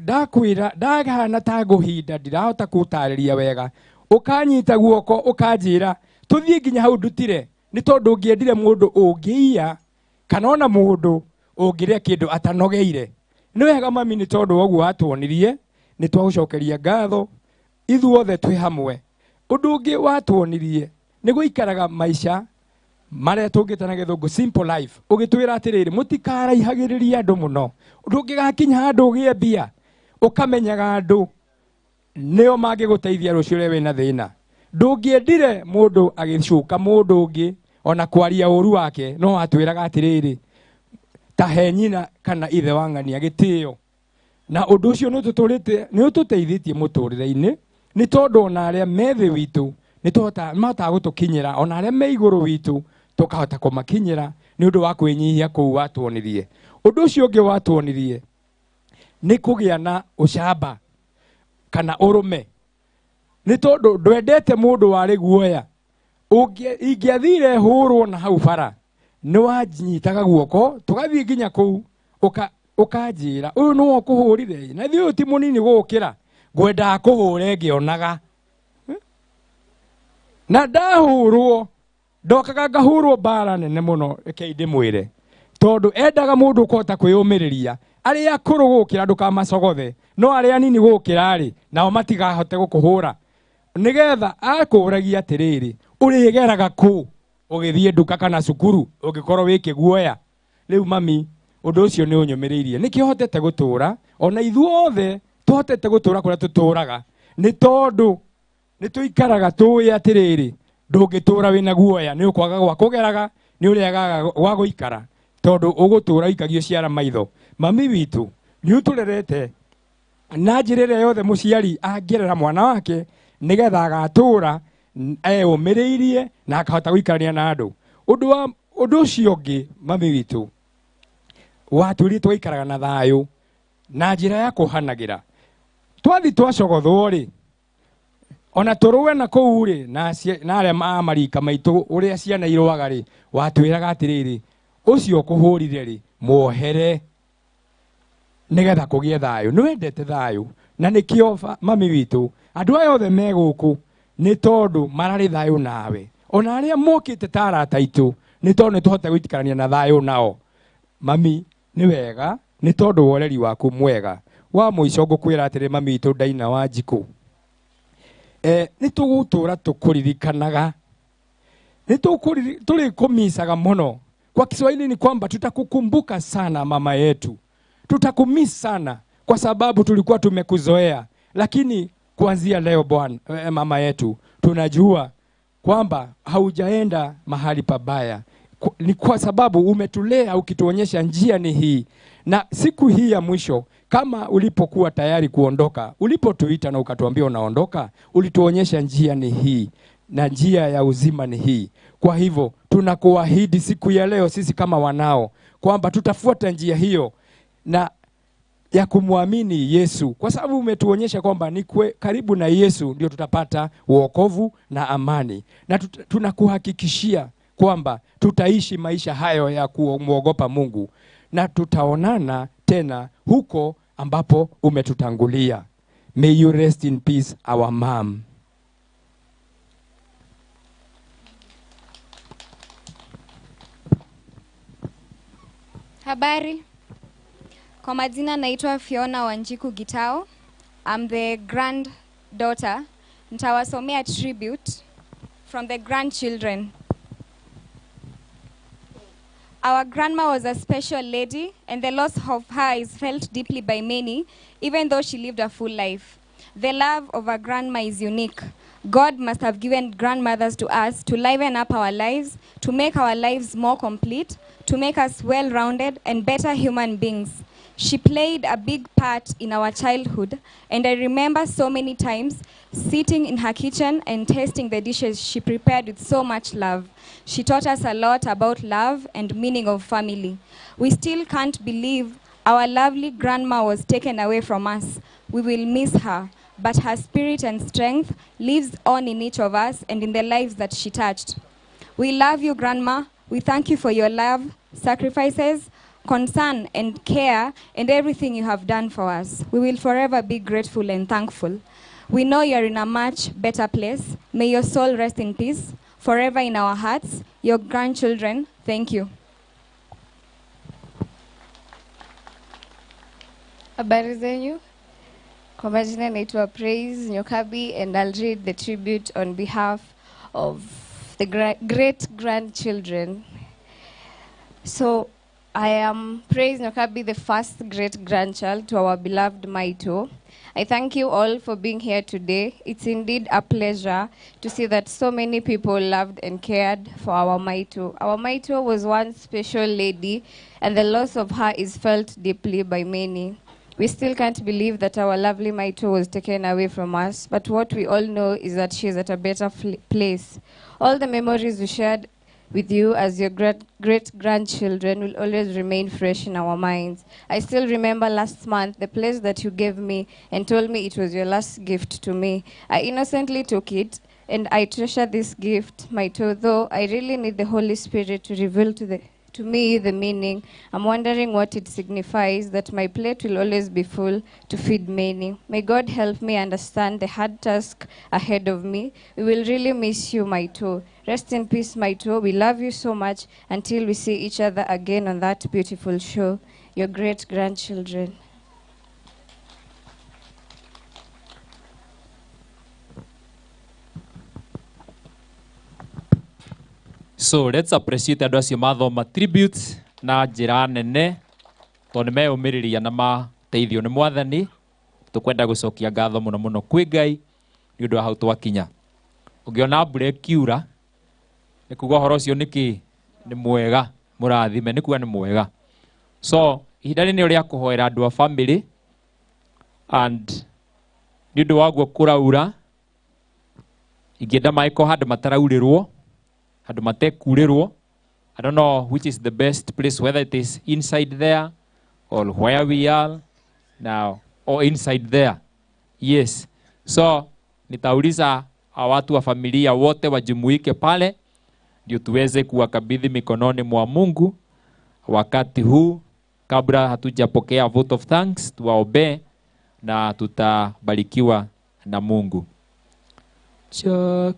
ndakwĩra ndahana ta ngũhinda ndirahota kũtarĩria wega, ũkanyita guoko ũkanjĩra tũthiĩ nginya hau ndutire, nĩ tondũ ũngĩendire mũndũ ũngĩiya kana ona mũndũ ũngĩrĩa kĩndũ atanogeire. Nĩ wega mami, nĩ tondũ ũguo watuonirie, nĩ twagũcokeria ngatho ithuothe twĩ hamwe. Ũndũ ũngĩ watuonirie nĩ gũikaraga maica marĩa tũngĩta na gĩthũngũ simple life, ũgĩtwĩra atĩrĩrĩ, mũtikaraihagĩrĩria andũ mũno, ndũngĩgakinya handũ ũgĩe mbia ũkamenyaga andũ nĩo mangĩgũteithia rũciũ rũrĩa wĩna thĩna. Ndũngĩendire mũndũ agĩcuka mũndũ ũngĩ ona kwaria ũru wake, no watwĩraga atĩrĩrĩ, ta he nyina kana ithe wa ng'ania gĩtĩo. Na ũndũ ũcio nĩ ũtũteithĩtie mũtũrĩre-inĩ, nĩ tondũ ona arĩa me thĩ witũ nĩ mahotaga gũtũkinyĩra, ona arĩa me igũrũ witũ tũkahota kũmakinyĩra nĩ ũndũ wa kwĩnyihia kũu watuonirie. Ũndũ ũcio ũngĩ watuonirie nĩ kũgĩa na ũcamba kana ũrũme, nĩ tondũ ndwendete mũndũ warĩ guoya. Ingĩathire hũrwo na hau bara, nĩ wanjitaga guoko tũgathiĩ nginya kũu, ũkanjĩra ũyũ nĩwe ũkũhũrire, na ithuĩ ũyũ ti mũnini gũgũkĩra, ngwendaga kũhũre ngĩonaga. Na ndahũrwo ndokaga ngahũrwo mbara nene mũno, rekei ndĩmwĩre, tondũ endaga mũndũ ũkũhota kwĩyũmĩrĩria. Arĩa akũrũ gũkĩra ndũkamacogothe, no arĩa anini gũkĩra rĩ, nao matigahote gũkũhũra. Nĩgetha akũragia atĩrĩrĩ, ũrĩgeraga kũ ũgĩthiĩ nduka kana cukuru ũngĩkorwo wĩ kĩguoya. Rĩu mami, ũndũ ũcio nĩ ũnyũmĩrĩirie, nĩkĩo hotete gũtũra ona ithuothe tũhotete gũtũra kũrĩa tũtũraga, nĩ tondũ nĩ tũikaraga tũĩ atĩrĩrĩ, ndũngĩtũra wĩna guoya, nĩ ũkwaga gwa kũgeraga, nĩ ũrĩagaga gwa gũikara, tondũ ũgũtũra ũikagio ciara maitho. Mami witũ nĩ ũtũrerete na njĩra ĩrĩa yothe mũciari angĩrera mwana wake nĩgetha agatũra eyũmĩrĩirie na akahota gũikarania na andũ. Ũndũ ũcio ũngĩ mami witũ watwĩrire tũgaikaraga na thayũ na njĩra ya kũhanagĩra. Twathi twacogothwo rĩ, ona tũrũe na kũu rĩ, na arĩa a marika maitũ ũrĩa ciana irũaga rĩ, watwĩraga atĩrĩrĩ, ũcio ũkũhũrire rĩ, muohere nĩgetha kũgĩe thayũ. Nĩ wendete thayũ, na nĩkĩo mami witũ andũ aya othe me gũkũ nĩ tondũ mararĩ thayũ nawe, ona arĩa mokĩte ta arata aitũ nĩ tondũ nĩ tũhote gũikarania na thayũ nao. Mami nĩ wega nĩ tondũ wa ũreri waku mwega. Wa mũico ngũkwĩra atĩrĩ mami witũ Daina Wanjikũ, nĩ tũgũtũra tũkũririkanaga, nĩ tũrĩkũmicaga mũno. Kwa Kiswahili ni kwamba tutakukumbuka sana mama yetu, tutakumiss sana kwa sababu tulikuwa tumekuzoea, lakini kuanzia leo bwana, mama yetu, tunajua kwamba haujaenda mahali pabaya. Ni kwa sababu umetulea ukituonyesha njia ni hii. Na siku hii ya mwisho, kama ulipokuwa tayari kuondoka, ulipotuita na ukatuambia unaondoka, ulituonyesha njia ni hii na njia ya uzima ni hii. Kwa hivyo tunakuahidi siku ya leo sisi kama wanao kwamba tutafuata njia hiyo na ya kumwamini Yesu, kwa sababu umetuonyesha kwamba ni karibu na Yesu ndio tutapata wokovu na amani. Na tunakuhakikishia kwamba tutaishi maisha hayo ya kumwogopa Mungu, na tutaonana tena huko ambapo umetutangulia. May you rest in peace, our mom. Habari. Kwa majina naitwa Fiona Wanjiku Gitao. I'm the granddaughter. Nitawasomea tribute from the grandchildren. Our grandma was a special lady, and the loss of her is felt deeply by many, even though she lived a full life. The love of our grandma is unique. God must have given grandmothers to us to liven up our lives, to make our lives more complete, to make us well-rounded and better human beings. She played a big part in our childhood, and I remember so many times sitting in her kitchen and tasting the dishes she prepared with so much love. She taught us a lot about love and meaning of family. We still can't believe our lovely grandma was taken away from us. We will miss her, but her spirit and strength lives on in each of us and in the lives that she touched. We love you, Grandma. We thank you for your love, sacrifices, concern and care, and everything you have done for us. We will forever be grateful and thankful. We know you are in a much better place. May your soul rest in peace, forever in our hearts. Your grandchildren, thank you. Habari zenyu. Kwa majina naitwa Praise Nyokabi, and I'll read the tribute on behalf of the great-grandchildren. So, I am Praise Nyokabi, the first great-grandchild to our beloved Maito. I thank you all for being here today. It's indeed a pleasure to see that so many people loved and cared for our Maito. Our Maito was one special lady, and the loss of her is felt deeply by many. We still can't believe that our lovely Maito was taken away from us, but what we all know is that she is at a better place. All the memories we shared with you as your great-grandchildren will always remain fresh in our minds. I still remember last month the place that you gave me and told me it was your last gift to me. I innocently took it, and I treasure this gift, Maito, though I really need the Holy Spirit to reveal to To me the meaning. I'm wondering what it signifies that my plate will always be full to feed many. May God help me understand the hard task ahead of me. We will really miss you, Maito. Rest in peace, Maito. We love you so much until we see each other again on that beautiful show. Your great-grandchildren. So let's appreciate andũ acio mathoma tributes na njĩra nene tondũ nĩ meyũmĩrĩria na mateithio nĩ mwathani. Tũkwenda gũcokia ngatho mũno mũno kwĩ Ngai nĩ ũndũ wa hau twakinya. Ũngĩona mbura ĩkiura nĩ kuga ũhoro ũcio nĩkĩ nĩ mwega, mũrathime nĩ kuga nĩ mwega. So ihinda rĩrĩ nĩ rĩa kũhoera andũ a family and nĩ ũndũ wa guo kũraura ingĩenda mangĩkorwo handũ mataraurĩrwo, handũ matekurĩrwo. I don't know which is the best place, whether it is inside there or where we are now or inside there. Yes. So nitauliza watu wa familia wote wajumuike pale ndio tuweze kuwakabidhi mikononi mwa Mungu wakati huu kabla hatujapokea vote of thanks. Tuwaombee na tutabarikiwa na Mungu. Cha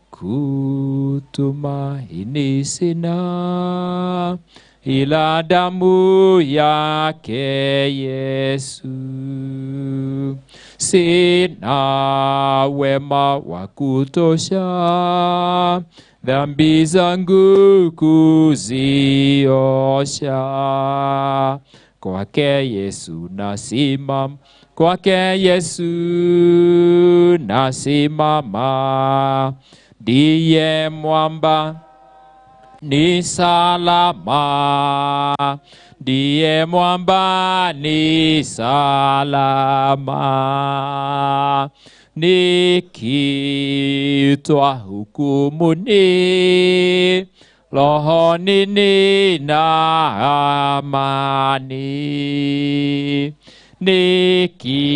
kutumaini sina ila damu yake Yesu, sina wema wa kutosha dhambi zangu kuziosha. Kwake Yesu nasimama, kwake Yesu nasimama, ndiye mwamba ni salama, ndiye mwamba ni salama. Nikitwa hukumuni, rohoni nina amani,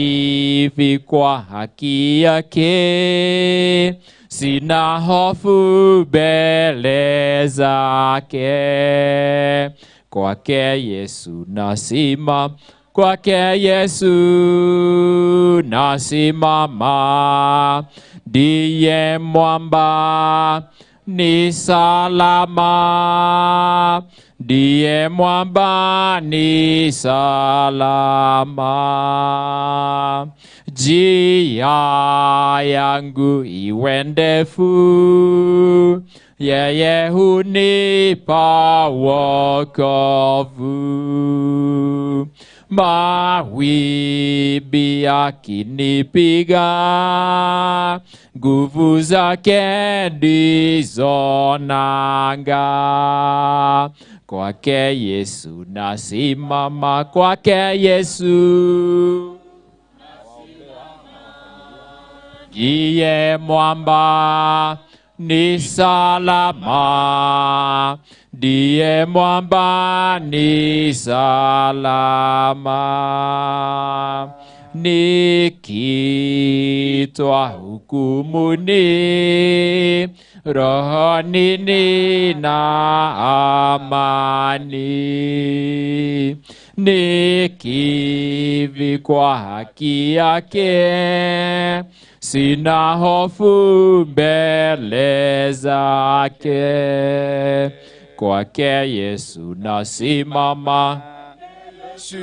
nikivikwa haki yake, sina hofu mbele zake. Kwake Yesu nasimama, kwake Yesu nasimama, ndiye mwamba ni salama, ndiye mwamba ni salama. Njia yangu iwe ndefu, yeye hunipa wokovu. Mawimbi yakinipiga, nguvu zake ndizo nanga. Kwake Yesu nasimama, kwake Yesu ndiye mwamba ni salama, ndiye mwamba ni salama. Nikitwa hukumuni, rohoni nina amani, nikivikwa haki yake, sina hofu mbele zake. Kwake Yesu nasimama, Yesu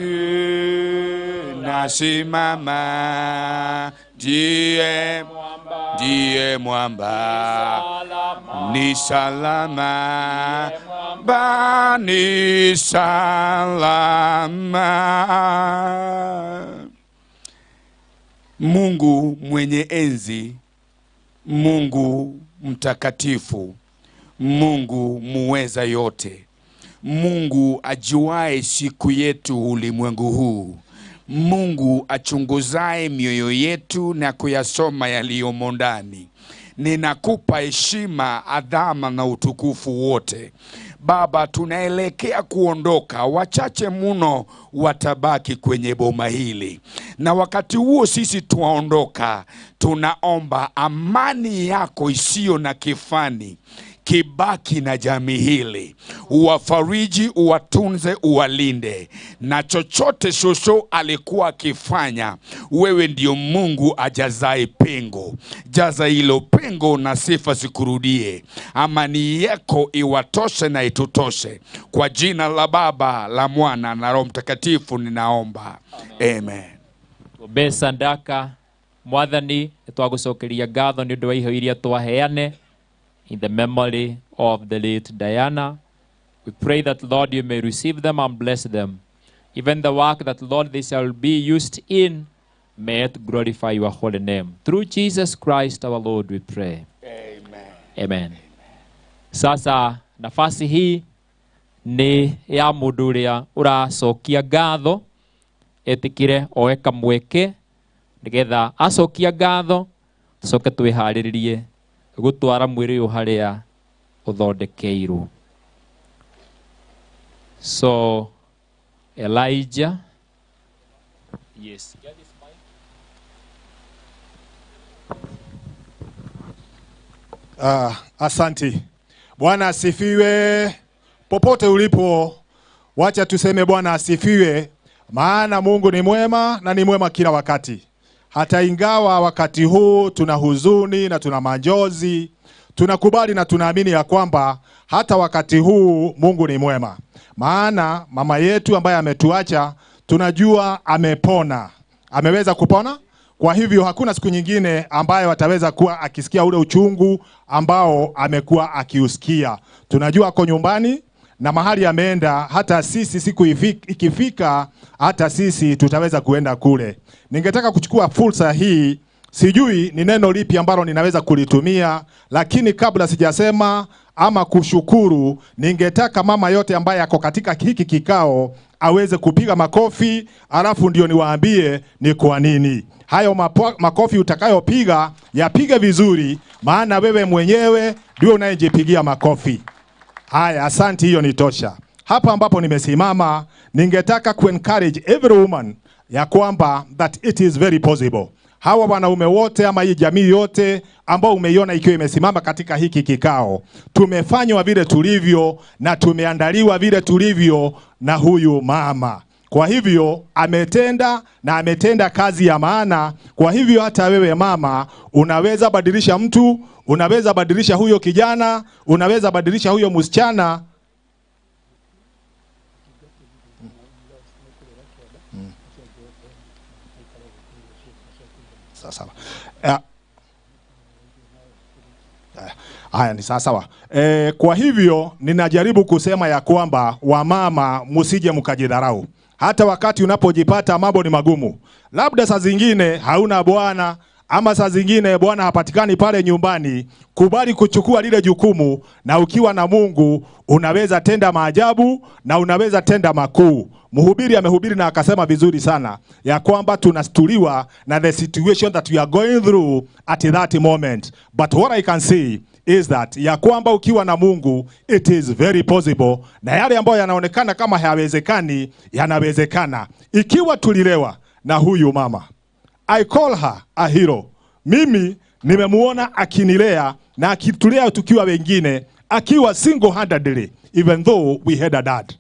nasimama, ndiye mwamba ni salama, mwamba ni salama. Mungu mwenye enzi, Mungu mtakatifu, Mungu muweza yote, Mungu ajuae siku yetu ulimwengu huu, Mungu achunguzae mioyo yetu na kuyasoma yaliyomo ndani, ninakupa heshima, adhama na utukufu wote. Baba, tunaelekea kuondoka, wachache muno watabaki kwenye boma hili, na wakati huo sisi tuwaondoka, tunaomba amani yako isiyo na kifani Ukibaki na jamii hili, uwafariji, uwatunze, uwalinde, na chochote shosho alikuwa akifanya, wewe ndio Mungu ajazae pengo. Jaza hilo pengo na sifa zikurudie. Amani yako iwatoshe na itutoshe. Kwa jina la Baba, la Mwana na Roho Mtakatifu ninaomba. Amen. Tuombe sadaka. Mwathani, nĩtwagũcokeria ngatho nĩ ũndũ wa iheo iria twaheane in the memory of the late Diana. We pray that, Lord, you may receive them and bless them. Even the work that, Lord, they shall be used in, may it glorify your holy name. Through Jesus Christ our Lord we pray. Amen. Amen. Sasa nafasi hii ni ya mũndũ ũrĩa ũracokia ngatho, etĩkĩre oe kamweke nĩgetha acokia ngatho tũcoke twĩharĩrĩrie gũtwara mwĩrĩ ũyũ harĩa ũthondekeirwo. So Elijah, yes. Asanti. Bwana asifiwe. Popote ulipo, wacha tuseme Bwana asifiwe, maana Mungu ni mwema na ni mwema kila wakati. Hata ingawa wakati huu tuna huzuni na tuna majonzi, tunakubali na tunaamini ya kwamba hata wakati huu Mungu ni mwema. Maana mama yetu ambaye ametuacha, tunajua amepona. Ameweza kupona. Kwa hivyo hakuna siku nyingine ambayo ataweza kuwa akisikia ule uchungu ambao amekuwa akiusikia. Tunajua ako nyumbani na mahali ameenda, hata sisi siku ikifika, hata sisi tutaweza kuenda kule. Ningetaka kuchukua fursa hii, sijui ni neno lipi ambalo ninaweza kulitumia, lakini kabla sijasema ama kushukuru, ningetaka mama yote ambaye ako katika hiki kikao aweze kupiga makofi, alafu ndio niwaambie ni kwa nini. Hayo makofi utakayopiga yapige vizuri, maana wewe mwenyewe ndio unayejipigia makofi. Haya, asante, hiyo ni tosha. Hapa ambapo nimesimama, ningetaka ku encourage every woman ya kwamba that it is very possible. Hawa wanaume wote ama hii jamii yote ambao umeiona ikiwa imesimama katika hiki kikao, tumefanywa vile tulivyo na tumeandaliwa vile tulivyo na huyu mama. Kwa hivyo ametenda na ametenda kazi ya maana. Kwa hivyo hata wewe mama unaweza badilisha mtu, unaweza badilisha huyo kijana, unaweza badilisha huyo msichana. Sawa. Haya ni sawa. Kwa hivyo ninajaribu kusema ya kwamba wamama msije mkajidharau. Hata wakati unapojipata mambo ni magumu, labda saa zingine hauna bwana ama saa zingine bwana hapatikani pale nyumbani, kubali kuchukua lile jukumu, na ukiwa na Mungu unaweza tenda maajabu na unaweza tenda makuu. Mhubiri amehubiri na akasema vizuri sana ya kwamba tunastuliwa na the situation that we are going through at that moment. But what I can see is that ya kwamba ukiwa na Mungu it is very possible, na yale ambayo yanaonekana kama hayawezekani yanawezekana. Ikiwa tulilewa na huyu mama, I call her a hero. Mimi nimemuona akinilea na akitulea tukiwa wengine, akiwa single-handedly, even though we had a dad.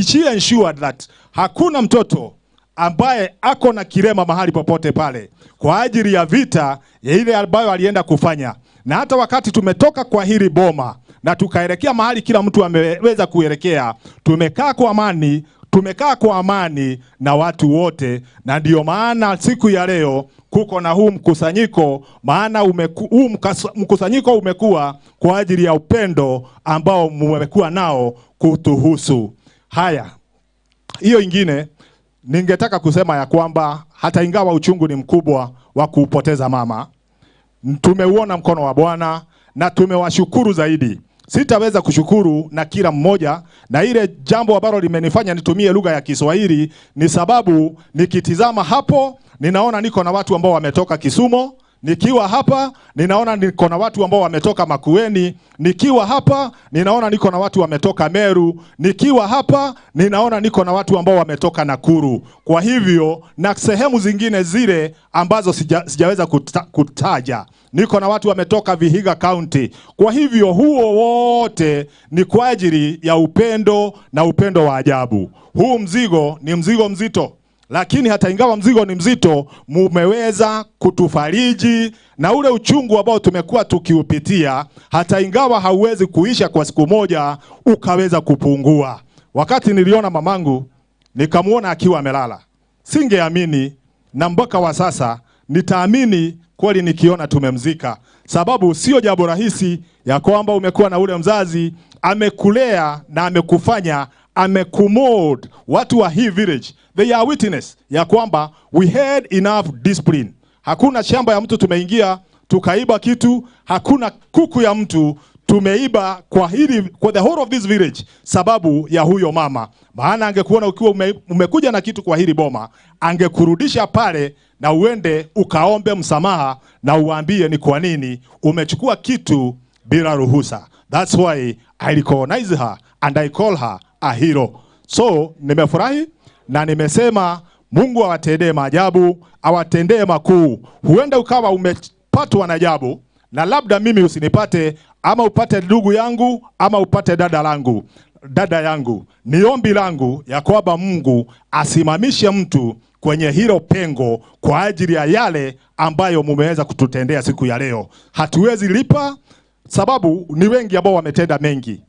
She ensured that hakuna mtoto ambaye ako na kilema mahali popote pale kwa ajili ya vita ya ile ambayo alienda kufanya. Na hata wakati tumetoka kwa hili boma na tukaelekea mahali kila mtu ameweza kuelekea, tumekaa kwa amani, tumekaa kwa amani na watu wote. Na ndio maana siku ya leo kuko na huu mkusanyiko, maana huu mkusanyiko umekuwa kwa ajili ya upendo ambao mmekuwa nao kutuhusu. Haya, hiyo ingine ningetaka kusema ya kwamba hata ingawa uchungu ni mkubwa wa kupoteza mama, tumeuona mkono wa Bwana na tumewashukuru zaidi. Sitaweza kushukuru na kila mmoja, na ile jambo ambalo limenifanya nitumie lugha ya Kiswahili ni sababu nikitizama hapo ninaona niko na watu ambao wametoka Kisumu, Nikiwa hapa ninaona niko na watu ambao wametoka Makueni. Nikiwa hapa ninaona niko na watu wametoka Meru. Nikiwa hapa ninaona niko na watu ambao wametoka Nakuru. Kwa hivyo na sehemu zingine zile ambazo sijaweza kutaja. Niko na watu wametoka Vihiga County. Kwa hivyo huo wote ni kwa ajili ya upendo na upendo wa ajabu. Huu mzigo ni mzigo mzito. Lakini hata ingawa mzigo ni mzito, mumeweza kutufariji na ule uchungu ambao tumekuwa tukiupitia, hata ingawa hauwezi kuisha kwa siku moja, ukaweza kupungua. Wakati niliona mamangu, nikamuona akiwa amelala, singeamini, na mpaka wa sasa nitaamini kweli nikiona tumemzika. Sababu sio jambo rahisi ya kwamba umekuwa na ule mzazi amekulea na amekufanya, amekumold. Watu wa hii village, they are witness ya kwamba we had enough discipline. Hakuna shamba ya mtu tumeingia tukaiba kitu, hakuna kuku ya mtu tumeiba kwa hili, kwa the whole of this village, sababu ya huyo mama. Maana angekuona ukiwa umekuja na kitu kwa hili boma, angekurudisha pale na uende ukaombe msamaha na uambie ni kwa nini umechukua kitu bila ruhusa. That's why I recognize her and I call her a hero. So nimefurahi na nimesema Mungu awatendee maajabu, awatendee makuu. Huenda ukawa umepatwa na ajabu, na labda mimi usinipate, ama upate ndugu yangu, ama upate dada yangu. Ni ombi langu ya kwamba Mungu asimamishe mtu kwenye hilo pengo kwa ajili ya yale ambayo mumeweza kututendea siku ya leo. Hatuwezi lipa, sababu ni wengi ambao wametenda mengi.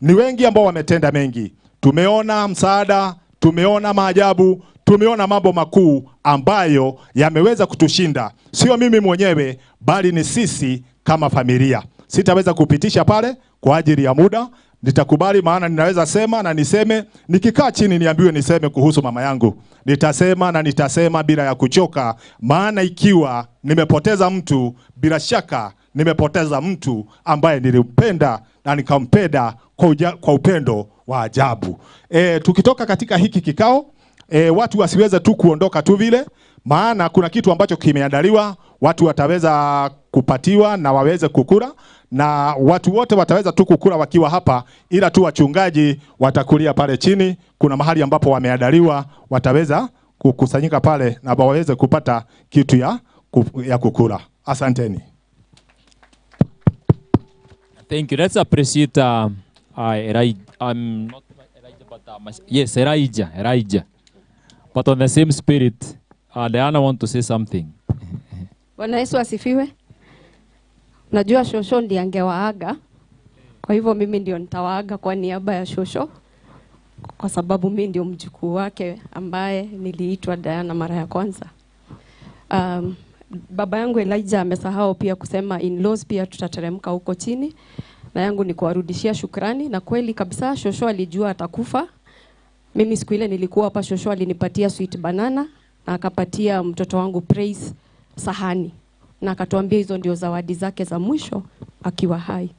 Ni wengi ambao wametenda mengi. Tumeona msaada, tumeona maajabu, tumeona mambo makuu ambayo yameweza kutushinda. Sio mimi mwenyewe, bali ni sisi kama familia. Sitaweza kupitisha pale kwa ajili ya muda. Nitakubali, maana ninaweza sema na niseme. Nikikaa chini niambiwe niseme kuhusu mama yangu, nitasema na nitasema bila ya kuchoka. Maana ikiwa nimepoteza mtu, bila shaka nimepoteza mtu ambaye nilimpenda na nikampenda kwa upendo wa ajabu. Tukitoka katika hiki kikao, watu wasiweze tu kuondoka tu vile, maana kuna kitu ambacho kimeandaliwa, watu wataweza kupatiwa na waweze kukula, na watu wote wataweza tu kukula wakiwa hapa, ila tu wachungaji watakulia pale chini. Kuna mahali ambapo wameandaliwa, wataweza kukusanyika pale na waweze kupata kitu ya kukula. Asanteni. Thank you. Let's appreciate Elijah. I'm not Elijah, but yes, Elijah. But on the same spirit, Diana want to say something. Bwana Yesu asifiwe. Najua shosho ndiye angewaaga. Kwa hivyo mimi ndio nitawaaga kwa niaba ya shosho, kwa sababu mimi ndio mjukuu wake ambaye niliitwa Diana mara ya kwanza. Baba yangu Elijah amesahau pia kusema in-laws pia tutateremka huko chini. Na yangu ni kuwarudishia shukrani, na kweli kabisa shosho alijua atakufa. Mimi siku ile nilikuwa hapa, shosho alinipatia sweet banana na akapatia mtoto wangu Praise sahani, na akatuambia hizo ndio zawadi zake za mwisho akiwa hai.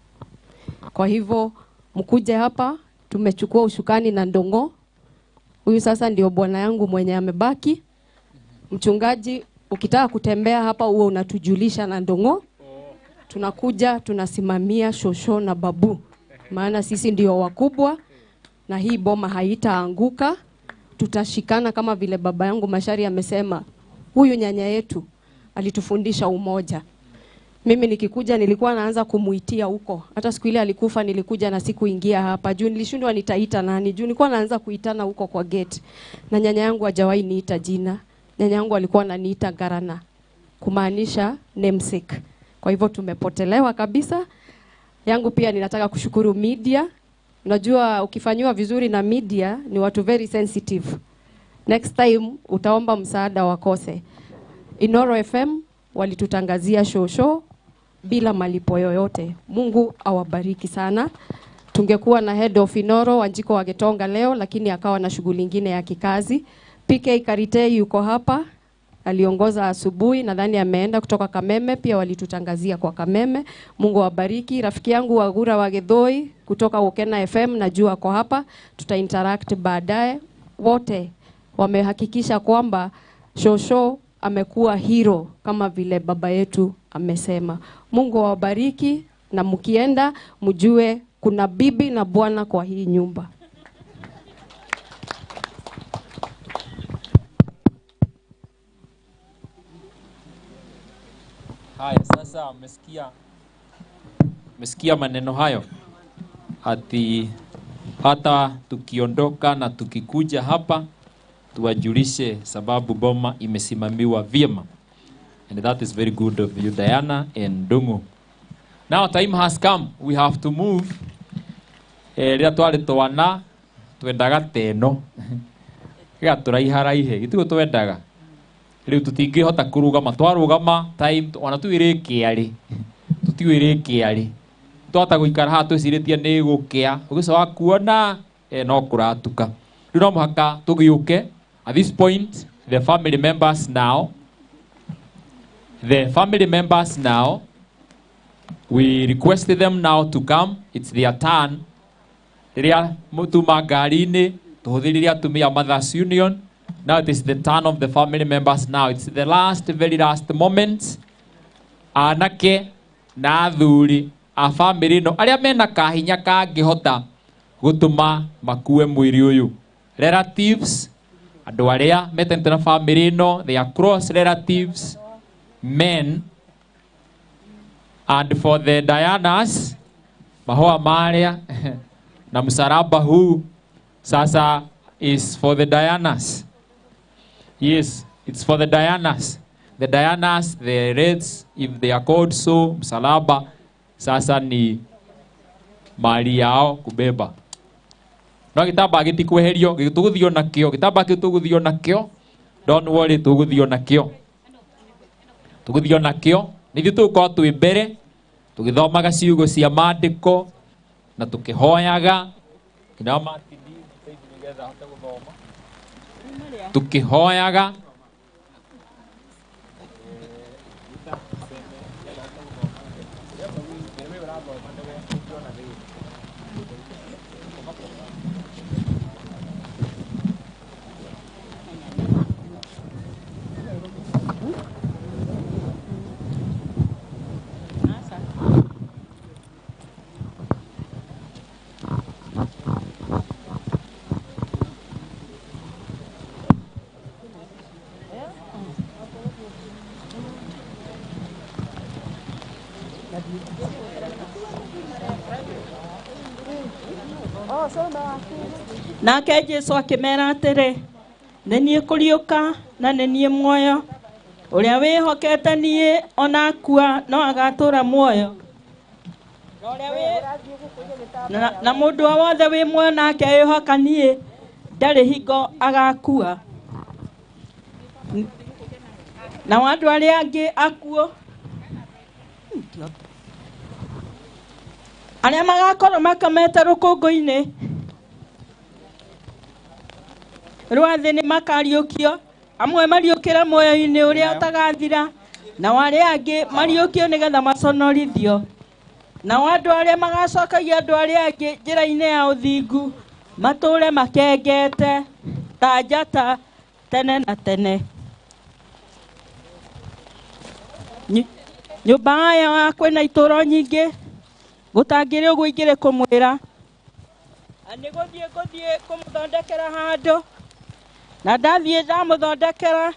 Kwa hivyo mkuje hapa, tumechukua ushukani na ndongo. Huyu sasa ndio bwana yangu mwenye amebaki. Mchungaji, ukitaka kutembea hapa uwe unatujulisha na ndongo. Tunakuja tunasimamia shosho na babu, maana sisi ndio wakubwa na hii boma haitaanguka. Tutashikana kama vile baba yangu Mashari amesema. Huyu nyanya yetu alitufundisha umoja. Mimi nikikuja nilikuwa naanza kumuitia huko. Hata siku ile alikufa nilikuja na sikuingia hapa. Juu nilishindwa nitaita nani. Juu nilikuwa naanza kuitana huko kwa gate. Na nyanya yangu hajawahi niita jina. Nyanya yangu alikuwa ananiita Garana, kumaanisha namesake. Kwa hivyo tumepotelewa kabisa. Yangu pia ninataka kushukuru media. Unajua ukifanywa vizuri na media ni watu very sensitive. Next time utaomba msaada wakose. Inoro FM walitutangazia show bila malipo yoyote. Mungu awabariki sana. Tungekuwa na head of Inoro Wanjiko Wagetonga leo, lakini akawa na shughuli nyingine ya kikazi. PK Karitei yuko hapa, aliongoza asubuhi, nadhani ameenda kutoka Kameme, pia walitutangazia kwa Kameme. Mungu awabariki. Rafiki yangu Wagura Wagedhoi kutoka Wokena FM, najua ako hapa, tuta interact baadaye. Wote wamehakikisha kwamba shosho amekuwa hero kama vile baba yetu amesema. Mungu awabariki, na mkienda mjue kuna bibi na bwana kwa hii nyumba. Haya, sasa mmesikia maneno hayo, ati hata tukiondoka na tukikuja hapa tuwajulishe sababu boma imesimamiwa vyema. And that is very good of you, Diana and Ndung'u. Now time has come, we have to move. Rĩrĩa twarĩ twana twendaga teno gĩgatũraiharaihe, gĩtiguo twendaga. Rĩu tũtingĩhota kũrũgama, twarũgama time ona tũĩ rĩkĩa rĩ, tũtiũĩ rĩkĩa rĩ, twahota gũikara haha twĩcirĩtie nĩ gũkĩa, ũgĩcoka kuona no kũratuka. Rĩu no mũhaka tũgĩũke. At this point the family members now, we request them now to come. It's their turn. Rĩrĩa tuma ngari-inĩ tũhũthĩrire atumia Mothers Union. Now it is the turn of the family members now. It's the last, very last moment. Anake na athuri a family no arĩa mena kahinya kangĩhota gũtũma makue mwĩrĩ ũyũ. Relatives, andũ arĩa metanĩte na family ĩno, they are cross relatives, men. And for the Dianas, mahũa marĩa na msalaba huu sasa is for the Dianas. Yes, it's for the Dianas. The Dianas, the Reds, if they are called so, msalaba sasa ni mali yao kubeba. No gĩtambaya gĩtikweherio, tũgũthiĩ nakĩo, gĩtambaya kĩu tũgũthiĩ nakĩo. Don't worry, tũgũthiĩ nakĩo. Tũgũthiĩ nakĩo. Nithuĩ tũgũkorwo twĩ mbere tũgĩthomaga ciugo cia maandĩko na tũkĩhoyaga. Nginya Martin nĩgetha ahote gũthoma. Tũkĩhoyaga. Nake Jesu akĩmera atĩrĩ, nĩ niĩ kũriũka na nĩ niĩ muoyo, ũrĩa wĩhokete niĩ ona akua no agatũũra muoyo. Na mũndũ o wothe wĩ muoyo na akeĩhoka niĩ ndarĩ hingo agakua. Nao andũ arĩa angĩ akuũ arĩa magakorwo makomete rũkũngũ-inĩ rwa thĩ nĩ makariũkio, amwe mariũkĩre muoyo-inĩ ũrĩa ũtagathira, nao arĩa angĩ mariũkio nĩgetha maconorithio. Nao andũ arĩa magacokagia andũ arĩa angĩ njĩra-inĩ ya ũthingu matũũre makengete ta njata tene na tene. Nyũmba ya kwĩna itũũro nyingĩ gũtangĩrĩ ũguo ingĩrĩ kũmwĩra nĩ gũthiĩ ngũthiĩ kũmũthondekera handũ, na ndathiĩ ndamũthondekera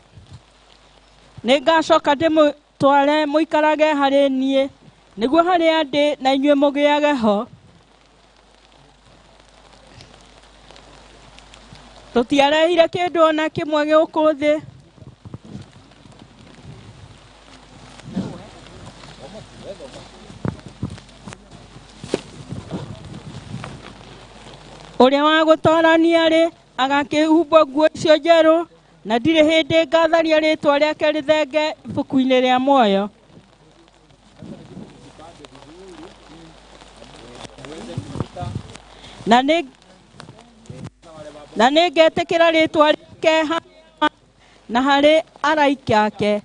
nĩ ngacoka ndĩmũtware mũikarage harĩ niĩ, nĩguo harĩa ndĩ na inyuĩ mũgĩage ho. Tũtiarehire kĩndũ ona kĩmwe gũkũ thĩ. Ũrĩa wa gũtoorania rĩ agakĩhumbwo nguo icio njerũ, na ndirĩ hĩndĩ ngatharia rĩtwa rĩake rĩthenge ibuku-inĩ rĩa muoyo. Na nĩ ngetĩkĩra rĩtwa rĩake na harĩ araika ake.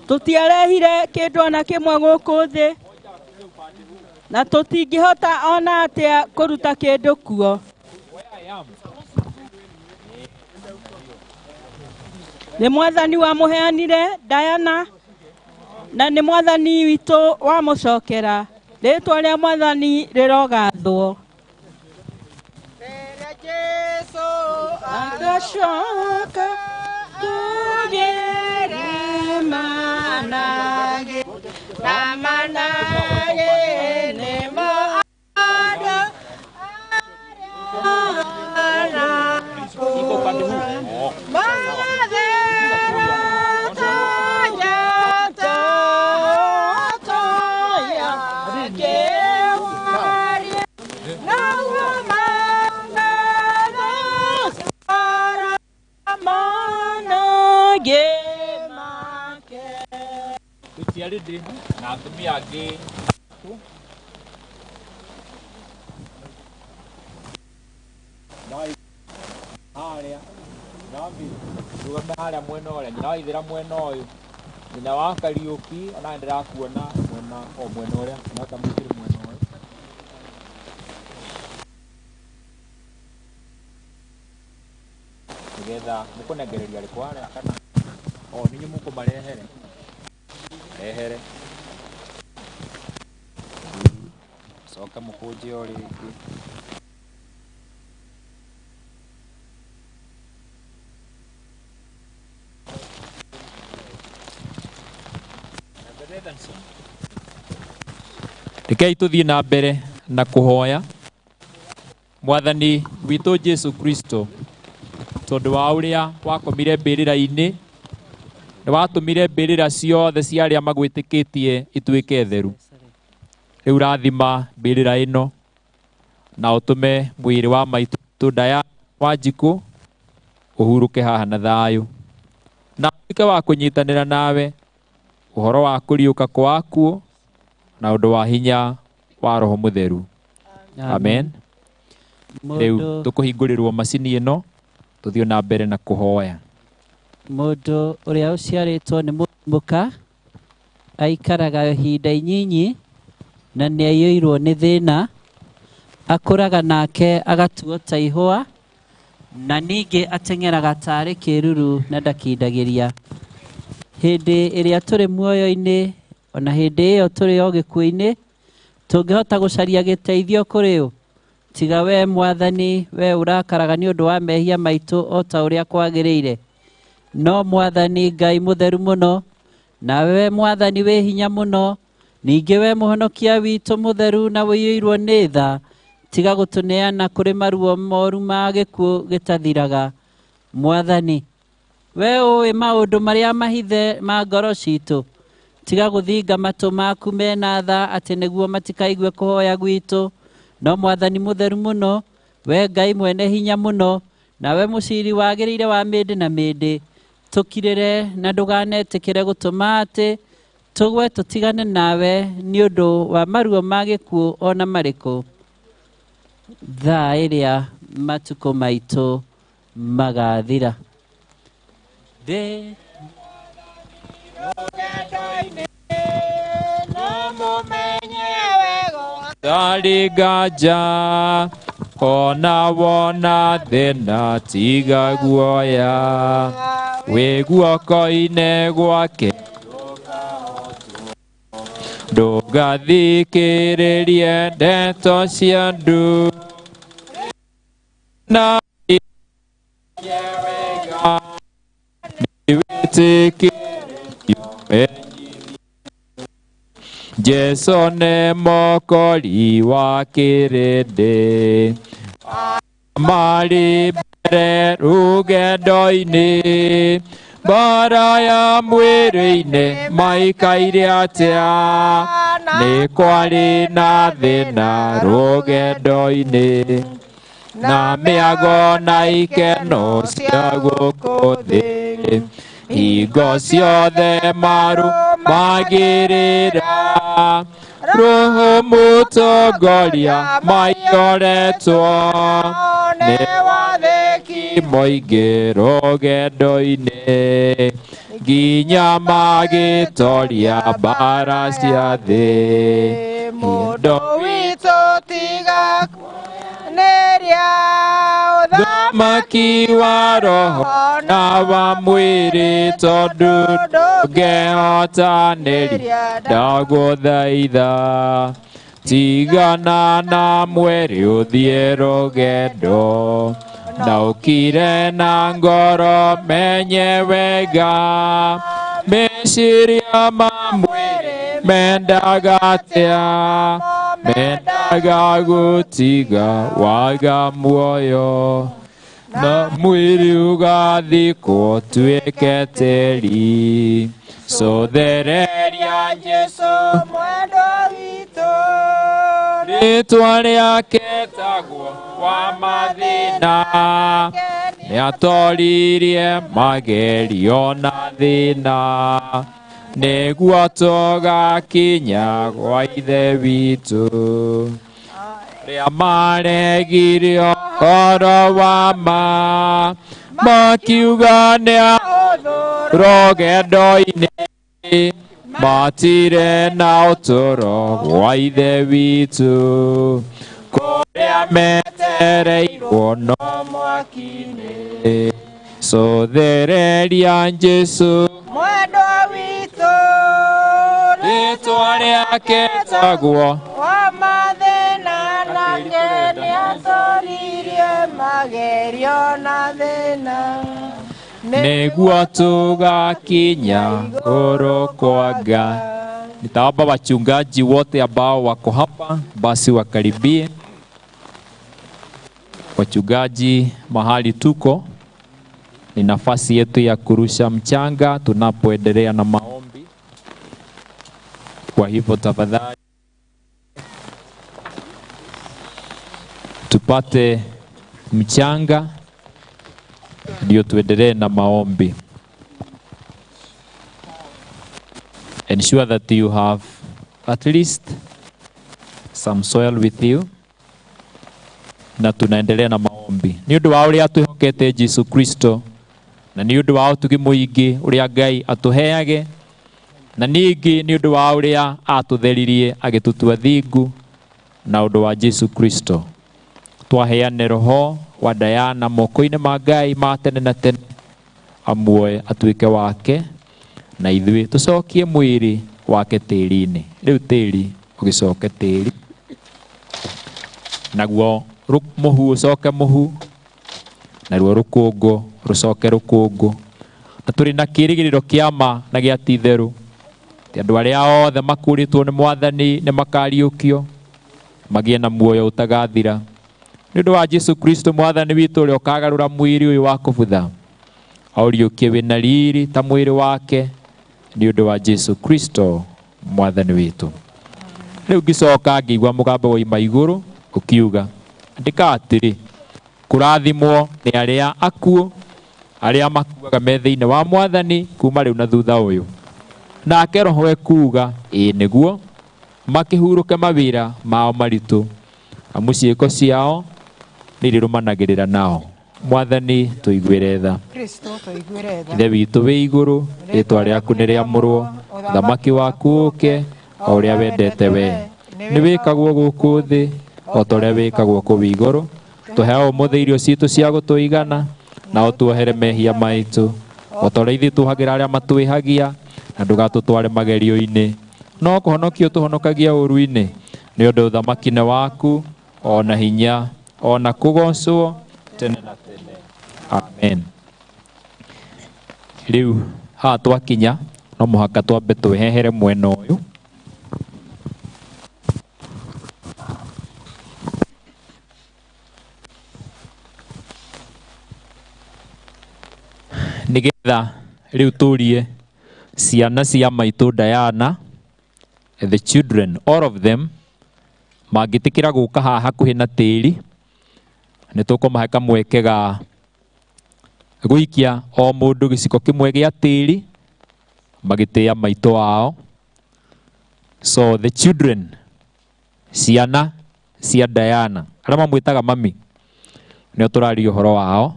Tũtiarehire kĩndũ ona kĩmwe gũkũ thĩ, na tũtingĩhota ona atĩa kũruta kĩndũ kuo. Nĩ mwathani wamũheanire Diana na nĩ mwathani witũ wamũcokera. Rĩtwa rĩa mwathani rĩrogathwo. Agacoka tugere manage na manage nĩmo andũ na atumia angĩ harĩa rũgame harĩa mwena ũrĩa nyina wa ithĩra mwena ũyũ nyina wa Kariũki ona ndĩrakuona mwena o mwena ũrĩa na kamũkĩrĩ mwena ũyũ nĩgetha mũkũnengereria arĩkũ harĩa kana o ninyi mũkũmarehere rehere coka mũkũnje o rĩngĩ. Rekei tuthiĩ na mbere na kũhoya Mwathani witũ Jesu Kristo tondũ wa ũrĩa wakomire mbĩrĩra-inĩ nĩ watũmire mbĩrĩra ciothe cia arĩa magwĩtĩkĩtie ituĩke theru. Rĩu rathima mbĩrĩra ĩno na ũtũme mwĩrĩ wa maitũ Diana Wanjikũ ũhurũke haha na thayũ na ũtuĩke wa kũnyitanĩra nawe ũhoro wa kũriũka kwa akuũ na ũndũ wa hinya wa Roho Mũtheru. Amen. Rĩu tũkũhingũrĩrwo macini ĩno tũthiĩ na mbere na kũhoya. Mũndũ ũrĩa ũciarĩtwo nĩ mũka aikaraga ihinda inyinyi na nĩ aiyũirwo nĩ thĩna, akũraga nake agatuo ta ihũa na ningĩ ateng'eraga tarĩ kĩruru na ndakindagĩria. Hĩndĩ ĩrĩa tũrĩ muoyo-inĩ ona hĩndĩ ĩyo tũrĩ o gĩkuũ-inĩ tũngĩhota gũcaria gĩteithio kũrĩ ũ tiga we Mwathani, we ũrakaraga nĩ ũndũ wa mehia maitũ o ta ũrĩa kwagĩrĩire. No Mwathani Ngai mũtheru mũno, nawe Mwathani wĩ hinya mũno, ningĩ we mũhonokia witũ mũtheru na ũiyũirwo nĩ tha, tiga gũtũneana kũrĩ maruo moru ma gĩkuũ gĩtathiraga. Mwathani, we ũĩ maũndũ marĩa mahithe ma ngoro citũ, tiga gũthinga matũ maku mena tha atĩ nĩguo matikaigue kũhoya gwitũ. No Mwathani mũtheru mũno, we Ngai mwene hinya mũno, nawe mũciri wagĩrĩire wa mĩndĩ na mĩndĩ, tũkirĩre na ndũganetĩkĩre gũtũma atĩ tũgwe tũtigane nawe nĩ ũndũ wa maruo ma gĩkuũ ona marĩkũ thaa ĩrĩa matukũ maitũ magathira. Ndĩ Tarĩ nganja ona wona thĩna tiga guoya wĩ guoko-inĩ gwake ndũgathikĩrĩrie ndeto cia andũ na nĩwĩtĩkĩrio Jesu nĩ mokori wa kĩrĩndĩ marĩ mbere rũgendo-inĩ mbara ya mwĩrĩ-inĩ maikaire atĩa nĩ kwarĩ na thĩna rũgendo-inĩ na mĩago na ikeno cia gũkũ thĩ hingo ciothe maru magĩrĩra Roho mũtongoria maioretwo nĩ wathĩki mũingĩ rũgendo-inĩ nginya magĩtoria mbara cia thĩ. Mũndũ witũ tiga nĩria. Mũthamaki wa roho na wa mwĩrĩ tondũ ndũngĩhotanĩria ndagũthaitha tigana na mwĩrĩ ũthiĩ rũgendo na ũkire na ngoro menye wega meciria ma mwĩrĩ mendaga atĩa mendaga gũtiga waga muoyo na mwĩrĩ ũgathikwo ũtuĩke tĩri cũthereria Jesũ mwendwa witũ rĩtwa rĩake tagwo wa mathĩna nĩatoririe magerio na thĩna nĩguo tũgakinya gwa Ithe witũ rĩa maregire ũhoro wa ma makiuga nĩ rũgendo-inĩ matire na ũtũro gwa Ithe witũ kũrĩa metereirwo no mwaki-inĩ cũthereria Jesũ mwendwa witũ rĩtwa rĩake tagwo wa mathĩna nake nĩatoririe magerio na thĩna nĩguo tũgakinya igũrũ kwa Ngai. Nitaomba wachungaji wote ambao wako hapa basi wakaribie. Wachungaji mahali tuko ni nafasi yetu ya kurusha mchanga tunapoendelea na maombi. Kwa hivyo tafadhali tupate mchanga ndio tuendelee na maombi. Ensure that you have at least some soil with you. Na tunaendelea na maombi. Nĩ ũndũ wa ũrĩa twĩhokete Jesu Kristo na nĩ ũndũ wa ũtugi mũingĩ ũrĩa Ngai atũheage na ningĩ nĩ ũndũ wa ũrĩa atũtheririe agĩtũtua thingu na ũndũ wa Jesu Kristo. Twaheane roho wa Diana moko-inĩ ma Ngai ma tene na tene amuoe atuĩke wake na ithuĩ tũcokie mwĩrĩ wake tĩri-inĩ. Rĩu tĩri ũgĩcoke tĩri naguo mũhu ũcoke mũhu naruo rũkũngũ rũcoke rũkũngũ na tũrĩ na kĩrĩgĩrĩro kĩa ma na gĩa ti-itherũ atĩ andũ arĩa othe makũrĩtwo nĩ Mwathani nĩ makariũkio magĩe na muoyo ũtagathira nĩ ũndũ wa Jesu Kristo Mwathani witũ ũrĩa ũkagarũra mwĩrĩ ũyũ wa kũbutha aũriũkie wĩna riri ta mwĩrĩ wake nĩ ũndũ wa Jesu Kristo Mwathani witũ. Rĩu ngĩcoka ngĩigua mũgambo woima igũrũ ũkiuga andĩka atĩrĩ kũrathimwo nĩ arĩa akuũ arĩa makuaga me thĩinĩ wa Mwathani kuma rĩu na thutha ũyũ. Nake Roho ekuuga ĩĩ nĩguo makĩhurũke mawĩra mao maritũ amu ciĩko ciao nĩirĩrũmanagĩrĩra nao. Mwathani tũiguĩre tha. Kristo tũiguĩre tha. Ithe witũ wĩ igũrũ rĩtwa rĩaku nĩ rĩamũrwo ũthamaki waku ũũke o ũrĩa wendete we nĩ wĩkagwo gũkũ thĩ o ta ũrĩa wĩkagwo kũu igũrũ. Tũhe ũmũthĩ irio citũ cia gũtũigana na ũtuohere mehia maitũ o ta ũrĩa ithuĩ tuohagĩra arĩa matwĩhagia na ndũgatũtware magerio-inĩ no kũhonokia ũtũhonokagia ũũru-inĩ nĩ ũndũ ũthamaki nĩ waku o na hinya o na kũgocwo tene na tene. Amen. Rĩu haha twakinya no mũhaka twambe twĩhehere mwena ũyũ. Nĩgetha rĩu tũrie ciana cia maitũ Diana, the children, all of them, mangĩtĩkĩra gũka haha hakuhĩ na tĩri nĩ tũkũmahe kamweke ga gũikia o mũndũ gĩciko kĩmwe gĩa tĩri magĩtĩĩa maitũ wao. So the children, ciana cia Diana, arĩa mamwĩtaga mami, nĩo tũraria ũhoro wao.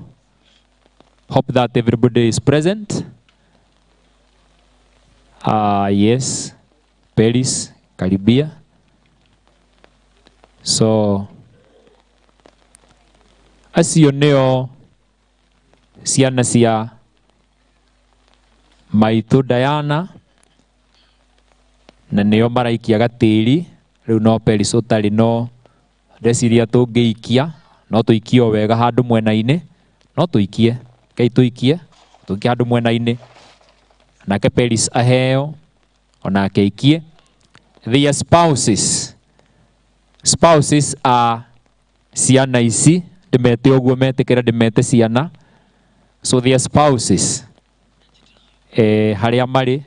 Hope that everybody is present. Yes, Peris, karibia. So Acio nĩo ciana cia maitũ Diana na nĩo maraikia gatĩri. Rĩu no Peris ũtarĩ, no ndeciria tũngĩikia no tũikie o wega handũ mwena-inĩ, no tũikie kei tũikie tũikie handũ mwena-inĩ, nake Peris aheo onake aikie. Their spouses, spouses a ciana ici ndĩmete ũguo metĩkĩra ndĩmete ciana, so their spouses harĩa marĩ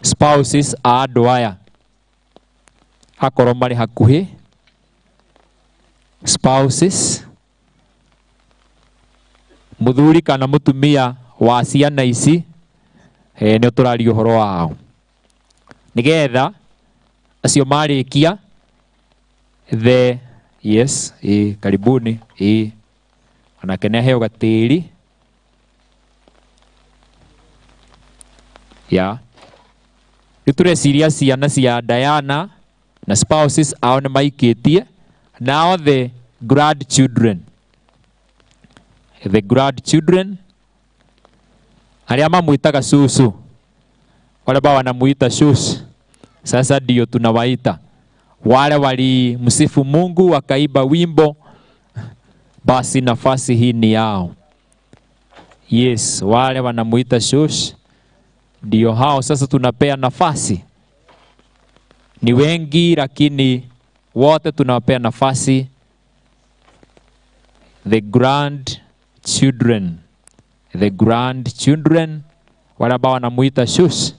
spouses a andũ aya akorwo marĩ hakuhĩ, spouses muthuri kana mutumia wa ciana ici nĩ tũraria ũhoro wao, nĩgetha acio marĩkia the yes karibuni onake nĩ aheo gatĩri ya. Rĩu tũreciria ciana cia Diana na spouses ao nĩ maikĩtie. Now the grandchildren, the grandchildren arĩa mamwĩtaga susu, wale ambao wanamuita shush, sasa ndio tunawaita wale walimsifu Mungu wakaiba wimbo, basi nafasi hii ni yao. Yes, wale wanamuita shush ndio hao sasa tunapea nafasi. Ni wengi lakini wote tunawapea nafasi. The grandchildren, the grandchildren wale ambao wanamuita shush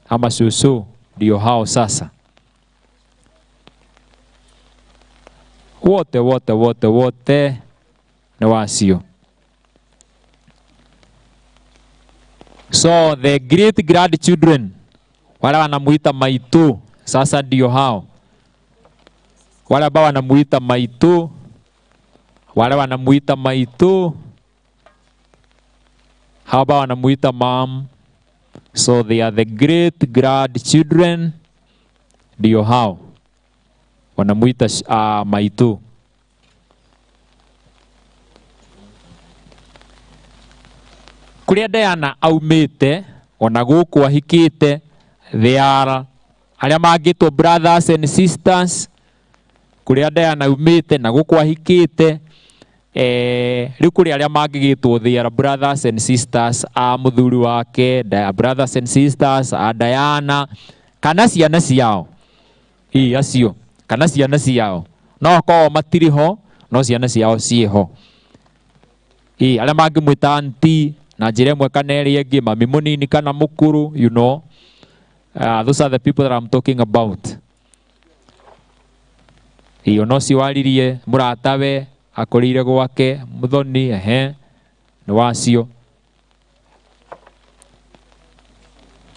ama susu ndio hao sasa. Wote wote wote wote ni wacio. So the great grandchildren wale wanamuita maitu sasa ndio hao. Wale ambao wanamuita maitu, wale wanamuita maitu, hao ambao wanamuita mom. So they are the great grandchildren ndio hao wanamuita maitu. Kuria Diana aumite ona guku ahikite, they are aria mangitwo brothers and sisters. Kuria Diana aumite na guku ahikite, riu kuri aria mangigitwo they are brothers and sisters a muthuri wake, brothers and sisters a Diana kana ciana ciao acio kana ciana ciao no korwo matiri ho no ciana ciao ciĩho. Aria mangimwĩta auntie na njĩra ĩmwe kana ĩrĩa ĩngĩ, mami mũnini kana mũkũrũ, you know, those are the people that I'm talking about. Ona ũcio waririe mũratawe akũrĩire gwake mũthoni, ehe nĩ wacio.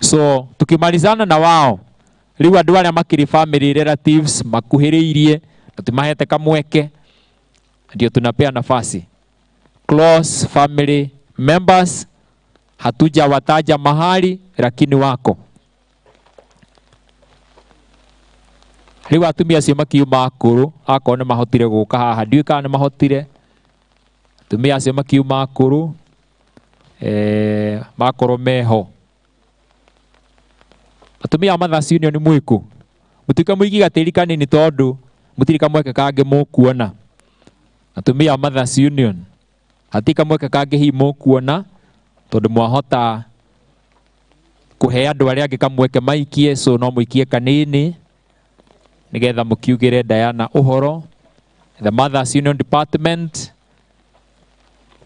So tukimalizana na wao rĩu andũ arĩa makĩrĩ family relatives makuhĩrĩirie na timahete kamweke, ndio tunapea nafasi close family members, hatujawataja mahali lakini wako. Rĩu atumia acio makiuma akũrũ akorwo nĩ mahotire gũka haha, ndiũĩ kana nĩ mahotire. Atumia acio makiuma akũrũ makorwo meho. Atumia a Mothers Union mwĩkũ, mũtuĩke mũigi gatĩri kanini tondũ mũtirĩ kamweke kangĩ mũkuona. Atumia a Mothers Union hatirĩ kamweke kangĩ hihi mũkuona tondũ mwahota kũhe andũ arĩa angĩ kamweke maikie, so no mũikie kanini nigetha mũkiugĩre Diana ũhoro. The Mothers Union Department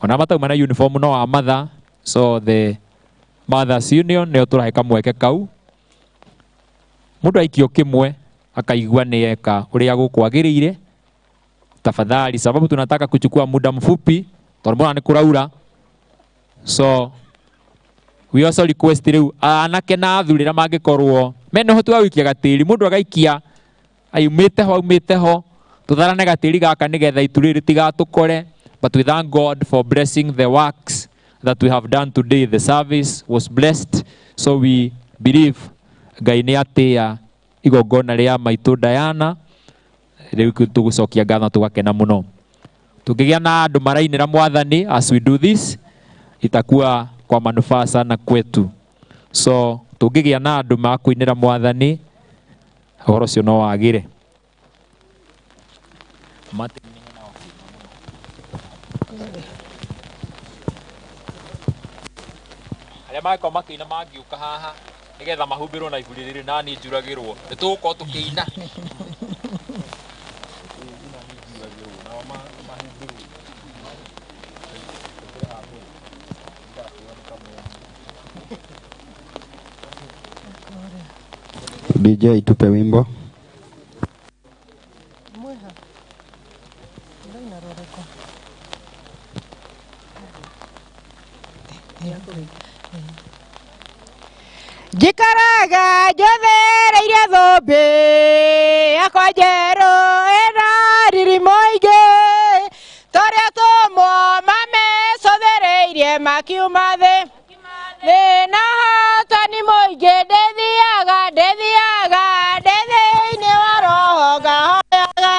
ona matauma na uniform no wa mother, so the Mothers Union nĩo tũrahe kamweke kau. Mũndũ aikio kĩmwe akaigua nĩ eka ũrĩa gũkwagĩrĩire, tafadhali, sababu tunataka kuchukua muda mfupi tondũ mbona nĩ kũraura. So we also request rĩu anake na athuri arĩa mangĩkorwo mena ũhoti wa gũikia gatĩri, mũndũ agaikia aumĩte ho aumĩte ho, tũtharane gatĩri gaka nĩgetha itu rĩrĩ rĩtigatũkore. But we thank God for blessing the works that we have done today. The service was blessed, so we believe Ngai nĩ atĩa igongona rĩa maitũ Diana. Rĩu tũgũcokia ngatho tũgakena mũno. Tũngĩgĩa na andũ marainĩra mwathani as we do this, itakuwa kwa manufaa sana kwetu. So tũngĩgĩa na andũ makũinĩra mwathani, ũhoro ũcio no wagĩre. Arĩa mangĩkorwo makĩina mangĩũka haha nĩgetha mahumbĩrwo na iburi rĩrĩ na niĩ njuragĩrwo, nĩ tũgũkorwo tũkĩina. DJ tupe wimbo. Njikaraga njothereire thũmbĩ yakwa njerũ ĩna riri mũingĩ, tũrĩa tũmwo mamecũthĩrĩirie makiuma thĩ thĩna hotani mũingĩ. Ndĩthiaga ndĩthiaga ndĩ thĩinĩ wa roho ngahoyaga,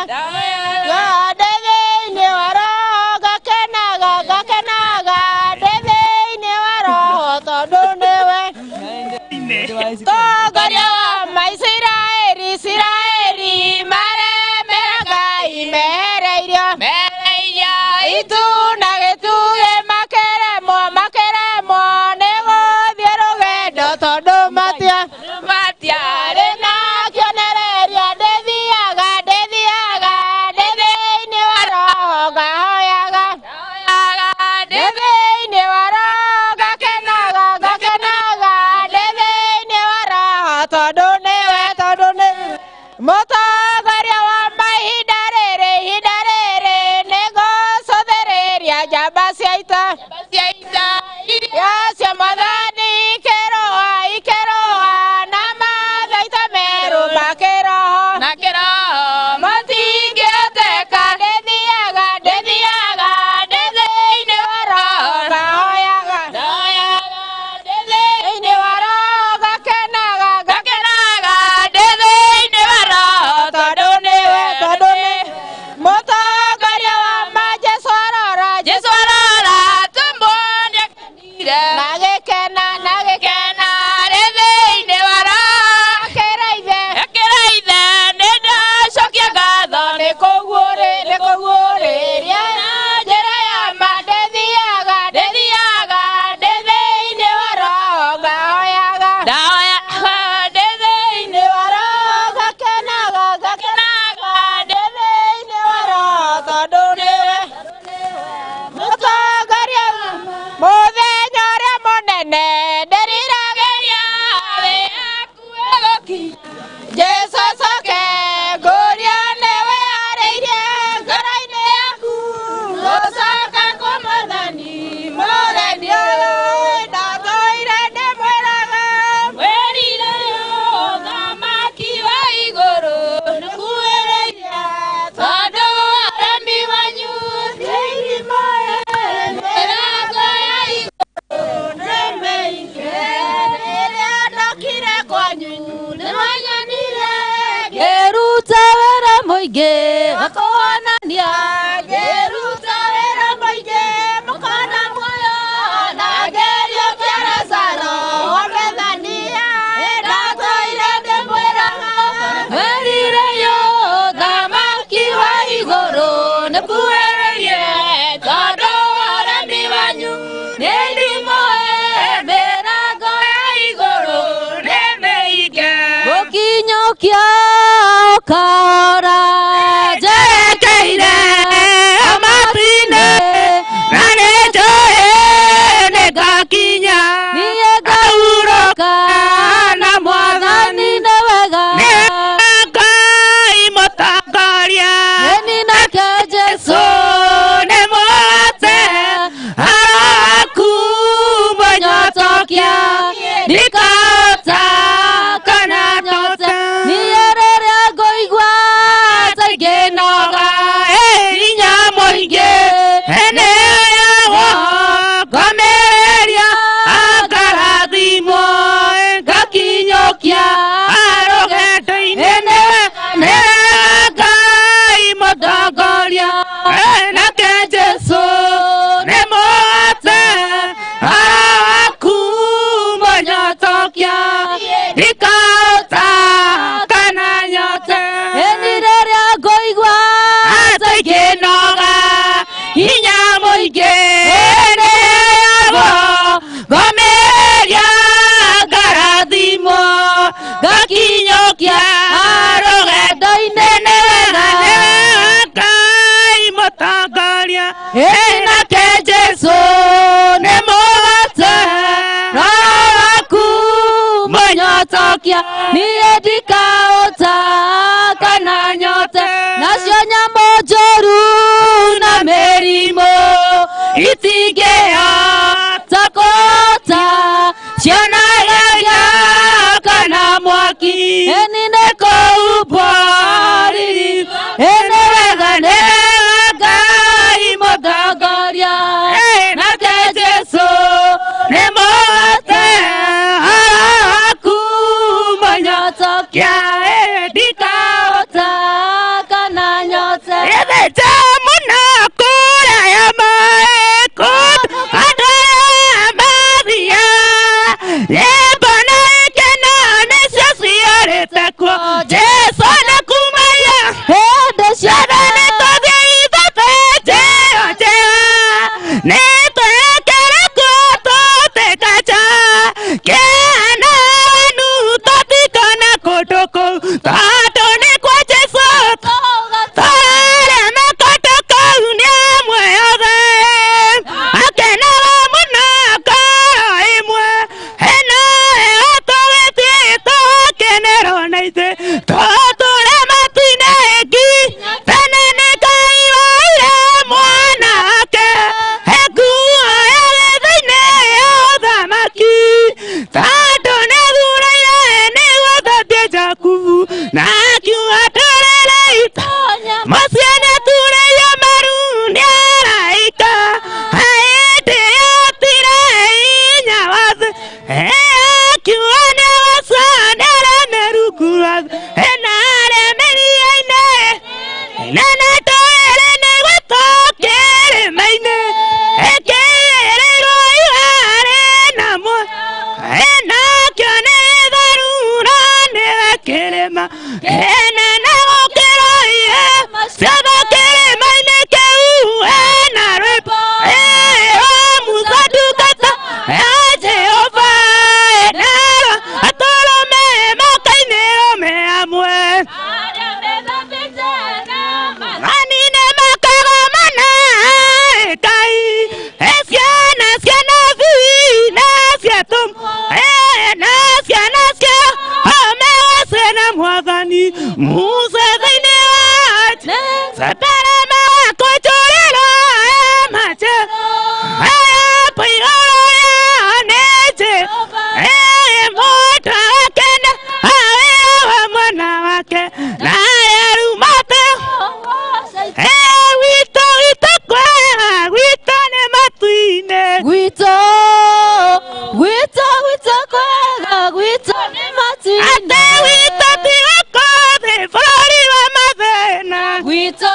ndĩ thĩinĩ wa roho ngakenaga ngakenaga, ndĩ thĩinĩ wa roho tondũ nĩwe Tongoria wa maisiraeli Isiraeli maremera Ngai mehereirio itu na gĩtugĩ makeremwo makeremwo nĩ gũthiĩ rũgendo tondũ matiarĩ na kĩonereria. Ndĩthiaga ndĩthiaga ndĩ thĩinĩ wa roho ngahoyaga, ndĩ thĩinĩ wa roho ngakenaga ngakenaga, ndĩ thĩinĩ wa roho tondũ nĩwe tondũ nĩwe mũtongoria wa mahinda rĩrĩ ihinda rĩrĩ nĩngũcũthĩrĩria njamba cia ita iria cia mwathani ikĩrũa ikĩrũa na mathaita merũ makĩroho matingĩhoteka. Ndĩthiaga ndĩthiaga ndĩ thĩinĩ wa roho ngahoyaga, ndĩ thĩinĩ wa roho ngakenaga ngakenaga, ndĩ thĩinĩ wa roho tondũ nĩwe tondũ nĩ mũtongoria wa ma. Jesũ arora Jesũ arora tũmuone akenire na gĩkena na gĩkena, ndĩ thĩinĩ wa roho akĩra ithe akĩra ithe nĩ ndacokia ngatho nĩ kũguũrĩria na njĩra ya ma. Ndĩthiaga ndĩthiaga ndĩ thĩinĩ wa roho ngahoyaga, ndĩ thĩinĩ wa roho ngakenaga ngakenaga, ndĩ thĩinĩ wa roho tondũ nĩwe mũtongoria mũthenya ũrĩa mũnene ndĩriragĩria thĩ yaku ĩgũkinya. Jesũ acoke ngũria nĩwe arĩirie ngoro-inĩ yaku, gũcoka kwa mwathani mũgeni ũyũ ndatũire ndĩmwĩraga mwĩrire ũthamaki wa igũrũ nĩkuhĩrĩirie, tondũ aremi wanyu nĩ irima mĩrango ya igũrũ nĩmĩhinge. Rĩrĩa ndokire kwanyu nĩmwanyonire ngĩruta wĩra mũingĩ wa kũhonania, ngĩruta wĩra mũingĩ mũkona muoyo, na ngĩriũkia Lazaro wa Bethania. Ndatũire ndĩmwĩraga mwĩrire ũthamaki wa igũrũ nĩkuhĩrĩirie, tondũ aremi wanyu nĩ ndimũĩ mĩrango ya igũrũ nĩmĩhinge. Gũkinyũkia ũkahora njerekeire matu-inĩ na nĩnjũĩ nĩngakinya, niĩ ngahurũka na mwathani nĩ wega, nĩ Ngai mũtongoria ĩni nake Jesũ Nake Jesu nĩ mũgate roho waku mũnyotokia niĩ ndikaũta kana nyote nacio nyamũ njũru na mĩrimũ itingĩhota kũũta cionanagia kana mwaki ĩni nĩ kũhumbwo riri ĩnĩ wega nĩ Ngai mũtongoria nake Jesu nĩ mũhote waku mũnyotokia ndikahota kana nyote Ĩthĩte mũno kũraya maĩ kũndũ andũ arĩa mathiaga nyĩmbo na ikeno nĩcio ciyũrĩte kuo Jesũ nĩ kumagia hĩndĩ ciothe nĩ tũthiĩ ithuĩ njĩra njega nĩ twekere kuo tũtĩkacha kĩana nu tũtikona kũndũ kũu tondũ nĩ kwa Jesũ twarĩa makondo kũu nĩ amwe othe akenaga mũno ngoro ĩmwe ĩno ĩyo tũgĩthiĩ tũgakenerwo na ithuĩ tũtũre matu-inĩ ngi tene nĩ Ngai waire mwana wake nguo ya gĩthĩ-inĩ ya ũthamaki tondũ nĩthurĩire nĩguo thambie Jakubu na akiuga tũrĩre itonya mũciĩ nĩaturĩirio maru nĩ araika hĩndĩ yotire hinya wa thĩ akiuga nĩagoca nĩaremeru wa thĩ na aremeriainĩ nene twĩrĩ nĩguo tũkĩrĩma-inĩ ĩkĩigĩrĩirwo iwarĩ na mwe ĩnakĩo nĩ tharura nĩwe kĩrĩma kĩnene gũkĩra irĩma ciothe kĩrĩma-inĩ kĩu ĩna rwĩmbo ĩyo Musa ndungata ya Jehova ĩnarwo atũrũme makainĩrwo me hamwe anine makagomana Ngai ciana cia nabii na cia atũmwo na ciana cia amegocwe na mwathani Musa thĩinĩ wa Satarama wakũnjũrĩrwo macho hapo igũrũ rĩa nĩnjĩ mũndũ agakena awĩra wa mwana wake na arumate witũ witũ kwega gwitũ nĩ matu-inĩ gwitũ gwitũ gwitũ kwega gwitũ nĩ matu-inĩ atĩ witũ ti gũkũ thĩ bũrũri wa mathĩna gwitũ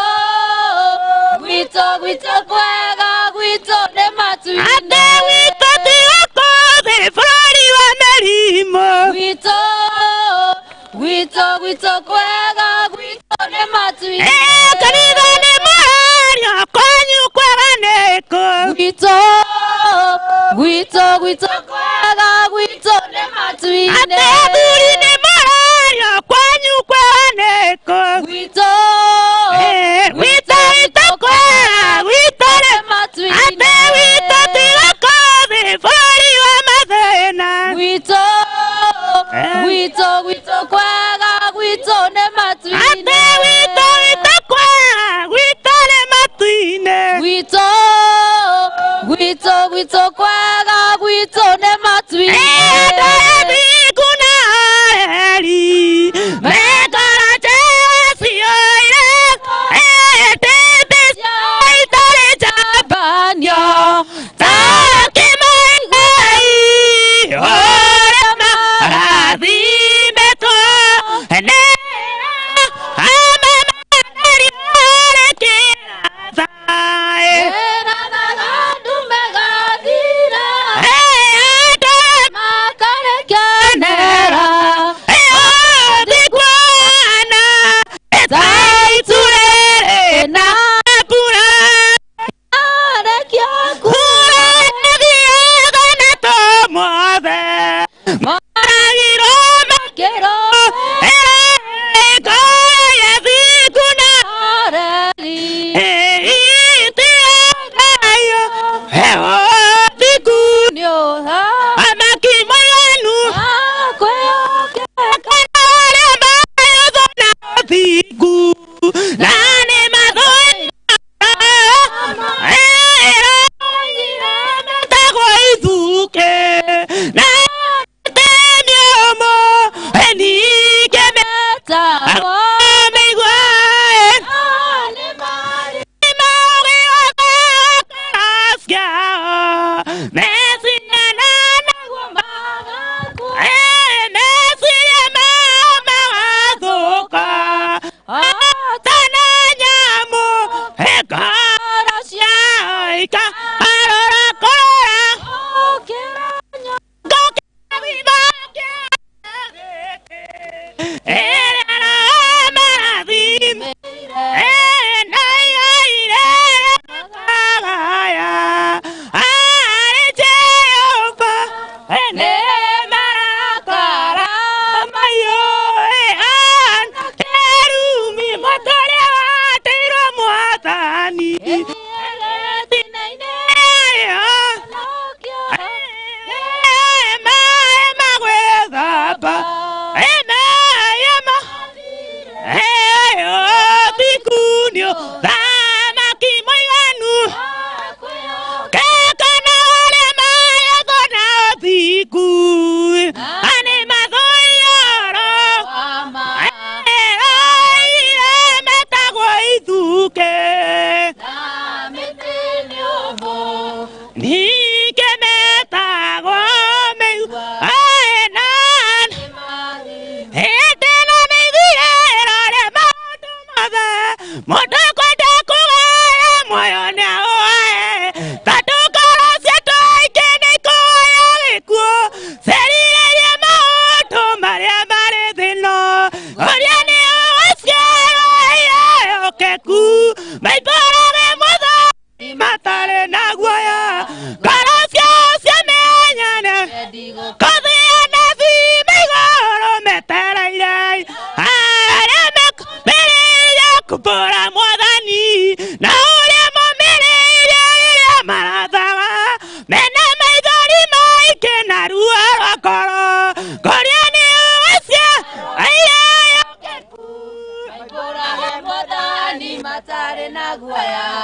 gwitũ gwitũ kwega gwitũ nĩ matu-inĩ atĩ witũ ti gũkũ thĩ bũrũri wa mĩrimũ gwitũ gwitũ gwitũ kwega gwitũ nĩ matu-inĩ kanitha nĩ mũhario kwanyu kwega nĩkũ gwitũ gwitũ gwitũ kwega gwitũ nĩ matu-inĩ atĩ athuri nĩ mũrario kwanyu kwega nĩkũ gwitũ gwitũ witũ kwega gwitũ nĩ matu-inĩ atĩ witũ ti gũkũ thĩ bũrũri wa mathĩna gwitũ gwitũ gwitũ kwega gwitũ nĩ matu-inĩ atĩ witũ witũ kwega gwitũ nĩ matu-inĩ gwitũ gwitũ gwitũ kwega gwitũ nĩ matu-inĩ andũ aya thingu na oreri mekora njega cioire ndĩndĩ itarĩ njambanio takĩmaigai ũrĩa marathimĩtwo nĩ amamatheriarĩkĩrathaĩ Era na gandu megathira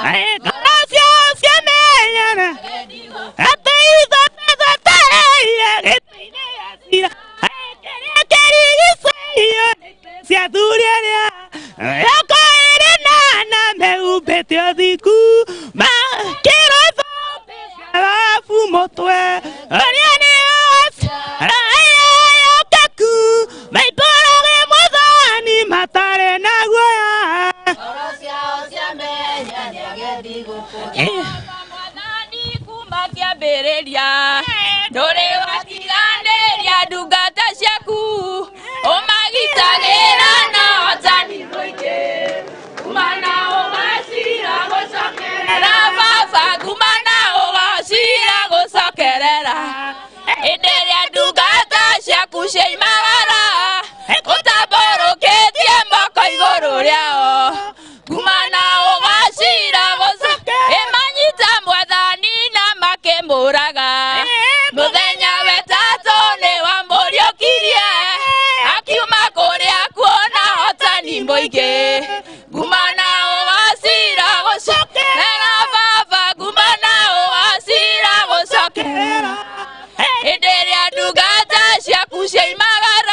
Ngoro ciao ciamenyana atĩ ithotethetereire gĩtĩ-inĩ gĩa ciira kĩrĩa kĩrigicĩirio nĩ itĩ cia athuri arĩa 28 mehumbĩte ũthingu makĩrwo thũmbĩ cia thahabu mũtwe ũrĩa nĩ ayokeku maimbũrage Mwathani matarĩ na guoya. Ngoro ciao ciamenya nĩ agendi gũkũ. Mwathani kuma kĩambĩrĩria ndũrĩ watiganĩria ndungata ciaku ũmagitagĩra na hotani mũingĩ kuma na ũgacira gũcokerera baba kuma na ũgacira gũcokerera hĩndĩ ĩrĩa ndungata ciaku ciaimagara ũtambũrũkĩtie moko igũrũ rĩao kuma na ũgacira ĩmanyita Mwathani na makĩmũraga mũthenya wetatũ nĩ wamũriũkirie akiuma kũrĩa kuona hotani mũingĩ nguma na ũgacira gũcokerera baba nguma na ũgacira gũcokerera hĩndĩ ĩrĩa ndungata ciaku ciaimagara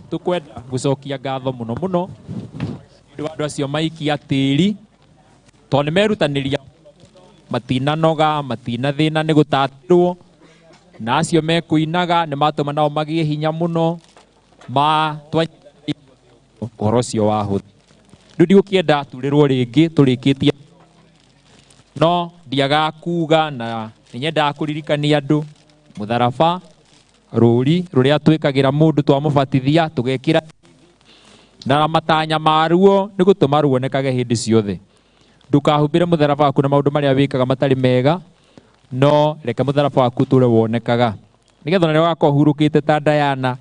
Tukwenda gucokia ngatho muno muno nĩ wa andũ acio maikia tĩri tondũ nĩ merutanĩria matinanoga matinathĩna nĩ gũtatĩrwo na acio mekũinaga nĩ matũma nao magĩe hinya mũno ma twa ũhoro ũcio wahũtha. Rĩu ndigũkĩenda turĩrwo rĩngĩ tũrĩkĩtie no ndiagaga kuga na nĩnyendaga kũririkania andũ mũtharaba rũri rũrĩa twĩkagĩra mũndũ twamũbatithia tũgekĩra na matanya maruo nĩ gũtũma ruonekage hĩndĩ ciothe. Ndũkahumbĩre mũtharaba waku na maũndũ marĩa wĩkaga matarĩ mega, no reke mũtharaba waku ũtũre wonekaga nĩgetha ona rĩrĩa ũgakorwo ũhurũkĩte ta Diana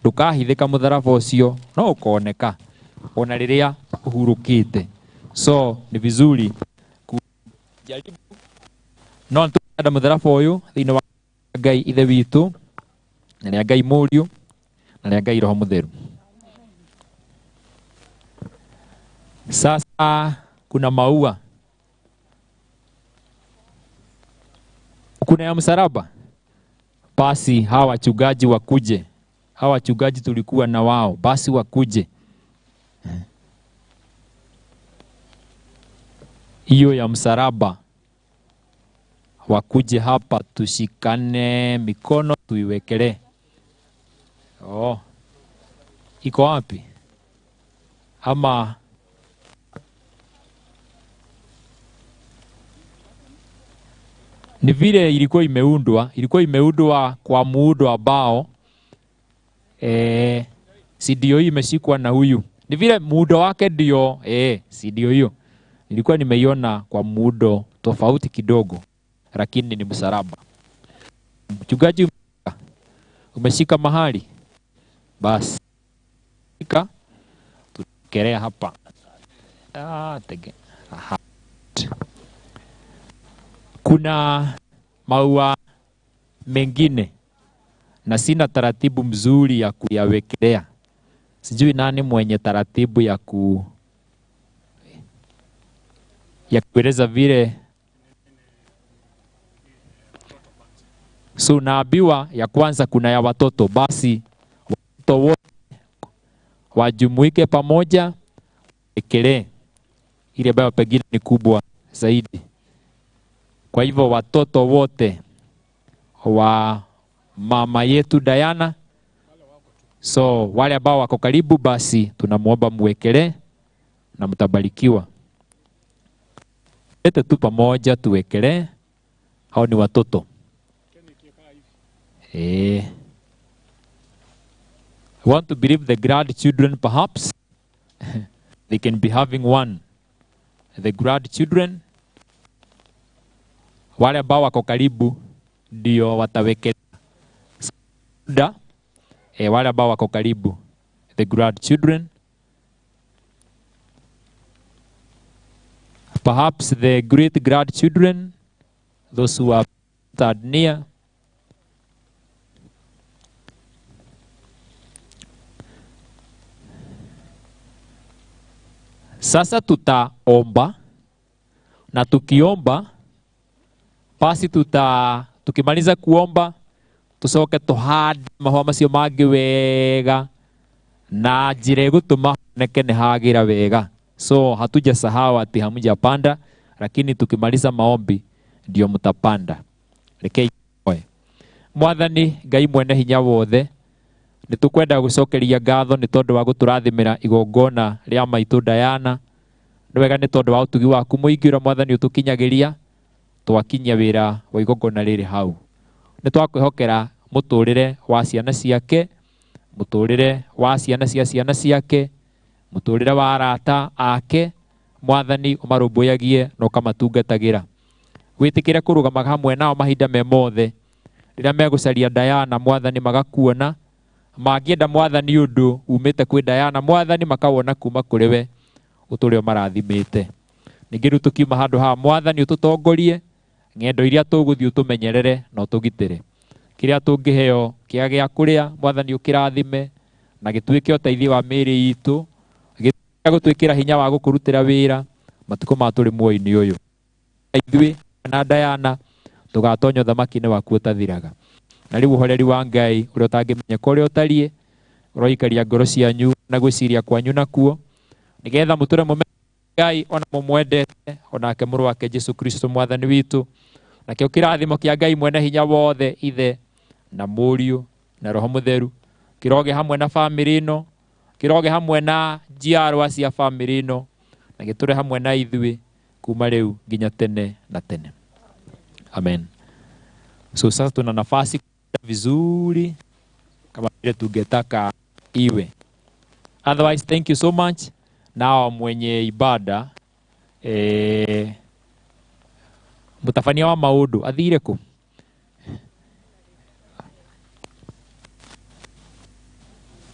ndũkahithĩka mũtharaba ũcio no ũkoneka ona rĩrĩa ũhurũkĩte. So ni vizuri kujaribu no nĩtũkũhanda mũtharaba ũyũ thĩinĩ wa Ngai Ithe witũ na rĩa Ngai Mũriũ na rĩa Ngai Roho Mũtheru. Sasa kuna maua, kuna ya msalaba. Basi hawa wachungaji wakuje, hawa wachungaji tulikuwa na wao, basi wakuje. Hiyo ya msalaba wakuje hapa, tushikane mikono tuiwekele. Oh, iko wapi? Ama ni vile ilikuwa imeundwa, ilikuwa imeundwa kwa muundo ambao si ndio hii imeshikwa na huyu. Ni vile muundo wake ndio si ndio hiyo. Nilikuwa nimeiona kwa muundo tofauti kidogo, lakini ni msalaba. Mchungaji umeshika mahali, basi shika, tukelea hapa. Tege. Aha. Kuna maua mengine na sina taratibu mzuri ya kuyawekelea. Sijui nani mwenye taratibu ya kueleza vile. So naambiwa ya kwanza kuna ya watoto, basi watoto wote wajumuike pamoja wekelee ile ambayo pengine ni kubwa zaidi. Kwa hivyo watoto wote wa mama yetu Diana, so wale ambao wako karibu, basi tunamuomba muwekelee na mtabarikiwa. Lete tu pamoja tuwekelee, hao ni watoto. I want to believe the grandchildren perhaps they can be having one. The grandchildren wale ambao wako karibu ndio watawekelea. Wale ambao wako karibu, the grandchildren, perhaps the great grandchildren, those who are third near. Sasa tutaomba, na tukiomba basi tukimaliza kuomba tucoke tuhande mahũa macio mangĩ wega na njĩra ĩgũtũma honeke nĩ hagĩra wega. So hatujasahau ati hamjapanda, lakini tukimaliza maombi ndio mtapanda. Rekei tuhoe. Mwathani Ngai mwene hinya wothe, nĩ tũkwenda gũcokeria ngatho nĩ tondũ wa gũtũrathimĩra igongona rĩa maitũ Diana. Nĩ wega nĩ tondũ wa ũtugi waku mũingĩ ũrĩa Mwathani ũtũkinyagĩria twakinyia wĩra wa igongona rĩrĩ hau. Nĩ twakwĩhokera mũtũrĩre wa ciana ciake, mũtũrĩre wa ciana cia ciana ciake, mũtũrĩre wa arata ake. Mwathani ũmarũmbũyagie na ũkamatungatagĩra. Wĩtĩkĩre kũrũgama hamwe nao mahinda me mothe. Rĩrĩa megũcaria Diana, Mwathani magakuona. Mangĩenda Mwathani ũndũ umĩte kwĩ Diana, Mwathani makawona kuma kũrĩ we ũtũre ũmarathimĩte. Ningĩ rĩu tũkiuma handũ haha, Mwathani ũtũtongorie ng'endo iria tũgũthiĩ ũtũmenyerere na ũtũgitĩre. Kĩrĩa tũngĩheo kĩa gĩa kũrĩa, Mwathani ũkĩrathime na gĩtuĩke ũteithio wa mĩĩrĩ itũ, gĩtuĩke gũtwĩkĩra hinya wa gũkũrutĩra wĩra matukũ ma tũrĩ muoyo-inĩ ũyũ. Ithuĩ na Diana tũgatonya ũthamaki-inĩ waku ũtathiraga. Na rĩu ũhoreri wa Ngai ũrĩa ũtangĩmenyeka ũrĩa ũtariĩ Ũroikaria ngoro cianyu na gwĩciria kwanyu nakuo, nĩgetha mũtũre mũmenye Ngai ona mũmwendete, onake mũrũ wake Jesu Kristo mwathani witũ. Nakĩo kĩrathimo kĩa Ngai mwene hinya wothe, Ithe na Mũriũ na Roho Mũtheru, kĩroge hamwe na bamĩrĩ ĩno, kĩroge hamwe na njiarwa cia bamĩrĩ ĩno, na gĩtũre hamwe na ithuĩ kuma rĩu nginya tene na tene. Amen. So sasa tuna nafasi vizuri kama vile tungetaka iwe. Otherwise, thank you so much. Nao mwenye ibada, mutafania wa maundu athire ku?